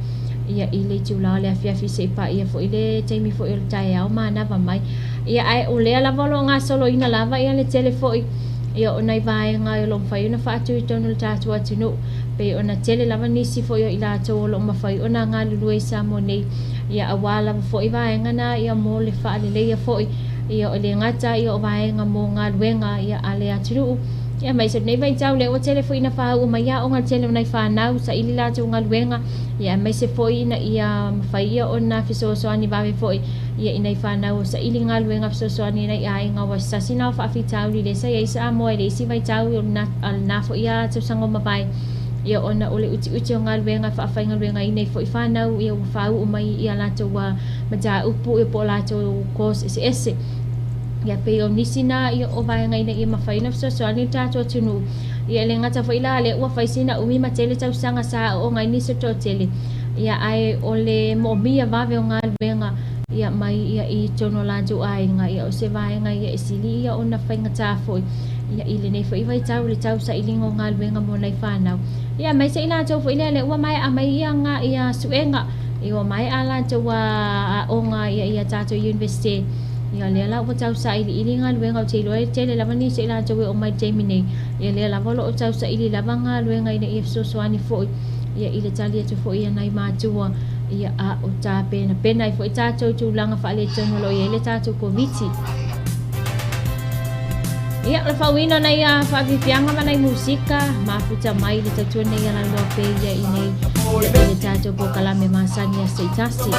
ia i le tūla le afiafi se pa ia foi le taimi foi o le tai au manava mai ia ai o lea lava lo ngā solo ina lava ia le tele foi ia o nai vaenga o lo mawhai ona whaatu i tonu le tātou atunu pe ona tele lava nisi foi o i lātou o lo mawhai ona ngā lulua i sa mo nei ia a wā lava foi vaenga na ia mō le whaaleleia foi ia o le ngata ia o vaenga mō ngā luenga ia a le atunu ia mai se nei vai tau le o tele foi na whahau mai ia o ngā tele o nai whanau sa ili lātou ngā luenga ia mai se foi na ia mawhai ia o nā fesoasoani wawe foi ia inai whanau o sa ili ngā luenga fesoasoani nei ai ngā wa sasina o whaafitauli le sa ia isa a moe le isi vai tau o nā foi ia tau sango mawai Ia ona o le utiuti o galuega e faafaigaluegaina ai foi fanau ia ua faauu mai i a latou mataupu ia po o latou course eseese. Ia pei o nisi na ia o vaega ina ia mafai ona fesoasoani le tatou atunuu. Ia e le gata foi la lea ua fai sina umi ma tele tausaga sa aooga ai nisi o le toatele. Ia ae o le moomia vave o galuega ia mai ia i totonu o latou aiga ia o se vaega ia e sili ia ona faigata foi ia i lenei foi vaitau i le tausailiga o galuega mo nai fanau. Ia aemaise i latou foi lea lea ua maea mai ia nga ia suega ia ua maea latou aoga ia ia tatou Universite. Ia lea la ua tausailiili galuega ou te iloa e tele lava nisi o i latou e oo mai i le taimi nei. Ia lea lava o lo o tausaili lava galuega ina ia fesoasoani foi ia i le tali atu foi a nai matua ia a o tapenapena ai foi tatou i tulaga faaletonu o lo o i ai le tatou Koviti. Ia, o le fauina o nai faafiafiaga ma nai musika mafuta mai le tautua nei a lauloa pe ia i nei ia i le tatou polokalame masani a seitasi.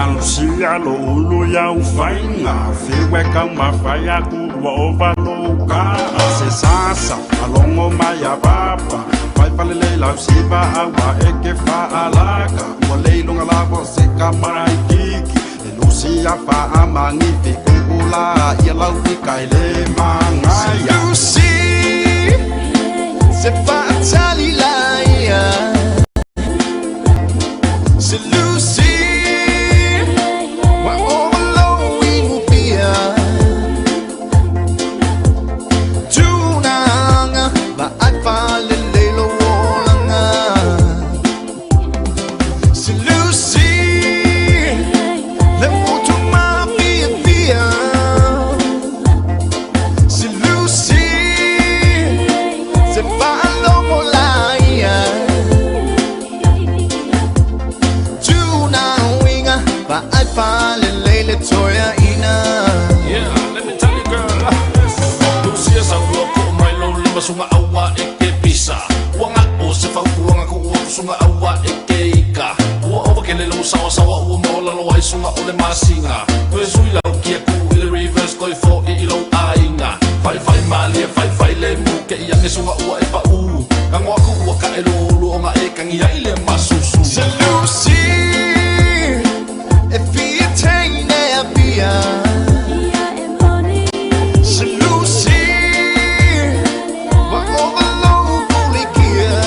Malosia lo ulu ia ufaiga Fiu e taumafai aku ua ova lou kaa Se sasa malogo mai a papa Faifalelei lau siva aua e ke faalaka Ua le iloga lava se kamaikiki E lusi a faamagifi kuʻu la ia lau ika e lē magaia. Lucy, se faatali laia. Se Lucy, wa overlow ingupia. Tunanga, va ai fale lelo olanga. Se Lucy, le motu ma fia fia. Se Lucy, se faalogo laia. Tuna winga, va ai fale lele toya ina. Yeah, let me tell you, girl. Lucia sa ua ko mai lo lima sunga aua e ke pisa. Ua nga o se fau kuanga ko ua sunga aua e ke ika. Ua ova ke le lo sawa sawa ua mo la lo ai sunga o le masinga. Toe sui lau kia ku i le reverse toi fo i i lo ainga. Fai fai malie fai fai le mu ke ia nge sunga ua e pa u. Ka ngoa ku ua ka e lo lu o nga e kangi ai le masusu. Se Lucy, e fia teine a pia. Se Lucy, wa overload pulikia.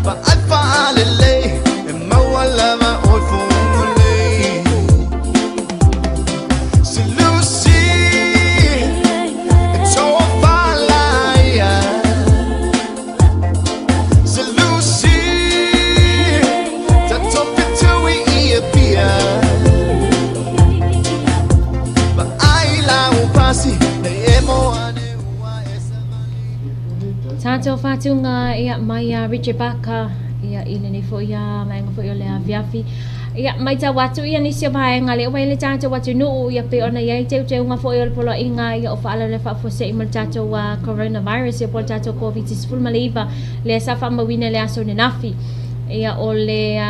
Va ai faalele, e maua lava oi fugulei. Se Lucy, e toa faalaia. Se Lucy, ta topitui i pia. Va ai lau pasi, nei e moa ne ua e sa. Tātou whātunga ia mai a Richard Barker ia i lenei foi ia vaega foi o le afiafi. Ia mai tau atu ia nisi o vaega le ua i le tātou atunuu ia pei ona i ai teuteuga foi o le poloaiga ia o faalavelave faafuasei ma le tatou coronavirus ia po o le tatou Covid-19 lea sa faamauina i le aso nenafi. Ia o le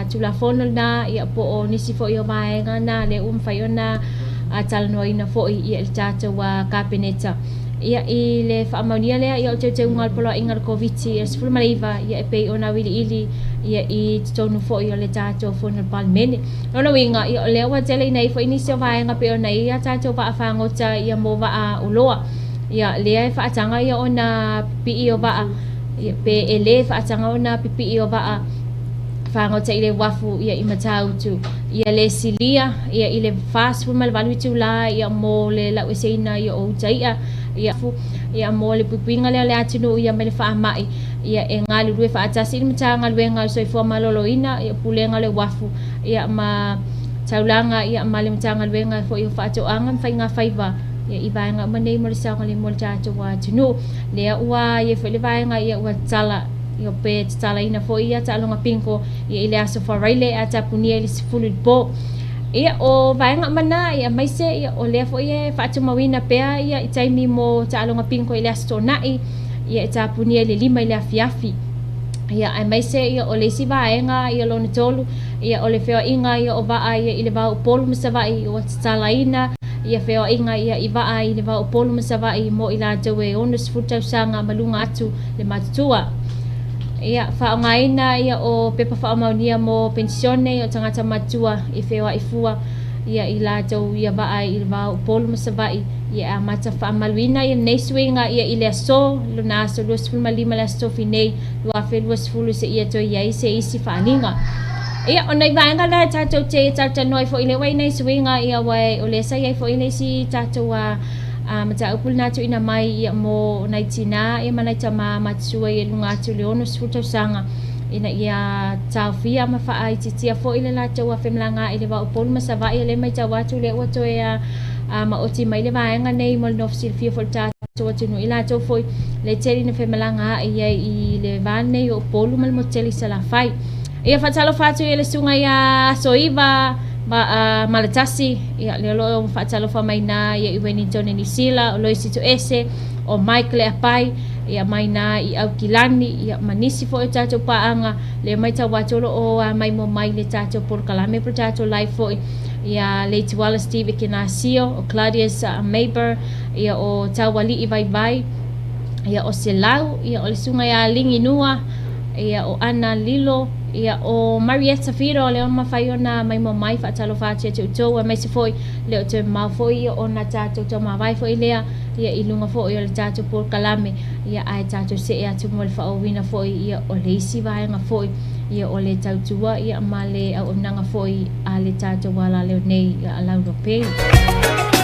tulafono lena ia po o nisi foi o vaega na lea ua mafai ona talanoaina foi ia i le tatou Kapeneta. Ia i le faamaunia lea ia o teuteuga o le poloaiga o le Koviti-19 ia e pei ona auiliili ia i totonu foi o le tatou fono o le Palemene. Lona uiga ia o lea ua tele ina ai foi nisi o vaega pei ona i ai a tatou vaafagota ia mo vaa oloa. Ia lea e faataga ia ona pipii o vaa ia pe e lē faataga ona pipii o vaa fagota i le uafu ia i Matautu. Ia le silia ia i le 48 itulā ia mo le laueseina ia o uta i'a ia ia mo le puipuiga lea o le atunuu ia mai le faamai ia e galulue faatasi i le Matagaluega o le Soifua Maloloina ia Pulega o le Uafu ia ma Taulaga ia ma le Matagaluega foi o Faatoaga ma Faiga Faiva ia i vaega uma nei mo le saogalemu o le tatou atunuu. Lea ua i ai foi le vaega ia ua tatala ia pe tatalaina foi ia taaloga bingo ia i le aso Faraile a tapunia i le 10 i le po. Ia o vaega uma na ia aemaise ia o lea foi e faatumauina pea ia i taimi mo taaloga bingo i le aso Toonai ia e tapunia i le 5 i le afiafi. Ia aemaise ia o le isi vaega ia lona tolu ia o le feoaiga ia o vaa ia i le va o Upolu ma Savaii ua tatalaina ia feoaiga ia i vaa i le va o Upolu ma Savaii mo i latou e 60 tausaga ma luga atu le matutua. Ia faaaogaina ia o pepa faamaonia mo penisione o tagata matua i feoai fua ia i latou ia vaa i le va o Upolu ma Savaii ia e amata faamaluina ia lenei suiga ia i le aso lona aso 25 le aso Tofi nei 2020 seia toe i ai se isi faaaliga. Ia, o nai vaega la e tatou te talatalanoa ai foi lea ua i nai suiga ia ua o lea sa i ai foi le isi tatou a mataupu lena tuuina mai ia mo nai tinā ia ma nai tamā matutua ia i luga atu i le 60 tausaga ina ia taofia ma faaitiitia foi le latou afemalaga i le va o Upolu ma Savaii. O lea e matau atu lea ua toe maoti mai le vaega nei mo le nofo silafia foi o le tatou atunuu i latou foi le tele ina femalagaai ai i le va nei o Upolu ma le motu tele i Salafai. Ia faatalofa atu i le susuga ia Soiva ma Malatasi, ia lea o lo o faatalofa mai i ina ia i Wellington i Niu Sila, o Loisi Toese, o Mike Leapai, ia mai ina i Aukilani, ia ma nisi foi o tatou paaga, lea matau atu o lo o maimoa mai i le tatou polokalame po o le tatou live foi, ia Leituala Steve Ekenasio, o Claudius Maber, ia o Taualii Vaivai, ia o Selau, ia o le susuga ia Ligi Nua, ia o Ana Lilo, ia o Marietta Fido, lea ua mafai ona maimoa mai, faatalofa atu ia te outou, aemaise foi le o toe mamao foi ona tatou taumavae foi lea ia i luga foi o le tatou polokalame, ia ae tatou see atu mo le faaauauina foi ia o le isi vaega foi ia o le tautua ia ma le auaunaga foi a le tatou alaleo nei ia a Lauloa Pei.